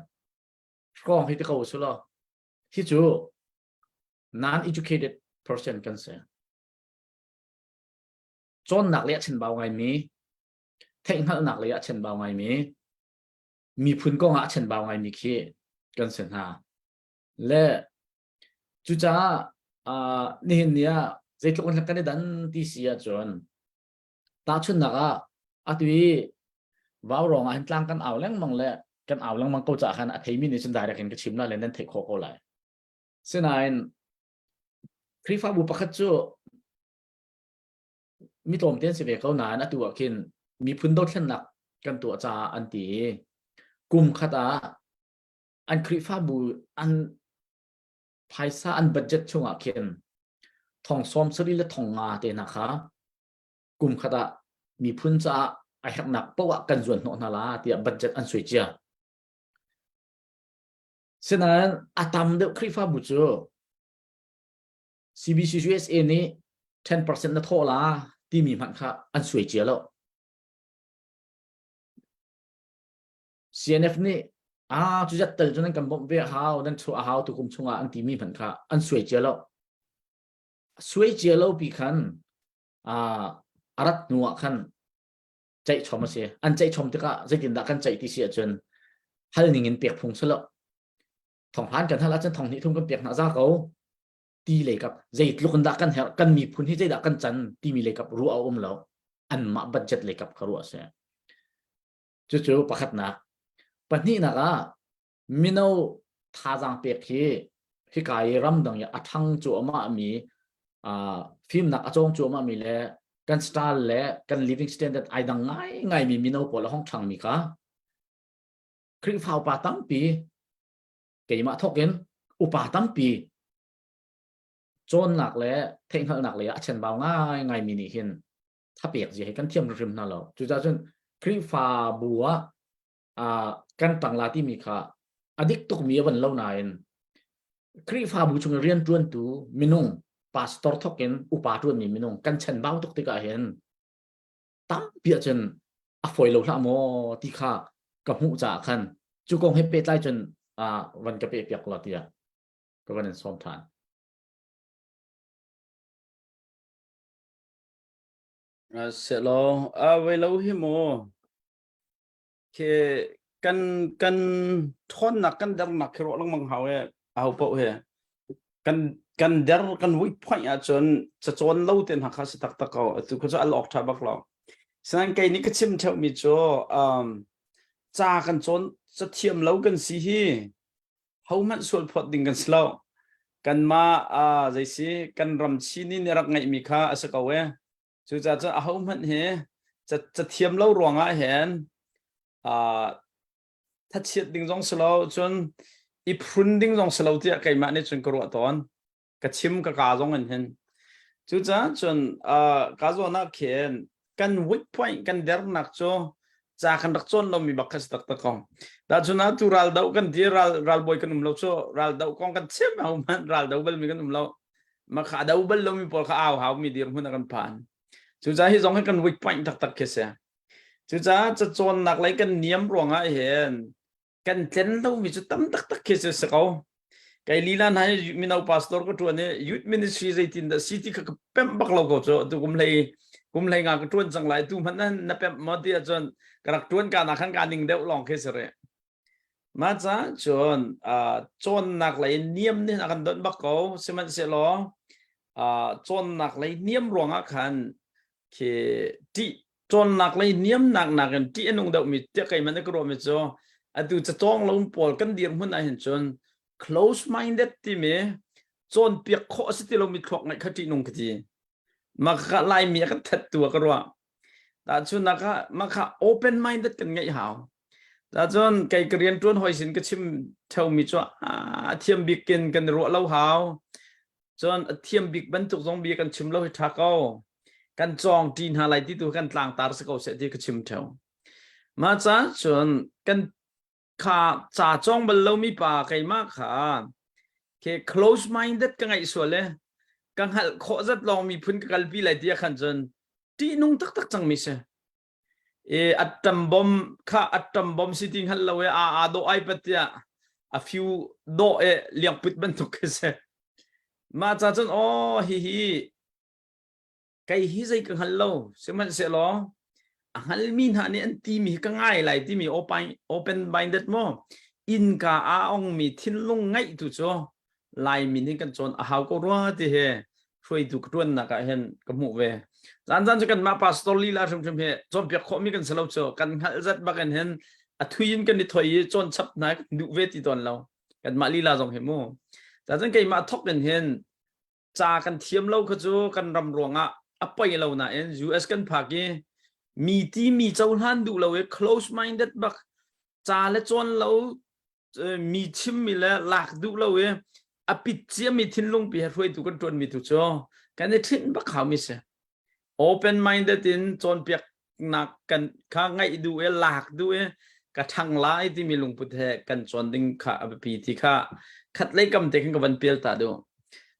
hrawng hi ti ko su law hi cu non educated person kan si cawnnak lei ah chenbau ngaimi theihhngalhnak lei ah chenbau ngaimi miphun kong ah chenbau ngaimi khi kan si hna. Le cucaah uh, nihin ni ah zeitluk in kan i dan ti si ahcun tahchunhnak ah atu i vaurawng ah hin tlang kan au lengmang le kan au lengmang ko caah khan a theimi nih cun direct in ka chim la le nan theih khawh ko lai. Sinain Khrihfabu pakhat cu mi tlawmte an si ve ko nain atu ah khin miphun dothlennak kan tuah caah an ti i kum khat ah an Khrihfabu an phaisa an budget chungah khin thong sawm sarih le thong nga te hna kha kum khat ah miphun caah a herhnak poah kan zuan hnawh hna la tiah budget an suai cia. Sinain a tam deuh Khrihfabu cu CBC USA nih 10% na thawh la timi hmanh kha an suai cia lo. CNF nih ah cu zat tal cu nan kan bawmh ve a hau nan chuah a hau tu kum chungah an timi hmanh kha an suai cia lo. Suai cia lo pi khan ah a rat hnu ah khan ceih chom a si. An ceih chom tikah zeitindah kan ceih ti si ahcun hal ning in pek phung si lo. Thong hlan kan hal ahcun thong hnih thum kan pek hna za ko. Ti lei kap zeitluk in dah kan herh kan miphun hi zeidah kan can timi lei kap ruah a um lo. Anmah budget lei kap kha ruah a si. Cucu pakhatnak. Pahnihnak ah mino thazaang pek hi hika i ramdang i a ṭhang cuahmah mi fimnak a cawng cuahmah mi le kan style le kan living standard ai dang ngaingai mi mino pawl a hong ṭhang mi kha Khrihfa upa tampi keimah thawk in upa tampi cawnnak le theihhngalhnak lei ah a chenbau ngaingai mi nih hin thapek zia hi kan thiam hrimhrim hna lo. Cucaah cun Khrihfabu ah uh, kan tang la timi kha a dik tukmi a van lo nain Khrihfabu chung i rianṭuantu minung pastor thok in upa ṭuanmi minung kan chenbau tuk tikah hin tampi ahcun a fawi lo hlah maw ti kha ka hmuh caah khan cu kong he pehtlai cun uh, van ka peh piak la tiah ka van in sawm ṭhan. Selaw, a voi lo hi mu. Khi kan kan ṭhawnnak kan dernak khi ruah lengmang hau e aho paoh he kan kan der kan weak point ahcun cacawn lo te hna kha si taktak ko atu kha cu al awk ṭha bak lo sinain kei nih ka chim ṭheumi cu um, ca kan cawn cathiam lo kan si hi hohmanh sual phawt ding kan si lo kanmah uh, zeisi kan ram chini nih rak ngeihmi kha a si ko e Cucaah cun ahohmanh hi cathiam lo ruangah hin uh, thachiat ding zong si lo cun i phrun ding zong si lo tiah keimah nih cun ka ruah tawn. Ka chim ka ka zong in hin. Cucaah cun uh, ka zawn ah khin kan weak point kan dernak cu ca kan rak cawn lomi bak kha si taktak ko. Tahchun ah tu ral do kan ti ral ralbawi kan um lo cu ral do kong kan chim ho hmanh ral do balmi kan um lo. Ma kha do bal lomi pawl kha au hau mi dirhmun a kan phan. Cucaah hi zong hi kan weak point taktak khi si. Cucaah cacawnnak lei kan niam ruangah hin kan tlen lomi cu tam taktak khi si si ko. Kei lila hna hi mino pastor ka ṭuan i youth ministry zeitin dah si ti kha ka pemh bak lo ko cu tu kum hlei kum hlei nga ka ṭuan cang lai tu hmanh na pemh maw ti ahcun ka rak ṭuan ka na khan ka ning deuh lawng khi si rih. Mah caah cun uh, cawnnak lei niam nih a kan donh bak ko sihmanhsehlaw uh, cawnnak lei niam ruangah khan khi ṭih cawnnak lei niamnak nakin ṭih a nung deuhmi tiah keimah nih ka ruahmi cu atu cacawng lo pawl kan dirhmun ah hin cun close minded timi cawnpiak khawh a si ti lomi thluak ngeih kha ṭihnung ka ti. Mah kha Laimi a kan thattu ah ka ruah. Tahchunhnak ah mah kha open minded kan ngeih hau. Cun kei ka rian ṭuan hawi sin ka chim ṭheumi cu a thiam bik in kan i ruah lo hau. Cun a thiam bik bantuk zong bia kan chim lo hi ṭha ko. Kan cawng ṭi hna lai ti tu kan tlangtar si ko seh ti ka chim ṭheo. Mah caah cun kan kha ca cawng bal lomi pa keimah kha ke close minded ka ngaih sual e ka hngalh khawh zat lawng miphun ka kalpi lai ti ah khan cun ṭihnung taktak cangmi si. E attam bom kha attam bom si ti hngal lo e a a dawh ai pat tiah a few dawh e liangput bantuk khi si mah ca cun aw hi hi kei hi zei ka hngal lo sihmanhsehlaw a hngalmi hna nih an timi hi ka ngai lai timi open minded mo. Innka aa ongmi thinlung ngeih tu cu Laimi nih kan cawn a hau ko rua ti hi hruaitu ka ṭuannak ah hin ka hmuh ve. Zan zan cu kanmah pastor lila hrimhrim hi cawnpiak khawhmi kan si lo cu kan hngalh zat bak in hin a thui in kan i thoi i cawn chap hna kan duh ve ti tawn lo. Kanmah lila zong hi mu. Cun keimah thok in hin ca kan thiam lo kha cu kan ram ruangah a poi lo nain US kan phak i mi ti mi cohlan duh lo i close minded bak ca le cawn lo mi chimmi le lak duh lo i a pit ciami thinlung pi he hruaitu kan ṭuanmi tu cu kan i ṭhinh bak haumi si. Open minded in cawnpiaknak kan kha ngaih duh i lak duh i ka ṭhang lai timi lungput he kan cawn ding kha a biapi ti kha khatlei kam te khan ka van pial ta duh.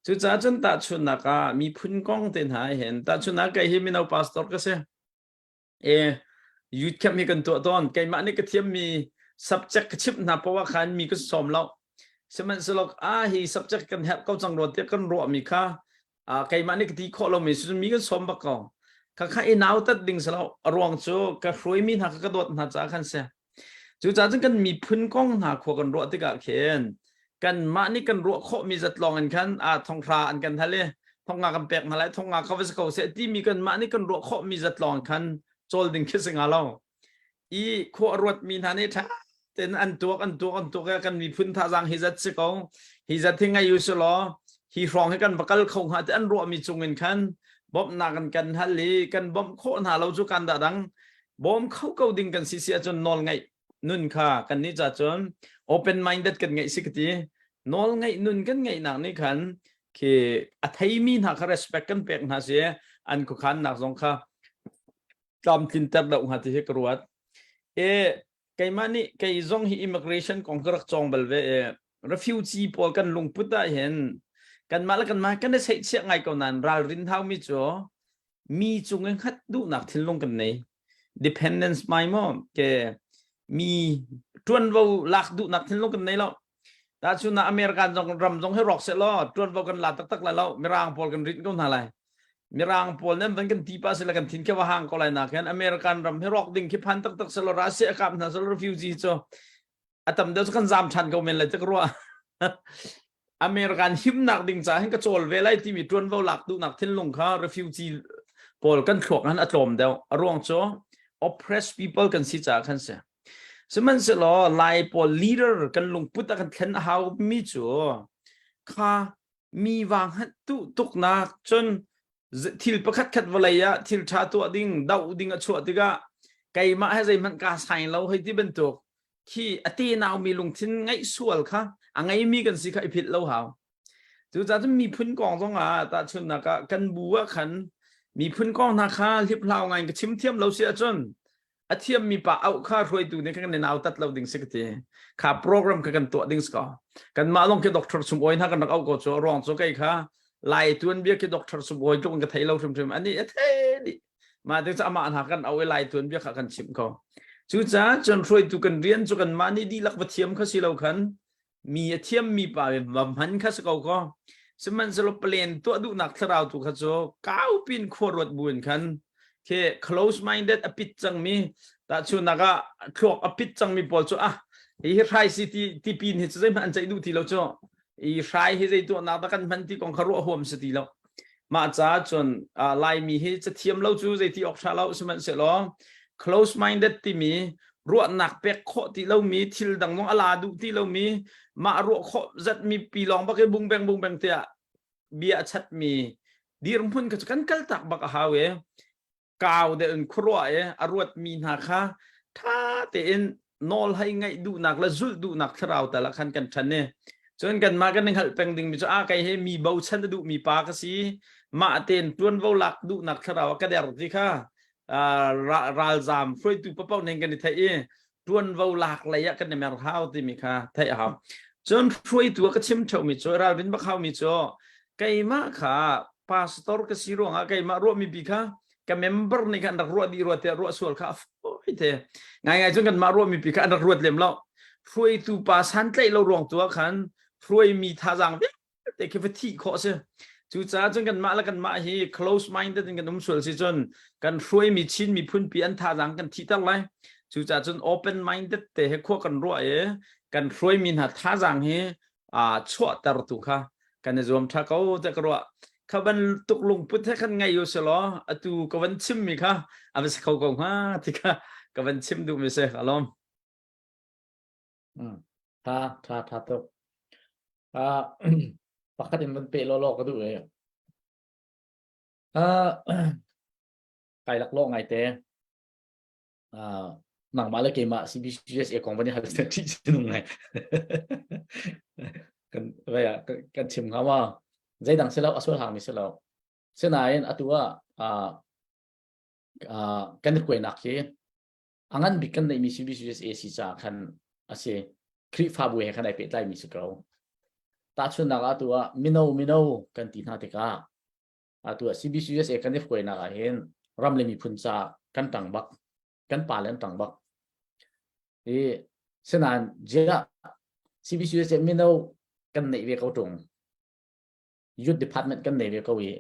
Cucaah cun tahchunhnak ah miphun kong te hna hin tahchunhnak kei hi mino pastor ka si. E youth camp hi kan tuah tawn. Keimah nih ka thiammi subject ka chimh hna poah khan mi ka sawm lo. Sihmanhsehlaw ah hi subject kan herh ko cang rua tiah kan ruahmi kha keimah nih ka ti khawh lomi si mi kan sawm bak ko. Kha kha i nautat ding si lo. A ruang cu ka hruaimi hna kha ka dawt hna caah khan si. Cucaah cun kan miphun kong hna khua kan ruah tikah khin kanmah nih kan ruah khawhmi zat lawng in khan ah thonghra an kan hal i thongnga kan pek hna lai thongnga kha va si ko seh timi kanmah nih kan ruah khawhmi zat lawng khan cawl ding khi si nga lo. I khua a ruatmi hna nih ṭha tein an tuak an tuak an tuak i kan miphun thazaang hi zat si ko hi zat hi ngei u si law hi hrawng hi kan va kal kho hnga ti an ruahmi cung in khan bawmhnak an kan hal i kan bawmh khawh hna lo cu kan dah dang bawm kho ko ding kan si si ahcun nawl ngeih nun kha kan nih ca cun open minded kan ngeih si ka ti nawl ngeih nun kan ngeihnak nih khan khi a theimi hna kha respect kan pek hna si an khuakhannak zong kha tlamtlinter deuh hnga ti hi ka ruat e keimah nih kei zong hi immigration kong ka rak cawng bal ve e refugee pawl kan lungput ah hin kanmah le kanmah kan i seihchiah ngai ko nain ralrin haumi cu mi cung i hngat duhnak thinlung kan nei dependence mai mo ke mi tuanvo lak duhnak thinlung kan nei lo ta chu na American zong ram zong hi rawk se law tuanvo kan la taktak lai lo mirang pawl kan rin ko hna lai mirang pawl nan van kan ti pa se la kan thin ke wa hang ko lai na khan American ram hi rawk ding khi phan taktak se lo Russia kap hna se refugee chu a tam deuh cu kan zam ṭhan ko men lai ti ka ruah. American himnak ding ca hin ka cawl ve lai timi ṭuanvo lak duhnak thinlung kha refugee pawl kan thluak han a tlawm deuh. A ruang cu oppressed people kan si caah khan si. Sihmanhsehlaw Lai pawl leader kan lungput a kan thlen a hau mi cu kha mi vang hat tu tuknak cun thil pakhat khat vawlei ah thil ṭha tuah ding doh ding a chuah tikah keimah he zeihmanh kaa sai lo hei ti bantuk khi a te naumi lungthin ngaih sual kha a ngeimi kan si kha i philh lo hau. Cucaah cun miphun kong zong ah tahchunhnak ah kan bu ah khan miphun kong hna kha hliphlau ngai in ka chim thiam lo si ahcun a thiammi pa auh kha hruaitu nih kan i nautat lo ding si ka ti. Kha program kha kan tuah ding si ko. Kanmah lawng khi Dr. Sum Awi hna kan rak auh ko cu a ruang cu kei kha Lai tuanbia khi Dr. Sum Awi tluk in ka thei lo hrimhrim. Ani a thei dih. Mah te cu amah hna kan auh i Lai tuanbia kha kan chimh ko. Cucaah cun hruaitu kan rian cu kanmah nih dihlak va thiam kha si lo khan mi a thiammi pa va hman kha si ko ko. Sihmanhsehlaw plan tuah duhnak thlarau tu kha cu kaupin khua ruat buin khan khi close minded a pit cangmi tahchunnak ah thluak a pit cangmi pawl cu ah hi hi hrai si ti ti pin hi cu zeihmanh an ceih duh ti lo cu i hrai hi zei tuahnak dah kan hman ti kong kha ruah huam si ti lo mah caah cun Laimi hi cathiam lo cu zeiti awk ṭha lo sihmanhsehlaw close minded timi ruahnak pek khawh ti lomi thil dang zong a la duh ti lomi mah ruah khawh zatmi pi lawng bak i bung beng bung beng tiah bia a chatmi dirhmun kha cu kan kal tak bak a hau i kau deuh in khuaruah i a ruatmi hna kha ṭha tein nawl hei ngaih duhnak le zulh duhnak thlarau tal ah khan kan ṭhan i cun kanmah kan i hngalh peng dingmi cu a kei hi mi bochan a duhmi pa ka si mah tein ṭuanvo lak duhnak thlarau a ka der ti kha ralzaam hruaitu paoh nih kan i theih i ṭuanvo lak lei ah kan i mer hau timi kha theih a hau. Cun hruaitu a ka chim ṭheumi cu ralrin bak haumi cu keimah kha pastor ka si ruangah keimah ruahmi bi kha ka member nih khan rak ruah dih rua tiah ruah sual kha a fawi te. Ngaingai cun kanmah ruahmi pi kha an rak ruat lem lo. Hruaitu pa santlaih lo ruang tu ah khan hruaimi thazaang te khi va thih khawh si. Cucaah cun kanmah le kanmah hi close minded in kan um sual si cun kan hruaimi Chin miphun pi an thazaang kan thihter lai. Cucaah cun open minded te he khua kan ruah i kan hruaimi hna thazaang hi aa chuahtertu kha kan i zuam ṭha ko tiah ka ruah. Kha bantuk lungput he khan ngei u silaw atu ka van chimmi kha a va si kho ko hnga ti kha ka van chim duhmi si. Ka lawm. Mm. Tha tha tha tuk. Uh, pakhat in van pe law law ka duh e. Uh, kai lak lo ngai te. Uh, nangmah le keimah CBCUSA kong van i hal te ṭih sinung ngai. kan vai ah kan chim hnga ma. Zeidang si lo a sual hang mi si lo. Sinain atu ah uh, uh, kan i kuainak hi a ngan bik kan neihmi CBCUSA si caah khan a si. Khrihfabu he khan ai pehtlaimi si ko. Tahchunhnak ah atu ah mino mino kan ti hna tikah atu ah CBCUSA kan i hruainak ah hin ram le miphun ca kan tang bak kan pa le an tang bak. I sinain jiah CBCUSA mino kan neih ve ko tung. Youth department kan nei ve ko i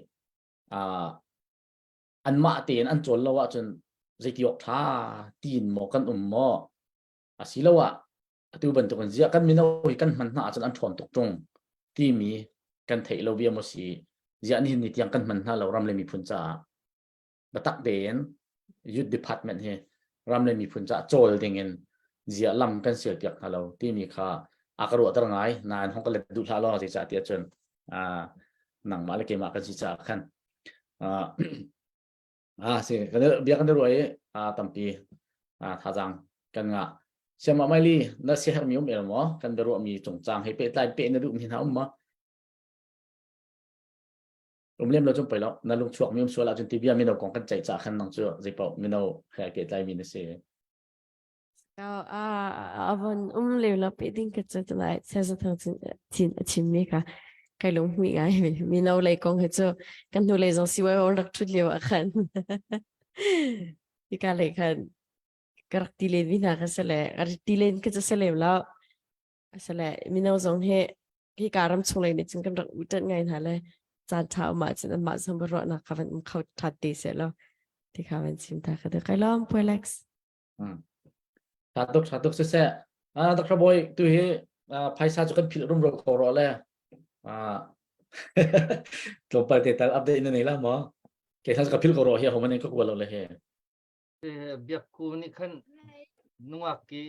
uh, anmah tein an cawl lo ahcun zeiti awk ṭha tiin maw kan um maw asiloah atu bantukin ziah kan mino hi kan hman hna ahcun an ṭhawn tuk ṭung timi kan theih lo bia maw si ziah nihin ni tiang kan hman hna lo ram le miphun caah biatak tein youth department hi ram le miphun caah cawl dingin ziah lam kan sial piak hna lo timi kha a ka ruahter ngai nain hong ka let duh hlah law zeicah tiah cun nangmah le keimah kan si caah khan ah si kan bia kan ruah i tampi thazaang kan ngah siamah maili na siaherh mi um el maw kan biaruah mi cungcang he pehtlai pe na duh mi hna um maw um lem lo chung pei lo na lung chuak mi um sual ahcun ti bia mino kong kan ceih ca khan nang cu zeipaoh mino he pehtlai mi na si A von um lio lo pe ding ka cu lai sesa thang chin a chim mi kha kai lung hmui ngai mino lei kong hi cu kan hnu lei zong siwai on rak thut lio ah khan hika lei khan ka rak ti len mi hna kha sele ka rak ti len ka cu se lem lo sele mino zong hi hika ram chung lei nih cun kan rak utat ngai hna le caan ṭha um ahcun anmah zong biaruahnak kha van um kho ṭhat te seh law ti kha van chim ta ka duh kai lawm Alex Tha tuk tha tuk siseh. Ah Dr. Boy tu hi phaisa cu kan philh rumro ko rawh le. Ah tlawmpal te tal update na nei la maw? Ke thas ka philh ko rawh hi ho man ka kual lo le he. Biak ku nih khan nungak ki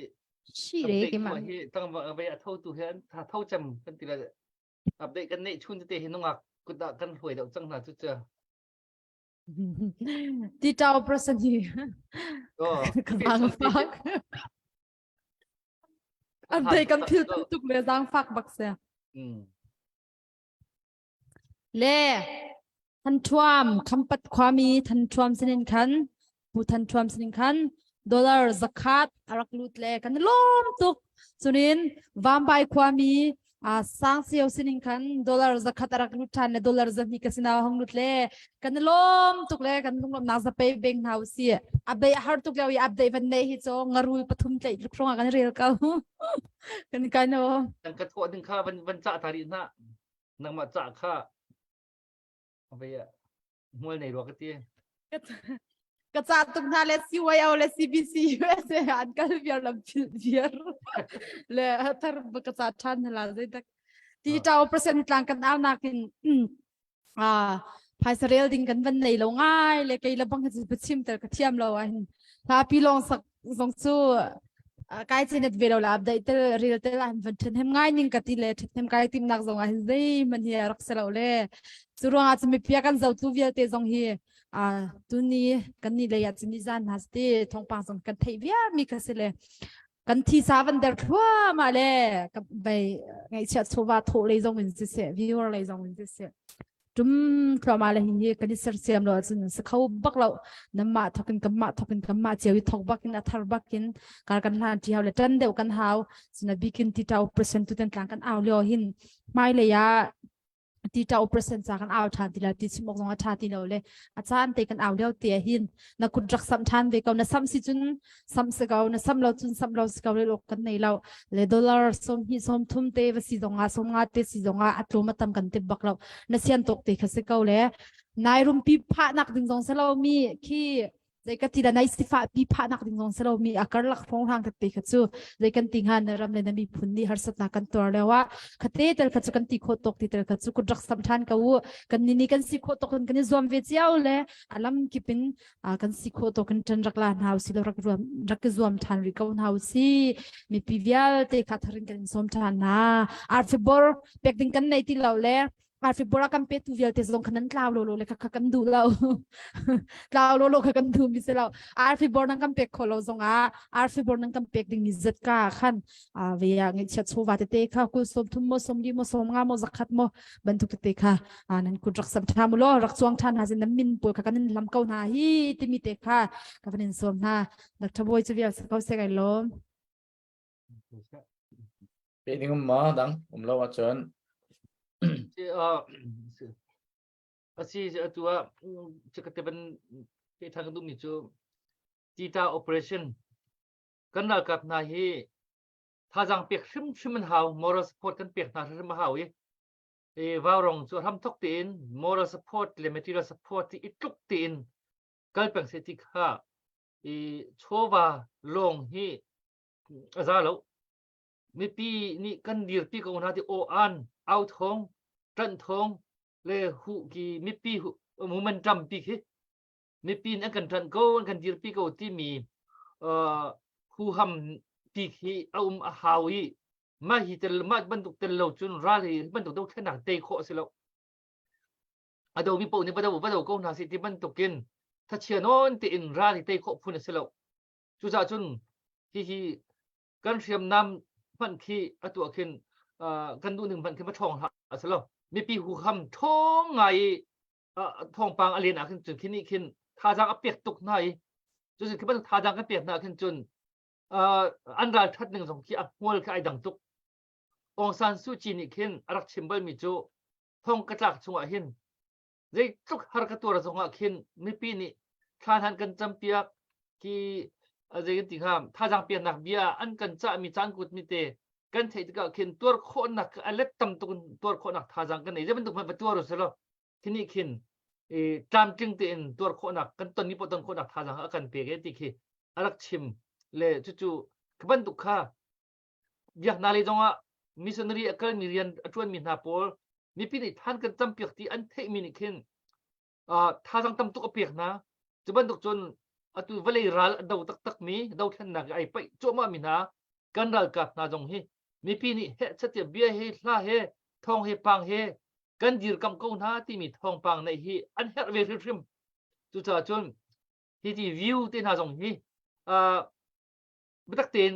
Shi re update ke tu ma. hi tang va a tho tu hi an tha tho cem kan ti la update kan neih chun te hi nungak kut ah kan hluai deuh cang hna cu cha Ti tau prasan hi. Oh, Ka zang fak. An thei kan phil tam tuk le zang fak bak se. Le than thuam khampat khuami than thuam sinin khan pu than thuam sinin khan dollar zakhat arak lut le kan lawm tuk cunin vambai khuami a sang sio sining khan dollar zakhat arak lut than le dollar zahni ka sina hong lut le kan lawm tuk le kan lunglawm nak zapei beng hna usi update har tuk leo i update van nei hi cho ngarul pathum tlai tluk hronga kan rel ko kan kai no Nang ka thawh ding kha van van cah ta rih na nangmah cah kha vei hmual nei rua ka ti. Ka ca tuk hna le CYO le CBC USA an kal viar lam phil viar le thar ka ca than hla zei tak ti tau percent tlang kan au nakin a phaisa rel ding kan van nei lo ngai le kei le bang hi chim ter ka thiam lo a hin hla pi long sak zong cu kai chinet ve lo la update tel rel tel an van then hem ngai ning ka ti le then kai tim nak zong ah hin zei man hi rak se lo le cu ruangah cu mipia kan zo tu vialte zong hi a tuni kan ni lei ah cun ni zan hna ti thongpang zong kan theih viar mi kha si le kan thi sa van der thluahmah le bai ngaihchiat chawva thawh lei zong in siseh viewer lei zong in siseh tum thluahmah le hi kan i sersiam lo ahcun si kho bak lo namah thokin kanmah thokin kanmah cio i thok bakin a thar bakin kar kan hlan ti hau le tan deuh kan hau sina bikin ti tau percent tu ten tlang kan au lio hin hmai lei ah ti tau percent ca kan au than ti la ti chim ok zong a tha ti lo le a caan te kan au lio te hin na kut rak sam than ve ko na sam si cun sam si ko na sam lo cun sam lo si ko le lok kan nei lo le dollar som hi som thum te va si zong ah som nga te si zong ah a tlum a tam kan tip bak lo na sian tok te kha si ko le nai rumpi phah nak ding zong se lo mi khi. Zei ka ti la nai sifah pi phah nak ding zong selo mi a karlak hrawng tete kha cu zei kan ti hnga na ram le na miphun nih harsatnak kan tuar lio ah khate tel kha cu kan ti khawh tok ti tel kha cu kut rak sam than ko u kan ni ni kan si khawh tok in kan i zuam ve cio le alam kipin kan si khawh tok in ṭan rak la hna usi lo rak ruam rak i zuam ṭhan rih ko hna usi mipi vialte kha tharin kan in sawm ṭhan hna arfibor pek ding kan nei ti lo le arfibor a kan petu vialte zong khan nan tlau lo lo le kha kan duh lo tlau lo lo kha kan duh mi si lo arfibor nan kan pek kho lo zong ah arfibor nan kan pek ding mi zat ka khan ve ah ngaihchiat chawva tete kha kul som thum mo som li mo som nga mo zakhat mo bantuk tete kha nan kut rak sam ṭha mu law rak chuang ṭhan hna sin nan min pawl kha kan in hlam ko hna hi timi te kha ka van in sawm hna Dr. Bawi cu vial ko se kai lawm. Pe ding um ma dang um lo ahcun. Asi atu ah chikate ban pe thang duh mi cu tita operation kan ralkap hna hi thazang pek hrimhrim an hau moral support kan pek hna hrimhrim a hau i i vaurong cu hramthok tein moral support le material support i tluk tein kal peng se ti kha i chawva lawng hi a za lo mipi nih kan dirpi ko hna ti aw an au thong ṭanh thong le hu ki mipi momentum pi khi mipi nih an kan ṭanh ko an kan dirpi ko timi uh, huham pi khi a um a hau i mah hi tel mah bantuk tel lo cun ral hi bantuk dothlennak tei khawh a si lo a domi paoh nih va do va do ko hna sih ti bantukin thachia nawn tein ral hi tei khawh phun a si lo cucaah cun hihi kan hriamnam hmanh khi atu ah khin kan duh ning hmanh khi va ṭhawng hlah a si lo mipi huham ṭhawng ngai i thawngpang a len ah khin cun khi nih khin thazaang a pek tuk hna i cucu khi bantuk thazaang kan pek hna khin cun an ral ṭhat ning zong khi a hmual khi ai dang tuk. Aung San Suu Kyi nih khin a rak chim balmi cu thong ka tlak chungah hin zeitluk har ka tuar zongah khin mipi nih thla hlan kan campiak khi zei kan ti hnga thazaang peknak bia an kan cahmi caan kut mi te kan theih tikah khin tuar khawhnak a let tam tuk in tuar khawhnak thazaang kan nei zei bantuk hmanh va tuar u law khi nih khin tlamtling tein tuar khawhnak kan ton ni ton khawhnak thazaang a kan pek e ti khi a rak chim le cucu khi bantuk kha biaknak lei zongah missionary a kalmi rian a ṭuanmi hna pawl mipi nih than kan campiak ti an theihmi nih khin thazaang tam tuk a pek hna cu bantuk cun atu vawlei ral a do taktakmi dothlennak i ai paih cuahmah mi hna kan ralkap hna zong hi mipi nih heh chatia bia he hla he thawng he pang he kan dirkamh ko hna timi thawngpang neih hi an herh ve hrimhrim. Cucaah cun hi ti view te hna zong hi uh, biatak tein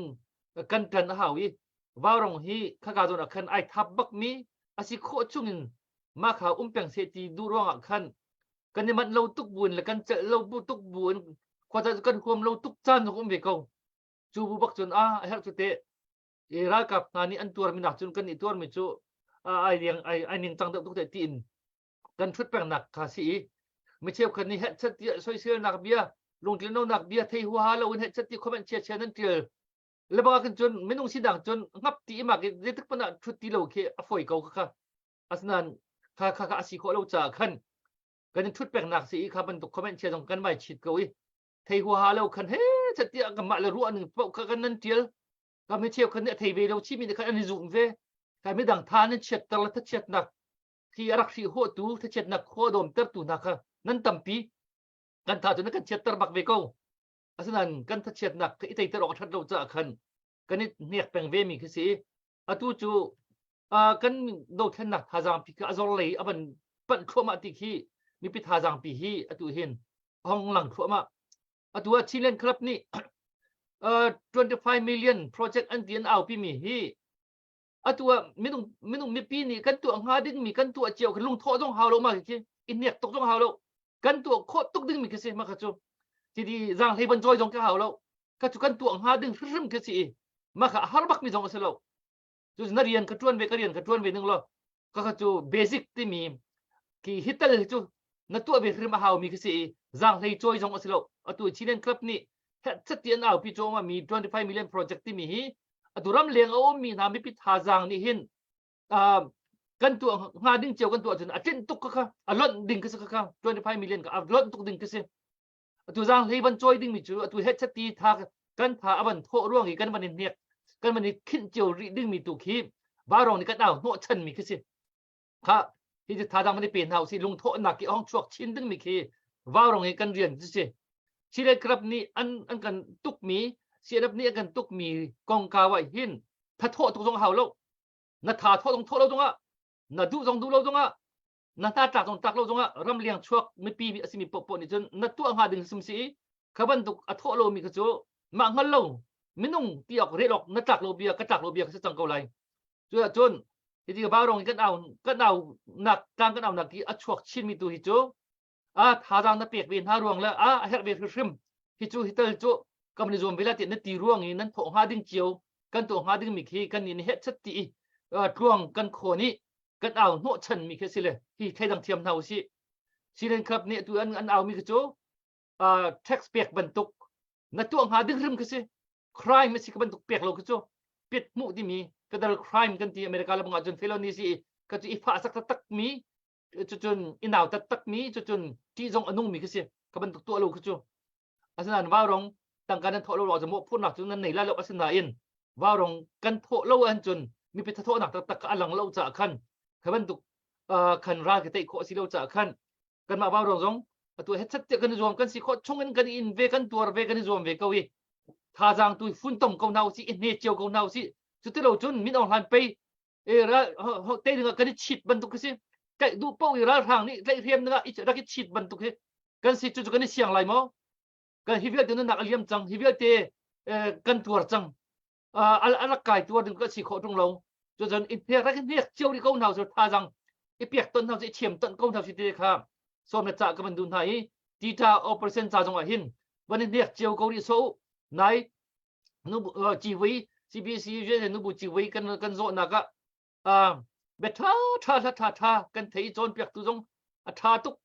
kan ṭan a hau i vaurong hi khaka zawn ah khan ai thap bakmi a si khawh chungin mah kha um peng seh ti duh ruangah khan kan i manh lo tuk buin le kan celh lo bu tuk buin khua kan huam lo tuk caan zong um ve ko cu bu bak cun a a herh cu teh i ralkap hna nih an tuarmi nak cun kan i tuarmi cu ai liang ai ai ningcang deuh tuk te tiin kan ṭhut pengnak kha si i mi cheukhat nih hehchat tiah soiselnak bia lungtlinlonak bia thei huaha lo in hehchat ti comment chia chia nan ṭial le baka kan cun minung sinak cun ngap ti imak i zeitik hmanh ah ṭhut ti lo khi a fawi ko kha asinain kha kha kha a si khawh lo caah khan kan in ṭhut peknak si i kha bantuk comment chia zong kan vai chit ko i thei huaha lo khan he chat tiah kanmah le ruah ning paoh kha kan nan ṭial ka mi cheukhat nih a thei ve lo chimi nih khan an i zum ve ka midang tha nan chiatter le thachiatnak khi a rak hrih hawhtu thachiatnak khua dawmtertu hna kha nan tampi kan tha cu na kan chiatter bak ve ko asinain kan thachiatnak i teiter awk a ṭhat lo caah khan kan i hnek peng ve mi khi si atu cu kan dothlennak thazaang pi kha a zor lei a van panh thluahmah ti khi mipi thazaang pi hi atu hin hong lang thluahmah Atu ah Chinland Club nih uh, 25 million project an ti an aupi mi hi atu ah minung minung mipi nih kan tuah hnga ding mi kan tuah cio lungthawh zong hau lo ma khi i hnek tuk zong hau lo kan tuah khawh tuk ding mi khi si ma kha cu ti di zang hlei ban joy zong ka hau lo ka cu kan tuah hnga ding hrimhrim khi si i ma kha har bak mi zong a si lo cu na rian ka tuan ve ka rian ka tuan ve ning lo ka kha cu basic timi ki hital hi cu na tuah ve hrim a hau mi khi si i zaanghlei cawi zong a si lo atu Chilean club nih chatti an aupi cawma mi 25 million project timi hi atu ram leng a um mi hna mipi thazaang nih hin kan tuah hnga ding cio kan tuah cun a tlinh tuk kha kha a lonh ding khi si kha kha 25 million ka a lonh tuk ding khi si. Atu zaang hlei van cawi dingmi cu atu hetchet ti tha kan tha a van thawh ruang i kan van i hnek kan van i khinh cio rih dingmi tu khi vaurawng nih kan au hnawh chanmi khi si. Kha hi cu thazaang van i pe hna usih lungthawhnak i a hong chuak chin dingmi khi vaurawng i kan rian cu si. Chile Club nih an an kan tukmi CNF nih an kan tukmi kongkau ah hin thathawh tuk zong hau lo. Na tha thawh zong thawh lo zongah na duh zong duh lo zongah na hna tlak zong tlak lo zongah ramleng chuak mipi a simi paohpaoh nih cun na tuah hnga ding sum si i kha bantuk a thawh lomi kha cu mah hngal lo minung ti awk rel awk na tlak lo bia ka tlak lo bia ka si cang ko lai. Cu ahcun hiti vaurawng kan au kan au nak tlang kan au nak i a chuak chinmi tu hi cu a thazaang na pek ve hna ruang le a a herh ve hrimhrim hi cu hi tal cu kam ni zuam ve la ti na ti ruang i nan thawh hnga ding cio kan tuah hnga ding mi khi kan nih heh chat ti i tluang kan khawn i kan au hnawh chan mi khi si le hi thleidang thiam hna usih Silen Club nih tu an an au mi khi cu tax pek bantuk na tuah hnga ding hrim khi si crime a si ka bantuk pek lo khi cu pet hmuh timi federal crime kan ti America le bangah cun felony si ka cu i fah sak taktak mi cucun i nau taktak mi cucun ṭih zong a nung mi khi si ka bantuk tuah lo khi cu asinain vaurong tangka nan thawh lo ruang cu mawhphurhnak cu nan nei lai lo asinain vaurong kan thawh lo ahcun mipi thathawhnak taktak kha a lang lo caah khan kha bantuk khan ral ka teih khawh a si lo caah khan kanmah vaurong zong atu hetchat tiah kan i zuam kan si khawh chung in kan in ve kan tuar ve kan i zuam ve ko i thazaang tu funtom ko hna usih i hne cio ko hna usih cutilo cun min aung hlan pei e ral te ding ah kan i chit bantuk khi si tlaih duh paoh i ralhrang nih tlaihhrem ding ah rak i chit bantuk hi kan si cu kan i siang lai maw kan hi vialte nunnak a liam cang hi vialte kan tuar cang a rak kai tuar ding ka si khawh ṭung lo cucun i hnek rak i hnek cio rih ko hna su thazang i piak ton hna su i thiam ton ko hna su ti kha sawm le cah ka van duh hna i tita operation ca zong ah hin van i hnek cio ko rih so nai nu civui CBC nubu civui kan kan zawhnak ah bia ṭha ṭha hla ṭha ṭha kan thei cawnpiak tu zong a ṭha tuk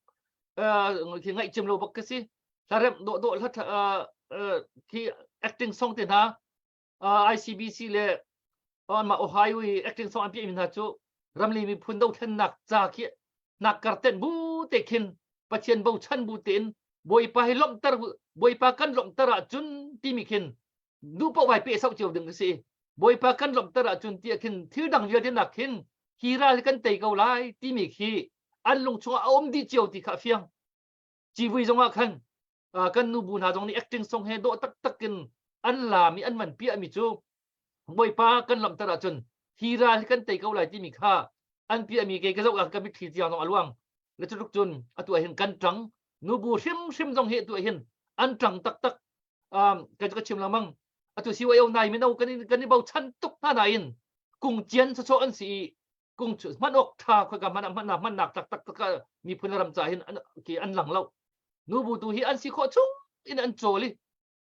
khi ngaih cim lo bak ka si hlaremh dawh dawh hla khi acting song te hna ICBC le anmah Ohio i acting song an piahmi hna cu ramli miphun dothlennak ca khi nak karten bu te khin Pathian bochan bu tein Bawipa hi lawmhter Bawipa kan lawmhter ahcun timi khin duh paoh vai pe sauh cio ding ka si. Bawipa kan lawmhter ahcun tiah khin thil dang vialte nak khin hi ral hi kan tei ko lai timi khi an lung chungah a um dih cio ti kha a fiang. Civui zongah khan kan nubu hna zong nih acting song he dawh taktak in an laam i an man piahmi cu Bawipa kan lawmhter ahcun hi ral hi kan tei ko lai timi kha an piahmi kei ka zoh ah ka mitthli tiang zong a luang. Le cutluk cun atu ah hin kan ṭang nubu hrimhrim zong hi atu ah hin an ṭang taktak um, ka ka chim lengmang atu CYO nai mino kan i kan i bochan tuk hna nain kung cian sawsawh an si i kung cu hman awk ṭha khoika hmanh ah hman hmannak taktak ka miphun ram ca hin an ki an lang lo nubu tu hi an si khawh chung in an cawl i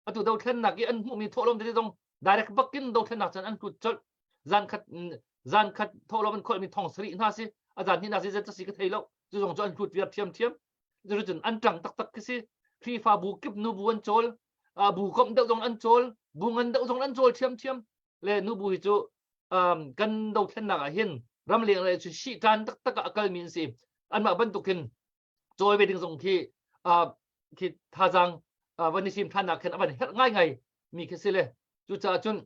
atu dothlennak i an hmuhmi thawhlawm tete zong direct bakin dothlennak cun an tlut colh zan khat zan khat thawhlawm an kholhmi thong sarih hna si a zan hnih si zet si ka thei lo cu zong cu an tlut viar thiam thiam cun an ṭang taktak khi si Khrihfa bu kip nu bu an cawl bu komh deuh zong an cawl bu ngan deuh zong an cawl thiam thiam le nu bu hi cu kan dothlennak ah hin ramleng le cu shi ṭan taktak ah a kalmi an si anmah bantukin cawi ve ding zong khi khi thazaang van i sim ṭhannak khin a van herh ngaingai mi khi si le cucaah cun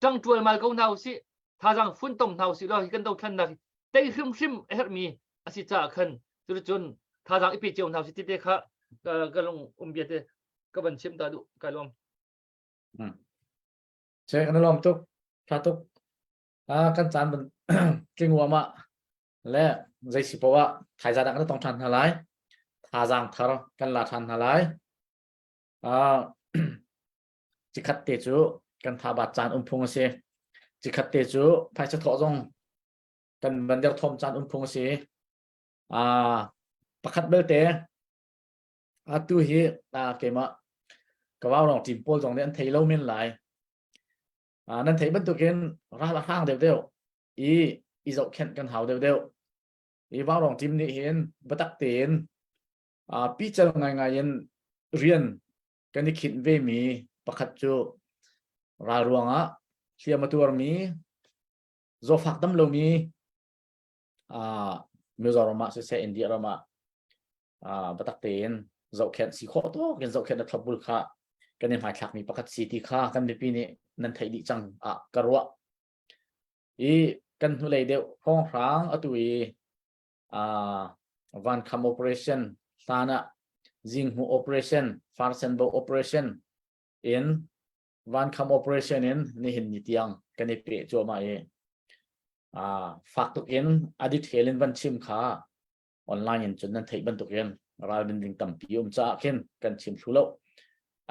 ṭang ṭualmal ko hna usih thazaang funtom hna usih law hi kan dothlennak tei hrimhrim a herhmi a si caah khan cuticun thazaang i pe cio hna usih ti te kha ka lung um bia te ka van chim ta duh kai lawm. Che kan lawm tuk tha tuk kan caan ban tling uama le zei si poah ah thaizang kan tong ṭhan hna lai thazaang thar kan la ṭhan hna lai uh, cikhat te cu kan thabat caan um phung a si cikhat te cu phaisa thawh zong kan van derthawm caan um phung a si uh, pakhat belte atu hi uh, keimah ka vau rong team pawl zong nih an thei lo men lai uh, nan thei bantukin ral a hrang deuh deuh i i zohkhenh kan hau deuhdeuh. I Vaurawng team nih hin biatak tein uh, pical ngaingai in rian kan i khinh vemi pakhat cu ral ruangah hliam a tuarmi zawfak dam lomi uh, Mizoram ah siseh India ram ah uh, biatak tein. Zohkhenh si khawh tawk in zohkhenh le thlopbul kha kan i hmaithlakmi pakhat si ti kha kan mipi nih nan theih dih cang ah ka ruah. I kan hnulei deuh hrawnghrang atu i uh, vankham operation hlan ah zinghmu operation farsenbo operation in vankham operation in nihin ni tiang kan i peh cuahmah i uh, fak tuk in a detail in van chim kha online in cun nan theih bantuk in ralrin ding tampi um caah khin kan chim thlu lo.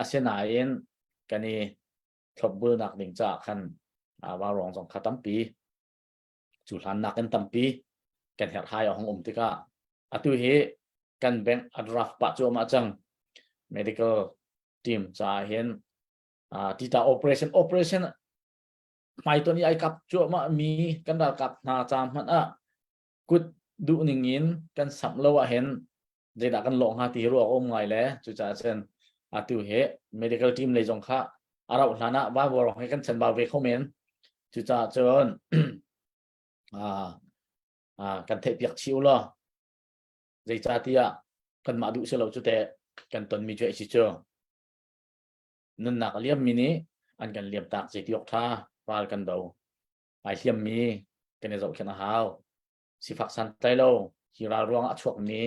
Asinain kan i thlopbulnak ding caah khan vaurawng zong kha tampi cu hlan nakin tampi kan herhhai a hung um tikah atu hi kan bank a draft pah cuahmah cang. Medical team caah hin tita operation operation hmaitonh i ai kap cuahmah mi kan ralkap hna ca hmanh ah kut duh ning in kan samh lo ahhin zeidah kan lawh hnga ti hi ruah a um ngai le cucaah cun atu hi medical team lei zong kha a rauh hlan ah vaivuarong hi kan chanbau ve kho men. Cucaah cun kan theihpiak chih u law zeicahtiah kanmah duh si lo cu teh kan tonmi cu si cu nunnak a liammi nih an kan liam tak zei ti awk ṭha ral kan do ai hliammi kan i zohkhenh a hau. Sifak santlai lo hi ral ruang a chuakmi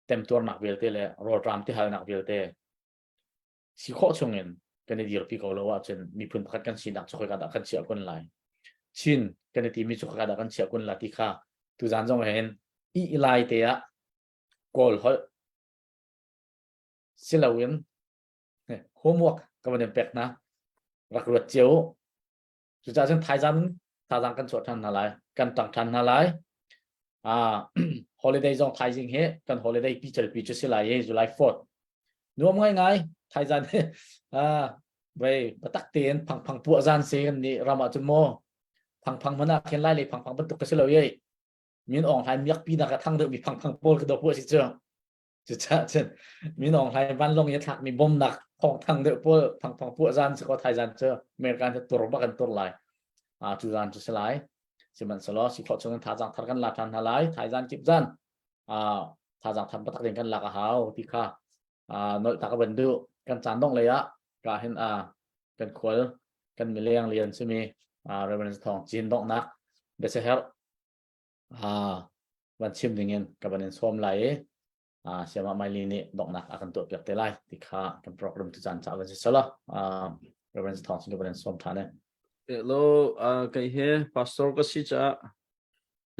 temtuarnak vialte le rawlṭam tihalnak vialte si khawh chungin kan i dirpi ko lo ahcun miphun pakhat kan sinak cu khoika dah kan chiah kun lai? Chin kan i timi cu khoika dah kan chiah kun lai ti kha tuzan zong hin i lai te ah Kawl holh si loin homework ka van in pek hna. Rak ruat cio u. Cucaah cun thaizan thazaang kan chuah ṭhan hna lai, kan ṭang ṭhan hna lai. Ah, holiday zong thaizing hi kan holiday pi cal pi cu si lai i July 4th. Nuam ngai ngai thaizan hi ah vei batak tein phangphang puah zan si kan nih ram ah cun maw phangphang hmanh ah khin lai lei phangphang bantuk ka si lo ye min Aung Hlaing miak pi nak a thang deuh mi phangphang pawl ka do puah si cu. Cucaah cun Min Aung Hlaing vanlawng i a thlakmi bomnak thawng thang deuh pawl thangthong puah zan si ko thaizan cu American cu tur bak an tur lai. Ah cu zan cu si lai. Sihmanhsehlaw si khawh chungin thazaang thar kan la ṭhan hna lai. Thaizan kip zan ah thazaang thar taktak ding kan lak a hau ti kha ah nolh tak a van duh. Kan caan dongh lei ah ka hin ah kan khual kan mileng lian simi ah Reverend Thawng Cin donghnak biaseherh ah van chim dingin ka van in sawm lai i ah Siama Maili nih donghnak a kan tuah piak te lai ti kha kan program tu caan ca van si sala ah Reverend Thawng sin ka van in sawm than e. Hello, uh, kei he pastor ka si caah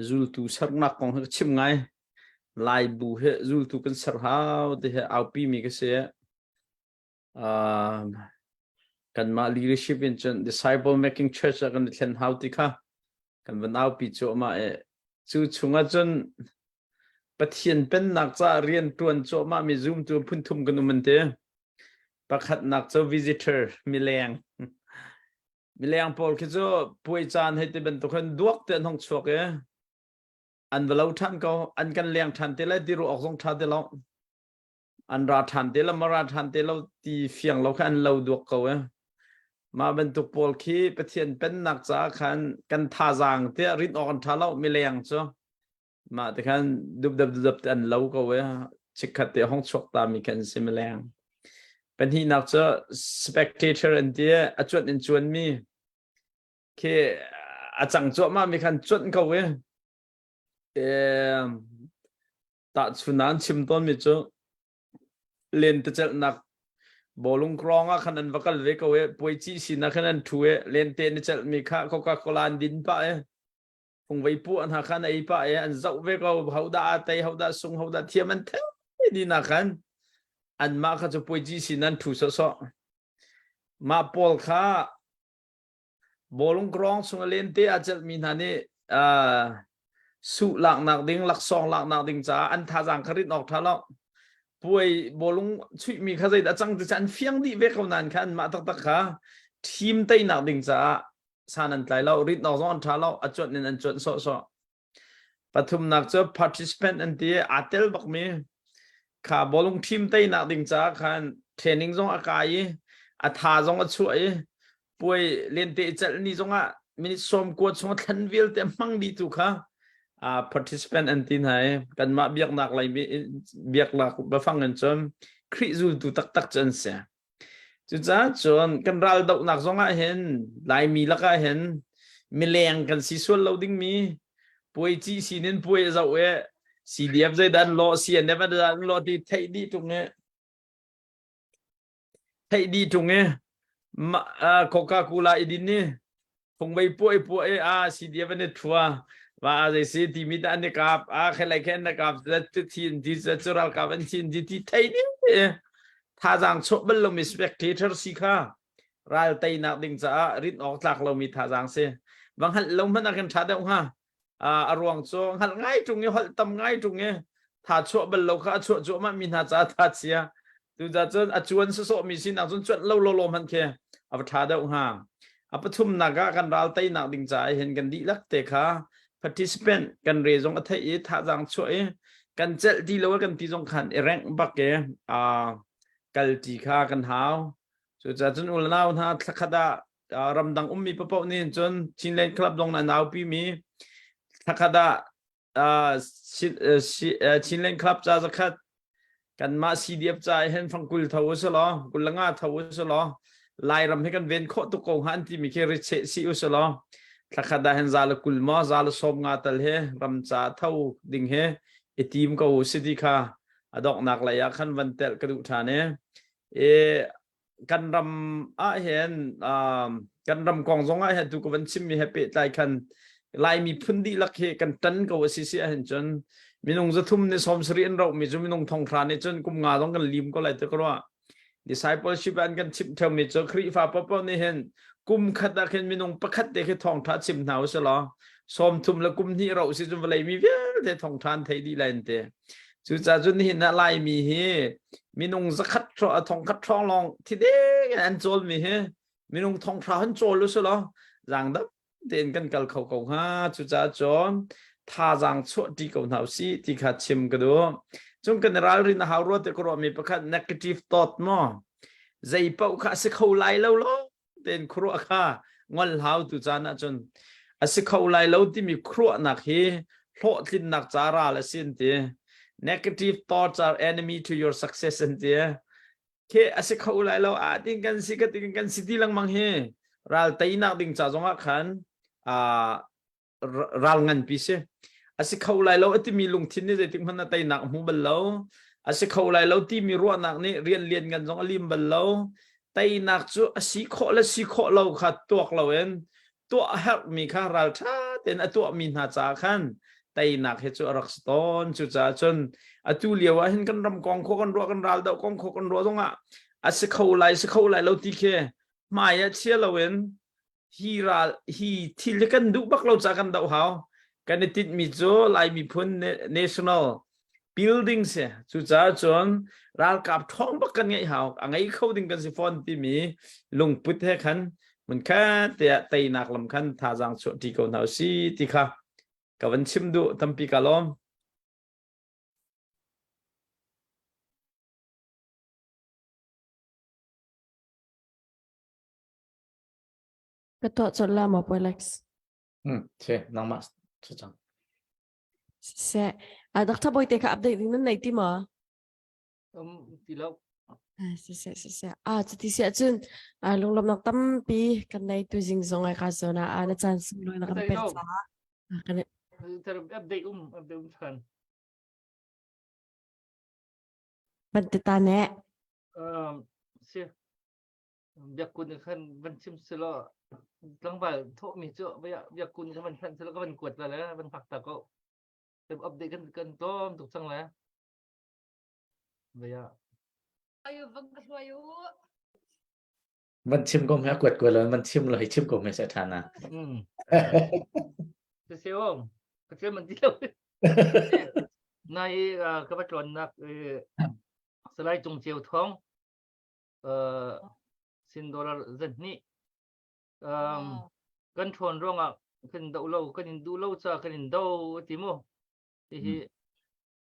zultu sernak kong hi ka chim ngai. Lai bu he zultu kan ser hau ti he aupi mi ka si. Uh, kanmah leadership in cun disciple making church ah kan i thlen hau ti kha kan van aupi cuahmah i cu chungah cun Pathian pennak caah rian ṭuan cuahmah mi zumtu phun thum kan um an ti. Pakhatnak cu visitor mileng. Mileng pawl khi cu puai caan hei ti bantuk hin duak te an hong chuak i an va lo ṭhan ko an kan leng ṭhan te lai ti ruah awk zong ṭha ti lo. An ra ṭhan te lo ma ra ṭhan te lo ti fiang lo kha an lo duak ko e. Mah bantuk pawl khi Pathian pennak caah khan kan thazaang tiah rinh awk an ṭha lo mileng cu. Mah te khan dupdap dupdap te an lo ko e. Chikkhat te hong chuak ta mi khan si mileng. Pahnihnak cu spectator an ti a cuanh in cuan mi khi a cang cuahmah mi khan cuanh ko e. Tahchun ah an chim tawnmi cu lentecelhnak bawlung krawng ah khan an va kal ve ko i puaici sinah khan an ṭhu i lente an i celhmi kha Coca-Cola an din pah i fungvei puah hna kha an ei pah i an zoh ve ko hodah aa tei hodah sung hodah thiam an thei dih nak khan anmah kha cu puaici sinah an ṭhu sawhsawh. Mah pawl kha Bawlung krawng chung a lente aa celhmi hna nih uh, suh laknak ding, laksawng laknak ding caah an thazaang kha rinh awk ṭha lo. Puai bawlung chuihmi kha zeidah a cang ti an fiang dih ve ko nain kha anmah taktak kha ṭhim teinak ding caah san an tlai lo, rinh awk zong an ṭha lo, a cuanh in an cuanh sawhsawh. Pathumnak cu participant an ti i aa tel bakmi kha bawlung ṭhim teinak ding caah khan training zong a kai i a tha zong a chuah i puai lente i celh ni zongah minute 90 chung a thlan vialte a hmang dih tu kha. Uh, participant an ti hna i kanmah biaknak lei biaknak biafang in cun Khrih zultu taktak cu an si. Cucaah cun kan ral dohnak zong ah hin Laimi lakah hin mileng kan si sual lo dingmi puai ci sinin puai a zoh i CDF zeidah an lawh CNF an lawh ti theih dih ṭung i theih dih ṭung i Coca-Cola i din i phungbei puah i puah i a CDF an i ṭhua va zei si timi ta an i kap a khelai khe an i kap thi an ti cu ralkap an thi an ti ti thei ding thazaang chuah bal lomi spectator si kha ral teinak ding caah rinh awk tlak lomi thazaang si va hngalh lo hmanh ah kan ṭha deuh hnga a ruang cu hngalh ngai ṭung i holh tam ngai ṭung i tha chuah bal lo kha a chuah cuahmah mi hna caah tha chia tucah cun a cuan sawsawh mi sinak cun cuanh lo lawlaw hmanh khi a va ṭha deuh hnga a pathumnak ah kan ral teinak ding caah hin kan dihlak te kha participant kan re zong a theih i thazaang chuah i kan celh ti lo kan ti zong khan i rengh bak i kal ti kha kan hau cucaah cun u le nau hna thlakhat ah ramdang ummi papoh nih cun Chinland Club zong nan aupi mi thlakhat ah Chinland Club ca zakhat kanmah CDF ca hin fangkul tho u law kulanga tho u law Lairam hi kan ven khawh tuk ko hnga an timi khi ri cheh si u law thlakhat ah hin za le kul maw za le sawm nga tal he ram ca tho ding he i tim ko u si ti kha a donghnak lei ah khan van telh ka duh ṭhan i e kan ram ah hin kan ram kong zong ah hin tu ka van chimmi he pehtlai khan Laimi phun dihlak hi kan tan ko a si si ahhin cun minung zathum nih sawm sarih an rohmi cu minung thonghra nih cun kum nga zong kan lim ko lai ti ka ruah discipleship an kan chimh theumi cu Khrihfa paohpaoh nih hin kum khat ah khin minung pakhat te khi thawngtha chim hna u law sawm thum le kum hnih roh si cun vawlei mi vialte thawngtha an thei dih lai an ti Cucaah cun nihin ah Laimi hi minung zakhat thongkhat hrawng lawng thi deng in an cawlmi hi minung thonghra han cawl u law zaangdam tein kan kal kho ko hnga. Cucaah cun thazaang chuah ṭi ko hna usih ti kha chim ka duh. Cun kan i ralrin a hau rua ti ka ruahmi pakhat negative thought maw zei paoh kha a si kho lai lo lo tein khuaruah kha ngol hau tu caan ahcun a si kho lai lo timi khuaruahnak hi hlawhtlinnak ca ral a si an ti negative thoughts are enemy to your success an ti khi a si kho lai lo a tin kan si ka tin kan si ti lengmang hi ral teinak ding ca zongah khan ral nganpi si a si kho lai lo a timi lungthin nih zeitik hmanh ah teinak a hmu bal lo a si kho lai lo timi ruahnak nih rian lian ngan zong a lim bal lo teinak cu a si khawh le si khawh lo kha tuak loin tuah a herhmi kha ralṭha tein a tuahmi hna caah khan teinak hi cu a rak si tawn cucaah cun atu lio ah hin kan ram kong kho kan ruah kan ral doh kong kho kan ruah zongah a si kho lai si kho lai lo ti khi hmai ah chia loin hi ral hi thil hi kan duh bak lo ca kan doh hau kan i tinhmi cu Lai miphun national building si cucaah cun ralkap ṭhawng bak kan ngeih hau a ngei kho ding kan si fawn timi lungput he khan hmunkhat te ah teinak lam khan thazaang chuah ṭi ko hna usih ti kha ka van chim duh tampi ka lawm. Ka tuah colh la maw Alex? Hmm, si, nangmah cu cang. Siseh, ah Dr. Boite kha update ding nan nei ti maw? Um, ti lo. Ah, siseh, siseh. Ah, cuti si ahcun ah, lunglawmhnak tampi kan nei tu zing zong ai ka zawn ah ah, na caan sunglawi na kan pek caah ah, kan Update um, update um than. Ban te ta ne. Um, si. Biakun nih khan van chim selaw tlangval thawhmi cu biakun nih khan van hlanh selaw ka van kuat la le van hngak ta ko. Update kan kan tlawm tuk cang le. Vaya. Ayu vang ka hluai u. Van chim ko me kuat kuat lo van chim lo hi chim ko me se than na. Mm. Se om. Ka chim man ti lo. Nai ka va tlawnnak Salai Cung Ceu Thawng sin dollar zahnih kan ṭhawn ruangah kan doh lo kan in duh lo ca kan in do ti mu hihi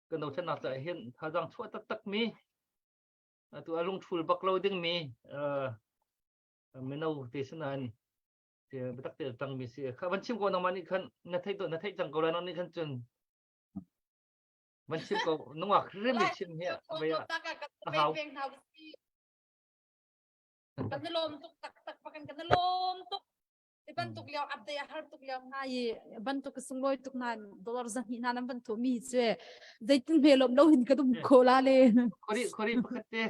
kan dothlennak caah hin thazaang chuah taktak mi atu a lungṭhul bak lo ding mi mino te sinain. Biatak te tangmi si. Kha van chim ko nangmah nih khan na theih to na theih cang ko lai nang nih khan cun van chim ko nungak hrim ni chim hi vei a hau. Kan i lawm tuk taktak pakan kan i lawm tuk. I bantuk lio update a har tuk lio hna i bantuk ka sunglawi tuk na dollar zahnih hna nan van tuah mi cu zeitin hme lawm lo hin ka dum kho la le. Khori khori pakhat te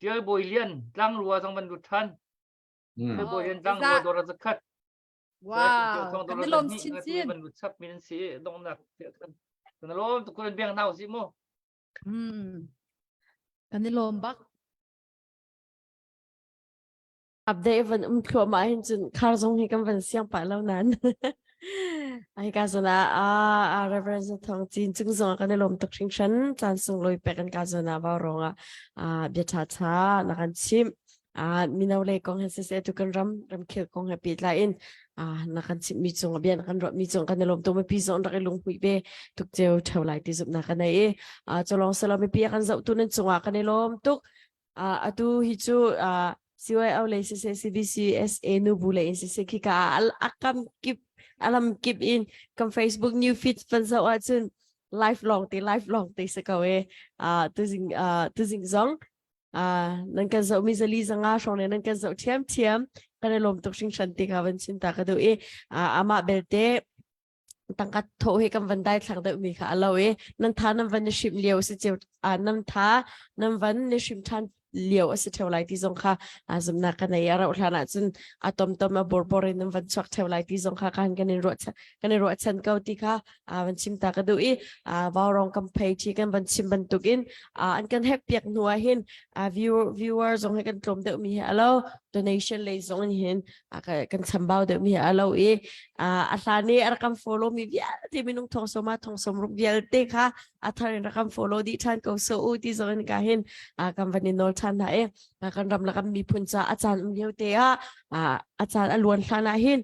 Tial Bawi Lian tlangrua zong van lut than. Tial Bawi Lian tlangrua dora zakhat. Wow, kan i lawm chinchin. Van lut chap min si dongnak kan i lawm tuk kan biang nau si mu. Hmm. Kan i lawm bak. Update van um thluahmah hin cun khar zong hi kan van siang pah lo nan. Ai ka zona a a Reverend Thong Cin cung zong kan i lawm tuk hringhran caan sunglawi pek kan ka zona vau rong ah a bia tha tha na kan chim a mino le kong he siseh tu kan ram ramkhel kong he pehtlai in a na kan chim mi cung bia na kan ruah mi cung kan i lawm tuk mipi zong rak i lunghmuih ve tuk ceu theo lai ti zumhnak kan nei i a cholong selo mipi kan zoh tu nan cungah kan i lawm tuk atu hi cu CYO lei siseh CBCSA nubu lei in siseh khika ah akam kip alam kip in kan Facebook new feed van zoh ahcun live long te live long te si ko e tuzing tuzing zong nan kan zoh mi zali zanga hrawng le nan kan zoh thiam thiam kan i lawm tuk hringhran ti kha van chin ta ka duh i amah belte tangka tho he kan van dai thlang deuh mi kha alo i nan tha nan van ni hrim lio si ceu a nan tha nan van ni hrim than lio a si theu lai ti zong kha a zumnak ka nei a rauh hlan ah cun a tom tom a bor bor in nan van chuak theu lai ti zong kha kan kan in ruah kan i ruah chan ko ti kha a van chim ta ka duh i a vaurong kam phei thi kan van chim bantuk in an kan hack piak hnu ah hin a viewer viewer zong he kan tlawm deuh mi he alo donation lei zong in hin kan chambau deuh mi a lo i a hlan i a rak kan follow mi vialte minung thong sawma thong sawm ruk vialte kha a thar in rak kan follow dih ṭhan ko so u ti zong in ka hin kan van i nawl ṭhan hna i kan ram le kan miphun ca a caan um lio te ah a caan a luan hlan ah hin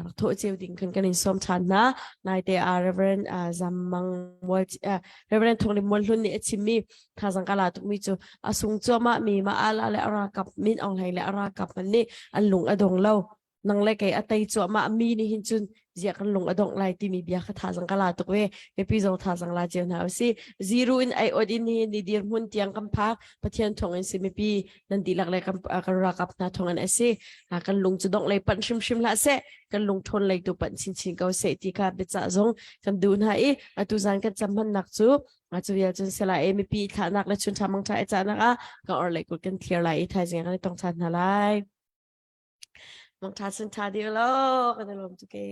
rak thawh cio ding khan kan in sawm ṭhan hna naite a Reverend Zammang Mual Reverend Thonglim Mual Hlun nih a chimmi thazang ka la tukmi cu a sung cuahmah mi ma ala le a ralkap Min Aung Hlaing le a ralkap man nih an lung a dong lo nang le kei a tei cuahmah mi nih hin cun ziah kan lung a dongh lai timi bia kha thazang ka la tuk ve mipi zong thazang la cio hna usih zero in ai ot in hi ni dirhmun tiang kan phak pathian thawng in si mipi nan dihlak le kan kan ralkap hna thawng in asi kan lung cu dongh lei panh hrimhrim hlah seh kan lung ṭhawn lei tu panh chinchin ko seh ti kha biacah zong kan duh hna i atu zan kan cam hmannak cu cu vial cun sela e mipi thlahnak le chun ṭha mang ṭha i cahnak ah kan or lei kut kan thlir lai i thaizing kan i tong ṭhan hna lai. Mang ṭha sun ṭha dih lo kan i lawm tuk e.